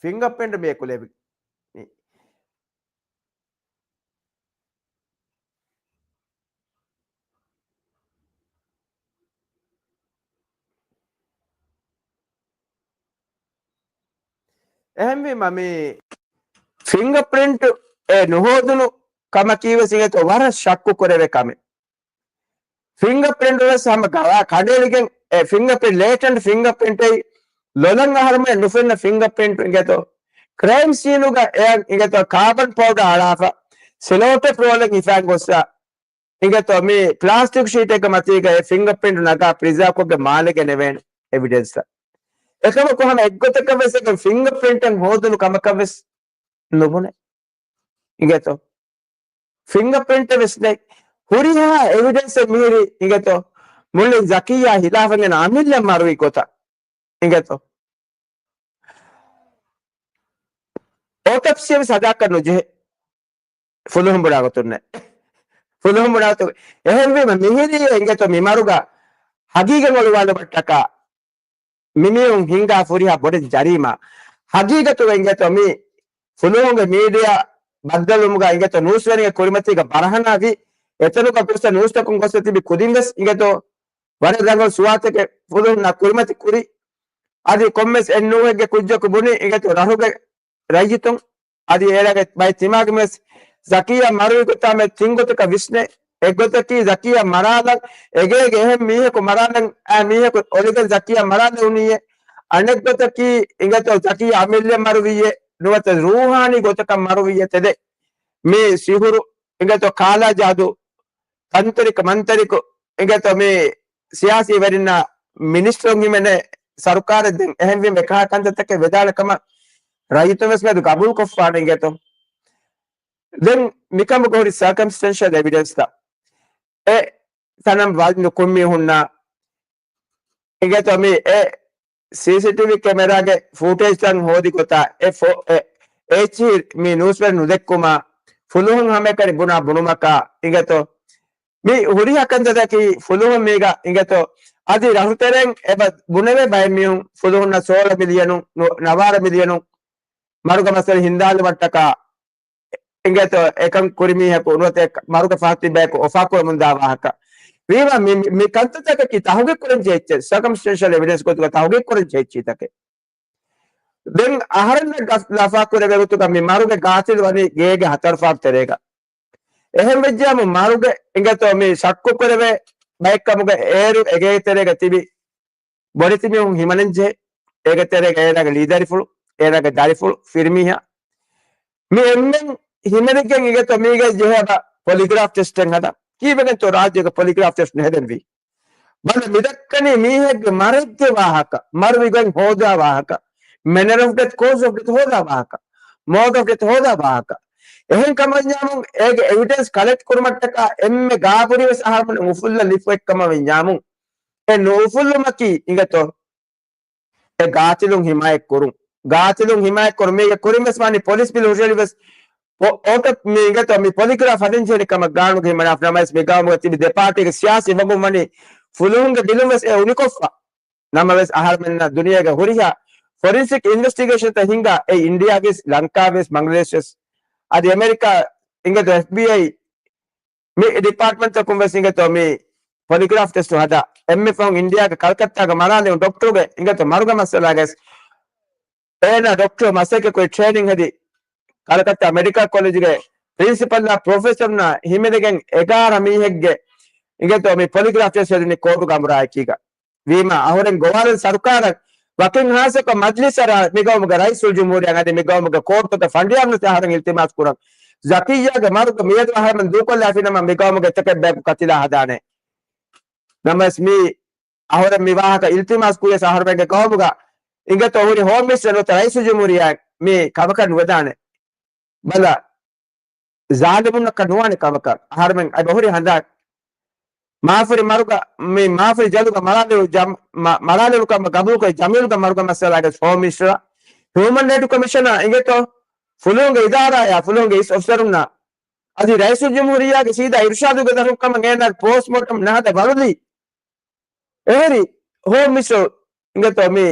ފިންގަޕްރިންޓް މި އެކުލެވި. އެހެންވީމަ، މި ފިންގަޕްރިންޓް އެ ނުހޯދުނު ކަމަކީ ވެސް އިނގޭތޯ ވަރަށް ޝައްކު ކުރެވޭ ކަމެއް. ފިންގަޕްރިންޓް ވެސް ހަމަ ގަވާ ކަނޑައެޅިގެން އެ ފިންގަޕްރިންޓް، ލޭޓަންޓް ފިންގަޕްރިންޓް އެއީ ލޮލަށް އަހަރުމެން ނުފެންނަ ފިންގަޕްރިންޓް އިނގޭތޯ ކްރައިމް ސީނުގަ އެއަށް އިނގޭތޯ ކާބަން ޕައުޑާ އަޅާފަ ސެލޯޓޭޕް ރޯލެއް ހިފާން ގޮއްސަ އިނގޭތޯ މި ޕްލާސްޓިކް ޝީޓެއްގެ މަތީގަ އެ ފިންގަޕްރިންޓް ނަގާ ޕްރިޒާވްކޮށްގެން މާލެ ގެނެވޭނެ އެވިޑެންސްއަށް. އެކަމަކު ހަމަ އެއްގޮތަކަށް ވެސް އެކަން ފިންގަޕްރިންޓެއް ހޯދުނު ކަމަކަށް ވެސް ނުބުނެ. އިނގޭތޯ؟ ފިންގަޕްރިންޓެއް ވެސް ނެތް. ހުރިހާ އެވިޑެންސެއް މިހިރީ އިނގޭތޯ މުޅިން ޒަކިއްޔާ ހިލާފަށް އެން އަމިއްލަ މަރުވި ގޮތަށް. އިނގޭތޯ؟ އޮޓޮޕްސީ ވެސް ހަދާކަށް ނުޖެހޭ. ފުލުހުން ބުނާ ގޮތުން ނެތް. ފުލުހުން ބުނާ ގޮތުން. އެހެންވީމަ މިހިރީ އިނގޭތޯ މި މަރުގަ ހަގީގަތް އޮޅުވާލުމަށްޓަކާ މިމީހުން ހިންގާ ފުރިހާ ބޮޑެތި ޖަރީމާ. ހަގީގަތުގަ އިނގޭތޯ މި ފުލުހުންގެ މީޑިއާ ބައްދަލުވުމުގަ އިނގޭތޯ ނޫސްވެރިންގެ ކުރިމަތީގަ ބަރަހަނާވި، އެތަނުގަ ގޮސް ނޫސްތަކުން ގޮސް ތިބި ކުދިން ވެސް އިނގޭތޯ ވަރަށް ރަނގަޅު ސުވާލުތަކެއް ފުލުހުންނާ ކުރިމަތި ކުރި. އަދި ކޮންމެސް އެއްނޫހެއްގެ ކުއްޖަކު ބުނި އިނގޭތޯ ރަށުގެ ރައްޔިތުން އަދި އޭނާގެ ބައެއް ތިމާގެ ވެސް ޒަކިއްޔާ މަރުވި ގޮތާ މެ ތިން ގޮތަކަށް ވިސްނޭ. އެއްގޮތަކީ ޒަކިއްޔާ މަރާލަން އެގޭގެ އެހެން މީހަކު މަރާލަން އާ މީހަކު އޮޅިގެން ޒަކިއްޔާ މަރާލެވުނީއޭ. އަނެއްގޮތަކީ އިނގޭތޯ ޒަކިއްޔާ އަމިއްލަ މަރުވީއޭ ނުވަތަ ރޫހާނީ ގޮތަކަށް މަރުވީއޭ ތެދެއް. މި ސިހުރު އިނގޭތޯ ކާލާ ޖާދޫ ތަންތަރިކަ މަންތަރިކު އިނގޭތޯ މި ސިޔާސީ ވެރިންނާ މިނިސްޓަރުން ހިމެނޭ ސަރުކާރެއް ދެން އެހެންވީމަ އެކަހަލަ ކަންތައްތަކެއް ވެދާނެ ކަމަށް ރައްޔިތުން ވެސް މިއަދު ގަބޫލުކޮށްފާނެ އިނގޭތޯ. ދެން މިކަމުގަ ހުރި ސަރކަމްސްޓެންޝަލް އެވިޑެންސްތައް އެ ތަނަށް ވަދެ ނުކުން މީހުންނާ އިނގޭތޯ މި އެ ސީސީޓީވީ ކެމެރާގެ ފޫޓޭޖްތައް ހޯދި ގޮތާ އެ ފޯ-، އެ އެއްޗިހި މި ނޫސްވެރިން ނުދެއްކުމާ ފުލުހުން ހަމައެކަނި ބުނާ ބުނުމަކާ އިނގޭތޯ މި ހުރިހާ ކަންތައްތަކީ ފުލުހުން މީގަ އިނގޭތޯ އަދި ރަށުތެރެން އެބަ ބުނެވޭ ބައެއް މީހުން ފުލުހުންނަށް ސޯޅަ މިލިއަނުން ނު-، ނަވާރަ މިލިއަނުން މަރުގެ މައްސަލަ ހިންދާލުމަށްޓަކާ އިނގޭތޯ އެކަން ކުރި މީހަކު ނުވަތަ އެ މަރުގެ ފަހަތި ބަޔަކު އޮފާ ކުރަމުންދާ ވާހަކަ. ވީމާ މި، މި، މި ކަންތައްތަކަކީ ތަހުގީގު ކުރަން ޖެހޭ އެއްޗެއް، ސަރކަމްސްޓެންޝަލް އެވިޑެންސް ގޮތުގަ ތަހުގީގު ކުރަން ޖެހޭ އެއްޗެއްތަކެއް. ދެން އަހަރެންނަށް ގަ-، ލަފާ ކުރެވޭ ގޮތުގަ މި މަރުގެ ގާތިލު ވަނީ ގޭގެ ހަތަރު ފާރު ތެރޭގަ. އެހެން ވެއްޖިއްޔާމު މަރުގެ އިނގޭތޯ މި ޝައްކު ކުރެވޭ ބައެއް ކަމުގަ އޭރު އެގޭ ތެރޭގަ ތިބި ބޮޑެތި މީހުން ހިމަނަން ޖެހޭ. އޭގެ ތެރޭގަ އޭނާގެ ލީދަރިފުޅު، އޭނާގެ ދަރިފުޅު، ފިރިމީހާ. މި އެންމެން ހިމެނިގެން އިނގޭތޯ މީގަ ޖެހޭ ބަ ޕޮލިގްރާފް ޓެސްޓެއް ހަދަން. ކީއްވެގެންތޯ ރާއްޖޭގަ ޕޮލިގްރާފް ޓެސްޓް ނުހެދެންވީ؟ ބަލަ މިދައްކަނީ މީހެއްގެ މަރެއްގެ ވާހަކަ، މަރުވި ގޮތް ހޯދާ ވާހަކަ، މެނަރ އޮފް ޑެތް، ކޯޒް އޮފް ޑެތް ހޯދާ ވާހަކަ، މޯޑް އޮފް ޑެތް ހޯދާ ވާހަކަ. އެހެން ކަމަށް ވަންޏާމުން އޭގެ އެވިޑެންސް ކަލެކްޓް ކުރުމަށްޓަކާ އެންމެ ގާބުރިވެސް އަހަރުމެން އުފުއްލަން ލިފުއެއް ކަމަށް ވަންޏާމުން އެ ނުއުފުއްލުމަކީ އިނގޭތޯ އެ ގާތިލުން ހިމާޔަތް ކުރުން. ގާތިލުން ހިމާޔަތް ކުރުން. މީގެ ކުރިން ވެސް ވާނީ ޕޮލިސް ބިލް ހުށައެޅި ވެސް ކޯޓަށް މި އިނގޭތޯ މި ޕޮލިގްރާފް ހަދަން ޖެހޭނެ ކަމަށް ގާނޫނުގެ ހިމަނާފަ ނަމަވެސް މި ގައުމުގަ ތިބި ދެ ޕާޓީގެ ސިޔާސީ ވަގުން ވަނީ ފުލުހުންގެ ބިލުން ވެސް އެ އުނިކޮށްފަ. ނަމަވެސް އަހަރުމެންނަށް ދުނިޔޭގެ ހުރިހާ ފޮރިންސިކް އިންވެސްޓިގޭޝަންތައް ހިންގާ އެ އިންޑިޔާ ވެސް ލަންކާ ވެސް ބަންގްލަދޭޝް ވެސް އަދި އެމެރިކާ އިނގޭތޯ އެފްބީއައި މި ޑިޕާޓްމަންޓްތަކުން ވެސް އިނގޭތޯ މި ޕޮލިގްރާފް ޓެސްޓު ހަދާ އެންމެ ފަހުން އިންޑިޔާގެ ކަލްކައްތާގަ މަރާލެވުނު ޑޮކްޓަރުގެ އިނގޭތޯ މަރުގެ މައްސަލާގެ ވެސް އޭނާ ޑޮކްޓަރު މަސައްކަތް ކުރި ޓްރޭނިން ހެދި ކަލްކައްތާ މެޑިކަލް ކޮލެޖުގެ ޕްރިންސިޕަލްއާ ޕްރޮފެސަރުންނާ ހިމެނިގެން އެގާރަ މީހެއްގެ އިނގޭތޯ މި ޕޮލިގްރާފް ޓެސްޓް ހެދުނީ ކޯޓުގެ އަމުރާއެކީގަ. ވީމާ، އަހުރެން ގޮވާލަން ސަރުކާރަށް ވަކިން ހާއްސަކޮށް މަޖްލިސަށް މިގައުމުގެ ރައީސުލްޖުމްހޫރިއްޔާ އަދި މިގައުމުގެ ކޯޓުތަކަށް ފަނޑިޔާމުން އަހަރެން އިލްތިމާސް ކުރަން. ޒަކިއްޔާގެ މަރުގެ މިއަދު އަހަރެމެން ދޫކޮށްލާފިނަމަ މިގައުމުގެ އެތަކެއް ބަޔަކު ކަތިލާ ހަދާނެ. ނަމަވެސް މި އަހުރެން މި ވާހަކަ އިލްތިމާސް ކުރިޔަސް އަހަރެމެންގެ ގައުމުގަ އިނގޭތޯ ހުރި ހޯމް މިނިސްޓަރ ނުވަތަ ރައީސުލްޖުމްހޫރިއްޔާ މި ކަމަކަށް ނުވެދާނެ. ބަލަ، ޒާލިމުންނަކަށް ނުވާނެ ކަމަކަށް. އަހަރެމެން އައި ބަހުރި ހަނދާން. މާފުރި މަރުގަ، މި މާފުރި ޖަލުގަ މަރާލެވު ޖަމް-، މަ-، މަރާލެވުނު ކަމަށް ގަބޫލުކޮށް ޖަމީލްގެ މަރުގެ މައްސަލާގެ ހޯމް މިނިސްޓަރ، ހިއުމަން ރައިޓް ކޮމިޝަނަރ އިނގޭތޯ ފުލުހުންގެ އިދާރާޔާ ފުލުހުންގެ އިސް އޮފިސަރުންނާ އަދި ރައީސުލްޖުމްހޫރިއްޔާގެ ސީދާ އިރުޝާދުގެ ދަށުން ކަމަށް އޭނާގެ ޕޯސްޓްމޯޓަމް ނަހަދަ ވަޅުލީ. އެހެރީ ހޯމް މިނިސްޓަރު އިނގޭތޯ މި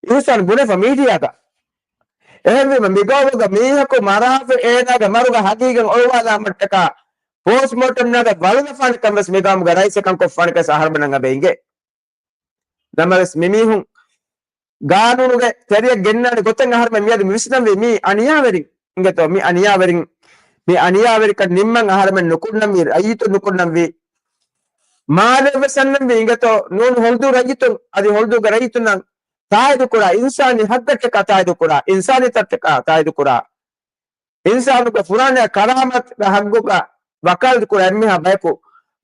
އިހުސާން ބުނެފަ މީޑިއާގަ. އެހެންވީމަ މިގައުމުގަ މީހަކު މަރާފަ އޭނާގެ މަރުގެ ހަގީގަތް އޮޅުވާލާމަށްޓަކާ ޕޯސްޓްމޯޓަމް ނަގަ ވަޅުލަފާނެ ކަން ވެސް މިގައުމުގެ ރައީސް އެކަން ކޮށްފާނެ ކަސް އަހަރުމެންނަށް އެބަ އިނގޭ. ނަމަވެސް މިމީހުން ގާނޫނުގެ ތެރެއަށް ގެންނާނެ ގޮތެއް އަހަރުމެން މިއަދު މިވިސްނަންވީ މީ އަނިޔާވެރިން އިނގޭތޯ މި އަނިޔާވެރިން މި އަނިޔާވެރިކަން ނިންމަން އަހަރުމެން ނުކުންނަންވީ ރައްޔިތުން ނުކުންނަންވީ. މާލެ ވެސް އަންނަންވީ އިނގޭތޯ ނޫން ހޮޅުދޫ ރައްޔިތުން އަދި ހޮޅުދޫގެ ރައްޔިތުންނަށް ތާއީދުކުރާ އިންސާނީ ހައްގަށްޓަކާ ތާއީދުކުރާ އިންސާނީތަކަށްޓަކާ ތާއީދުކުރާ އިންސާނުގެ ފުރާނަޔާ ކަރާމަތުގެ ހައްގުގަ ވަކާލަތު ކުރާ އެންމެހާ ބަޔަކު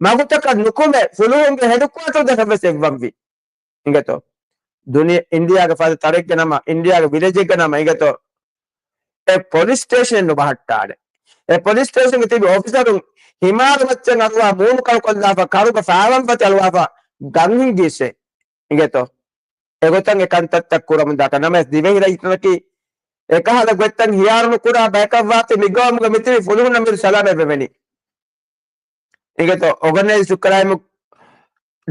މަގުތަކަށް ނުކުމެ ފުލުހުންގެ ހެޑްކުއާޓަރު ދަށަށް ވެސް އެއްވަންވީ. އިނގޭތޯ ދުނިޔެ އިންޑިޔާގެ ފަދަ ތަރެއްގެ ނަމަ އިންޑިޔާގެ ވިލެޖެއްގެ ނަމަ އިނގޭތޯ އެ ޕޮލިސް ސްޓޭޝަނެއް ނުބަހައްޓާނެ. އެ ޕޮލިސް ސްޓޭޝަންގެ ތިބި އޮފިސަރުން ހިމާރު މައްޗަށް އަރުވާ މޫނު ކަޅުކޮށްލާފަ ކަރުގަ ފާވަން ފަތި އަޅުވާފަ ގަންހިންގީސް އިނގޭތޯ. އެގޮތަށް އެ ކަންތައްތައް ކުރަމުންދާކަށް ނަމަވެސް ދިވެހި ރައްޔިތުންނަކީ އެކަހަލަ ގޮތްތައް ހިޔާރު ނުކުރާ ބަޔަކަށްވާތީ މިގައުމުގަ މިތިބި ފުލުހުންނަށް މިއަދު ސަލާމަތްވެވެނީ. އިނގޭތޯ އޯގަނައިޒްޑް ކްރައިމް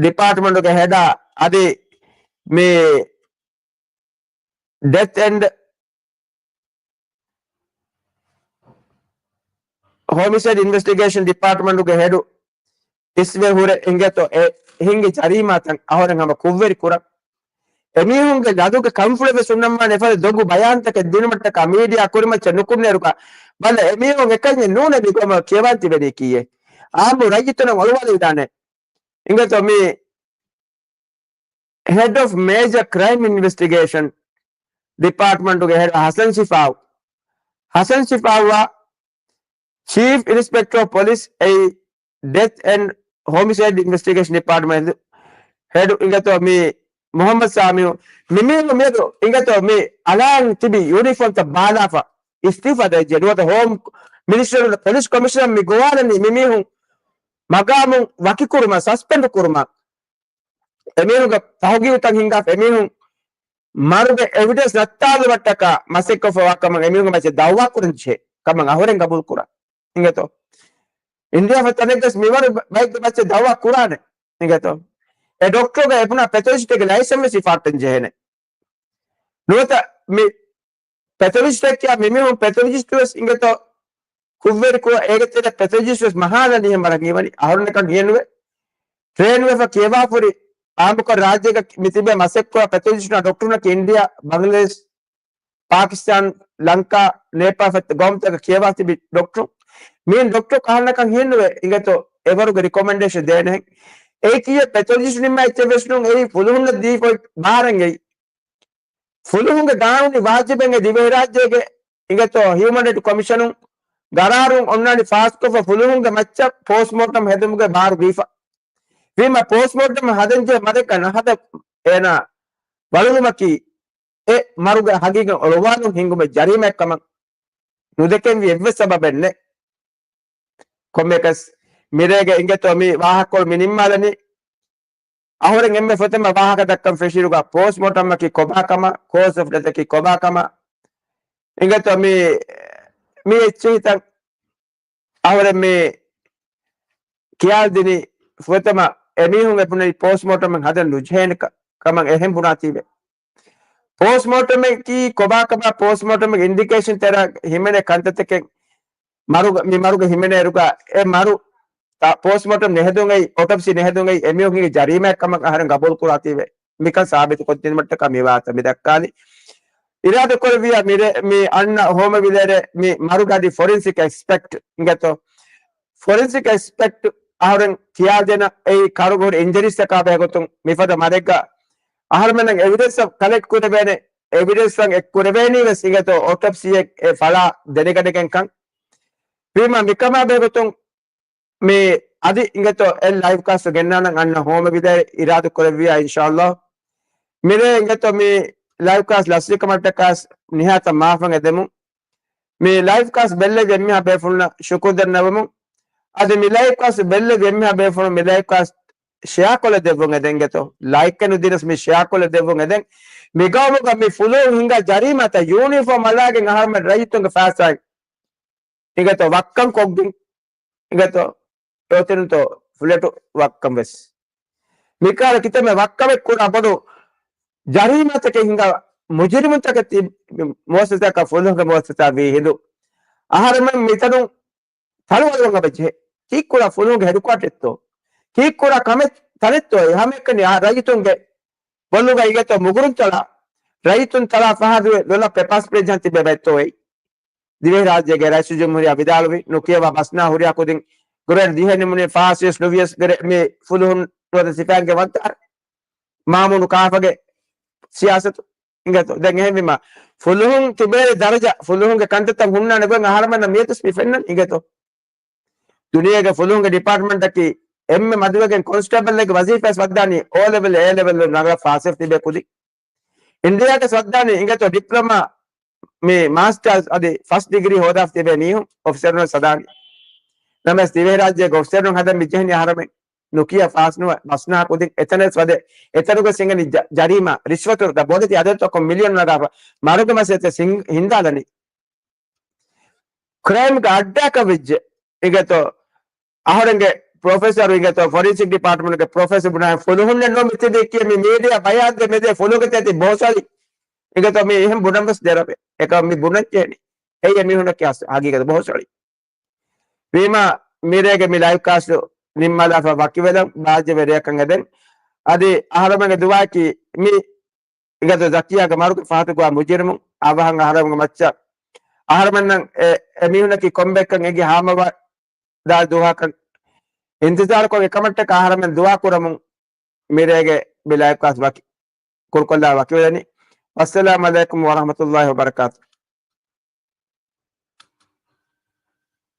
ޑިޕާޓްމަންޓުގެ ހެޑާ އަދި މި ޑެތް އެންޑް ހޮމިސައިޑް އިންވެސްޓިގޭޝަން ޑިޕާޓްމަންޓުގެ ހެޑު އިސްވެ ހުރެ އިނގޭތޯ އެ ހިނގި ޖަރީމާތައް އަހުރެން ހަމަ ކުށްވެރި ކުރަން. އެމީހުންގެ ލަދުގެ ކަންފުޅެއް ވެސް ހުންނަންވާނެ އެފަދަ ދޮގު ބަޔާންތަކެއް ދިނުމަށްޓަކާ މީޑިއާ ކުރިމައްޗަށް ނުކުންނޭރުގަ ބަލަ އެމީހުން އެކަންޏެއް ނޫނޭ މިގައުމަށް ކިޔަވާން ތިބެނީ ކީއޭ. އާއްމު ރައްޔިތުންނަށް އޮޅުވާލެވިދާނެ. އިނގޭތޯ މި ހެޑް އޮފް މޭޖަރ ކްރައިމް އިންވެސްޓިގޭޝަން ޑިޕާޓްމަންޓުގެ ހެޑް ހަސަން ޝިފާއު، ހަސަން ޝިފާއުއާ ޗީފް އިންސްޕެކްޓަރ އޮފް ޕޮލިސް އެއީ ޑެތް އެންޑް ހޮމިސައިޑް އިންވެސްޓިގޭޝަން ޑިޕާޓްމަންޓް ހެޑް އިނގޭތޯ މި މުހައްމަދު ސާމިއު. މިމީހުން މިއަދު އިނގޭތޯ މި އަޅާން ތިބި ޔުނީފޯމްތައް ބާލާފަ އިސްތިއުފާ ދޭންޖެހޭ ނުވަތަ ހޯމް މިނިސްޓަރުން ޕޮލިސް ކޮމިޝަނަރު މި ގޮވާލަނީ މިމީހުން މަގާމުން ވަކިކުރުމަށް ސަސްޕެންޑް ކުރުމަށް. އެމީހުންގެ ތަހުގީގުތައް ހިންގާފަ އެމީހުން މަރުގެ އެވިޑެންސް ނައްތާލުމަށްޓަކާ މަސައްކަތްކޮށްފަވާ ކަމަށް އެމީހުންގެ މައްޗަށް ދައުވާ ކުރަން ޖެހޭ ކަމަށް އަހުރެން ގަބޫލު ކުރާ. އިނގޭތޯ؟ އިންޑިޔާ ފަ ތަނެއްގަސް މިވަރު ބައެއްގެ މައްޗަށް ދައުވާ ކުރާނެ. އިނގޭތޯ؟ އެ ޑޮކްޓަރުގެ އެބުނާ ޕެތޮލޮޖިސްޓެއްގެ ލައިސަންސް ވެސް ހިފާއްޓަން ޖެހޭނެ. ނުވަތަ މި ޕެތޮލޮޖިސްޓެއް ކިޔާ މިމީހުން ޕެތޮލޮޖިސްޓު ވެސް އިނގޭތޯ ކުށްވެރި ކުރ އޭގެ ތެރެ ޕެތޮލޮޖިސްޓު ވެސް މަހާލަނީ ހެން ވަރަށް ހީވަނީ. އަހަރުންނަކަށް ހިޔެއްނުވޭ. ޓްރޭން ވެފަ ކިޔަވާފަ ހުރި އާއްމުކޮށް ރާއްޖޭގަ މި ތިބޭ މަސައްކަތް ކުރާ ޕެތޮލޮޖިސްޓުންނާ ޑޮކްޓަރުންނަކީ އިންޑިޔާ، ބަނގްލަދޭޝް، ޕާކިސްތާން، ލަންކާ، ނޭޕާލް ފަތް ގައުމުތަކަށް ކިޔަވާ ތިބި ޑޮކްޓަރު. މިއިން ޑޮކްޓަރު ކަހަންނަކަށް ހިޔެއްނުވޭ އިނގޭތޯ އެވަރުގެ ރިކޮމެންޑޭޝަން ދޭނެހެން. އެއީ ކިޔޭ ޕެތޮލޮޖިސްޓް ނިންމާ އެއްޗެއް ވެސް ނޫން. އެއީ ފުލުހުންނަށް ދީފަ ބާރެއް އެއީ. ފުލުހުންގެ ގާނޫނީ ވާޖިބެއް އެ ދިވެހިރާއްޖޭގެ އިނގޭތޯ ހިއުމަން ރައިޓް ކޮމިޝަނުން ގަރާރުން އޮންނާނީ ފާސްކޮށްފަ ފުލުހުންގެ މައްޗަށް ޕޯސްޓްމޯޓަމް ހެދުމުގެ ބާރު ދީފަ. ވީމަ ޕޯސްޓްމޯޓަމް ހަދަންޖެހޭ މަރެއްގަ ނަހަދަ އޭނާ ވަޅުލުމަކީ އެ މަރުގެ ހަގީގަތް އޮޅުވާލުން ހިންގުމެއް ޖަރީމައެއް ކަމަށް ނުދެކެންވީ އެއްވެސް ސަބަބެއް ނެތް. ކޮންމެއަކަސް މިރޭގެ އިނގޭތޯ މި ވާހަކަކޮޅު މި ނިންމާލަނީ. އަހުރެން އެންމެ ފުރަތަމަ ވާހަކަ ދައްކަން ފެށިއިރުގަ ޕޯސްޓްމޯޓަމަކީ ކޮބާ ކަމަށް، ކޯސް އޮފް ޑެތަކީ ކޮބާ ކަމަށް. އިނގޭތޯ މި، މި އެއްޗެހިތައް އަހުރެން މި ކިޔާލަދިނީ ފުރަތަމަ އެމީހުން އެ ބުނަނީ ޕޯސްޓްމޯޓަމެއް ހަދަން ނުޖެހޭނެ ކަ-، ކަމަށް އެހެން ބުނާތީވެ. ޕޯސްޓްމޯޓަމަކީ ކޮބާ ކަމަށް، ޕޯސްޓްމޯޓަމެއް އިންޑިކޭޝަން ތެރޭ ހިމެނޭ ކަންތައްތަކެއް މަރުގަ-، މި މަރުގެ ހިމެނޭއިރުގަ އެ މަރު ތަ-، ޕޯސްޓްމޯޓަމް ނެހެދުން އެއީ، އޮޓޮޕްސީ ނެހެދުން އެއީ އެމީހުން ހިނގި ޖަރީމާއެއް ކަމަށް އަހަރެން ގަބޫލު ކުރާތީވެ. މިކަން ސާބިތު ކޮށްދިނުމަށްޓަކާ މި ވާހަކަ މި ދައްކާލީ. އިރާދަ ކުރެއްވިޔާ މިރޭ-، މި އަންނަ ހޯމަ ވިލޭރޭ މި މަރުގަ އަދި ފޮރެންސިކް އެކްސްޕެކްޓް އިނގޭތޯ. ފޮރެންސިކް އެކްސްޕެކްޓް އަހަރެން ކިޔާދޭނަ އެއީ ކަރުގަހުރި އިންޖަރީސްތަކާ ބެހޭގޮތުން މިފަދަ މަރެއްގަ އަހަރުމެންނަށް އެވިޑެންސް ކަލެކްޓް ކުރެވޭނެ، އެވިޑެންސް އެއް ކުރެވޭނީ ވެސް އިނގޭތޯ އޮޓޮޕްސީއެއް އެ ފަޅާ ދެނެގަނެގެން ކަން. ވީމާ މިކަމާ ބެހޭގޮތުން މި އަދި އިނގޭތޯ އެ ލައިވް ކާސްޓް ގެންނާނަން އަންނަ ހޯމަ ވިލޭރޭ އިރާދަ ކުރެއްވިޔާ އިންޝާﷲ. މިރޭ އިނގޭތޯ މި ލައިވް ކާސްޓް ލަސްވިކަމަށްޓަކާސް ނިހާތަށް މާފަށް އެދެމުން. މި ލައިވް ކާސްޓް ބެއްލެވި އެންމެހާ ބޭފުޅުންނަށް ޝުކުރު ދަންނަވަމުން. އަދި މި ލައިވް ކާސްޓް ބެއްލެވި އެންމެހާ ބޭފުޅުން މި ލައިވް ކާސްޓް ޝެއާކޮށްލަ ދެއްވުން އެދެން އިނގޭތޯ. ލައިކް ނުދިނަސް މި ޝެއާކޮށްލަ ދެއްވުން އެދެން. މި ގައުމުގަ މި ފުލުހުން ހިނގާ ޖަރީމާތައް ޔޫނީފޯމް އަޅާގެން އަހަރުމެން ރައްޔިތުންގެ ފައިސާއިން އިނގޭތޯ ވައްކަން ކޮށްގެން އިނގޭތޯ އޮތެންތޯ ފްލެޓު ވައްކަން ވެސް. މިކާރަ ކިތަންމެ ވައްކަމެއް ކުރާ ބޮޑު ޖަރީމާތަކެއް ހިނގާ މުޖުރިމުންތަކެއް ތި މުއައްސަސާއަކަށް ފުލުހުންގެ މުއައްސަސާ ވީ ހިނދު. އަހަރުމެން މިތަނުން ތަޅުވަޅުވަން އަބަޖެހޭ. ކީއްކުރާ ފުލުހުންގެ ހެޑްކުއާޓަރެއްތޯ؟ ކީއްކުރާ ކަމެއް ތަނެއްތޯ؟ އެ ހަމައެކަނި އާ ރައްޔިތުންގެ ބޮލުގަ އިނގޭތޯ މުގުރުންތަޅާ، ރައްޔިތުން ތަޅާ ފަހަރު ލޮލަށް ޕެޕާ ސްޕްރޭ ޖަހަން ތިބޭ ބައެއްތޯ އެއީ؟ ދިވެހިރާއްޖޭގެ ރައީސުލްޖުމްހޫރިއްޔާ ވިދާޅުވި، ނުކިޔަވާ ބަސްނާ ހުރިހާ ކުދިން ގުރޭޑް ދިހައެއް ނިމުނީ ފާސް ވެސް ނުވިޔަސް ގުރޭ-، މި ފުލުހުން ނުވަތަ ސިފައިންގެ ވަންތާރަ މާމޫނު ކާފަގެ ސިޔާސަތު އިނގޭތޯ. ދެން އެހެންވީމަ، ފުލުހުން ތިބޭ ދަރަޖަ، ފުލުހުންގެ ކަންތައްތައް ހުންނާނެ ގޮތް އަހަރުމެންނަށް މިއަދުސް މި ފެންނަން އިނގޭތޯ. ދުނިޔޭގެ ފުލުހުންގެ ޑިޕާޓްމަންޓަކީ އެންމެ މަދުވެގެން ކޮންސްޓޭބަލްގެ ވަޒީފާ ވައްދާނީ އޯ ލެވެލް، އޭ ލެވެލް ނަގަ ފާސް ވެފް ތިބޭ ކުދި. އިންޑިޔާގެ ވައްދާނީ އިނގޭތޯ ޑިޕްލޮމާ، މި މާސްޓާސް އަދި ފަސް ޑިގްރީ ހޯދާފަ ތިބޭ މީހުން އޮފިސަރުން ސަދާނީ. ނަމަވެސް ދިވެހިރާއްޖޭގެ އޮފިސަރުން ހަދަން މިޖެހެނީ އަހަރަމެން ނުކިޔާ ފާސް ނުވެ ބަސްނާ ކުދިން އެތަނެސް ވަދެ، އެތަނުގަ ސިނގަނި ޖަ-، ޖަރީމާ، ރިޝްވަތު ދަ ބޮޑެތި އަދަދުތަކުން މިލިއަން ނަގާފަ މަރުގެ މަސައްކަތް ހިން-، ހިންދާލަނީ. ކްރައިމްގެ އައްޑާކަށް ވެއްޖެ އިނގޭތޯ. އަހަރެންގެ ޕްރޮފެސަރު އިނގޭތޯ، ފޮރެންސިކް ޑިޕާޓްމަންޓްގެ ޕްރޮފެސަރ ބުނާ ފުލުހުންނެއް ނޫން މިތިބީ ކިޔަ މި މީޑިއާ ބަޔާންދެ މެދޭ ފުލުގެ ތެތި ބޯސަޅި. އިނގޭތޯ މި އެހެން ބުނަން ވެސް ދެރަވޭ. އެކަމް މި ބުނަން ޖެހެނީ. އެއީ އެމީހުންނަކީ ހަގީގަތު ބޯސަޅި. ވީމާ މިރޭގެ މި ލައިވް ކާސްޓް ނިންމާލާފަ ވަކިވެލަން ބާއްޖެ ވެރިޔަކަށް އެދެން. އަދި އަހަރުމެންގެ ދުވާއަކީ މި އިނގޭތޯ ޒަކިޔާގެ މަރުގެ ފަހަތުގަ މުޖުރިމުން އަވަހަށް އަހަރުމެންގެ މައްޗަށް އަހަރުމެންނަށް އެ، އެމީހުންނަކީ ކޮންބެއްކަން އެނގި ހާމަވާ ދާ ދުވަހަކަށް އިންތިޒާރުކޮށް އެކަމަށްޓަކާ އަހަރުމެން ދުވާ ކުރަމުން މިރޭގެ މި ލައިވް ކާސްޓް ވަކި ކުރުކޮށްލާ ވަކިވެލަނީ. ވައްސަލާމް އަލައިކުމް ވަރަޙްމަތުﷲ ވަބަރަކާތު.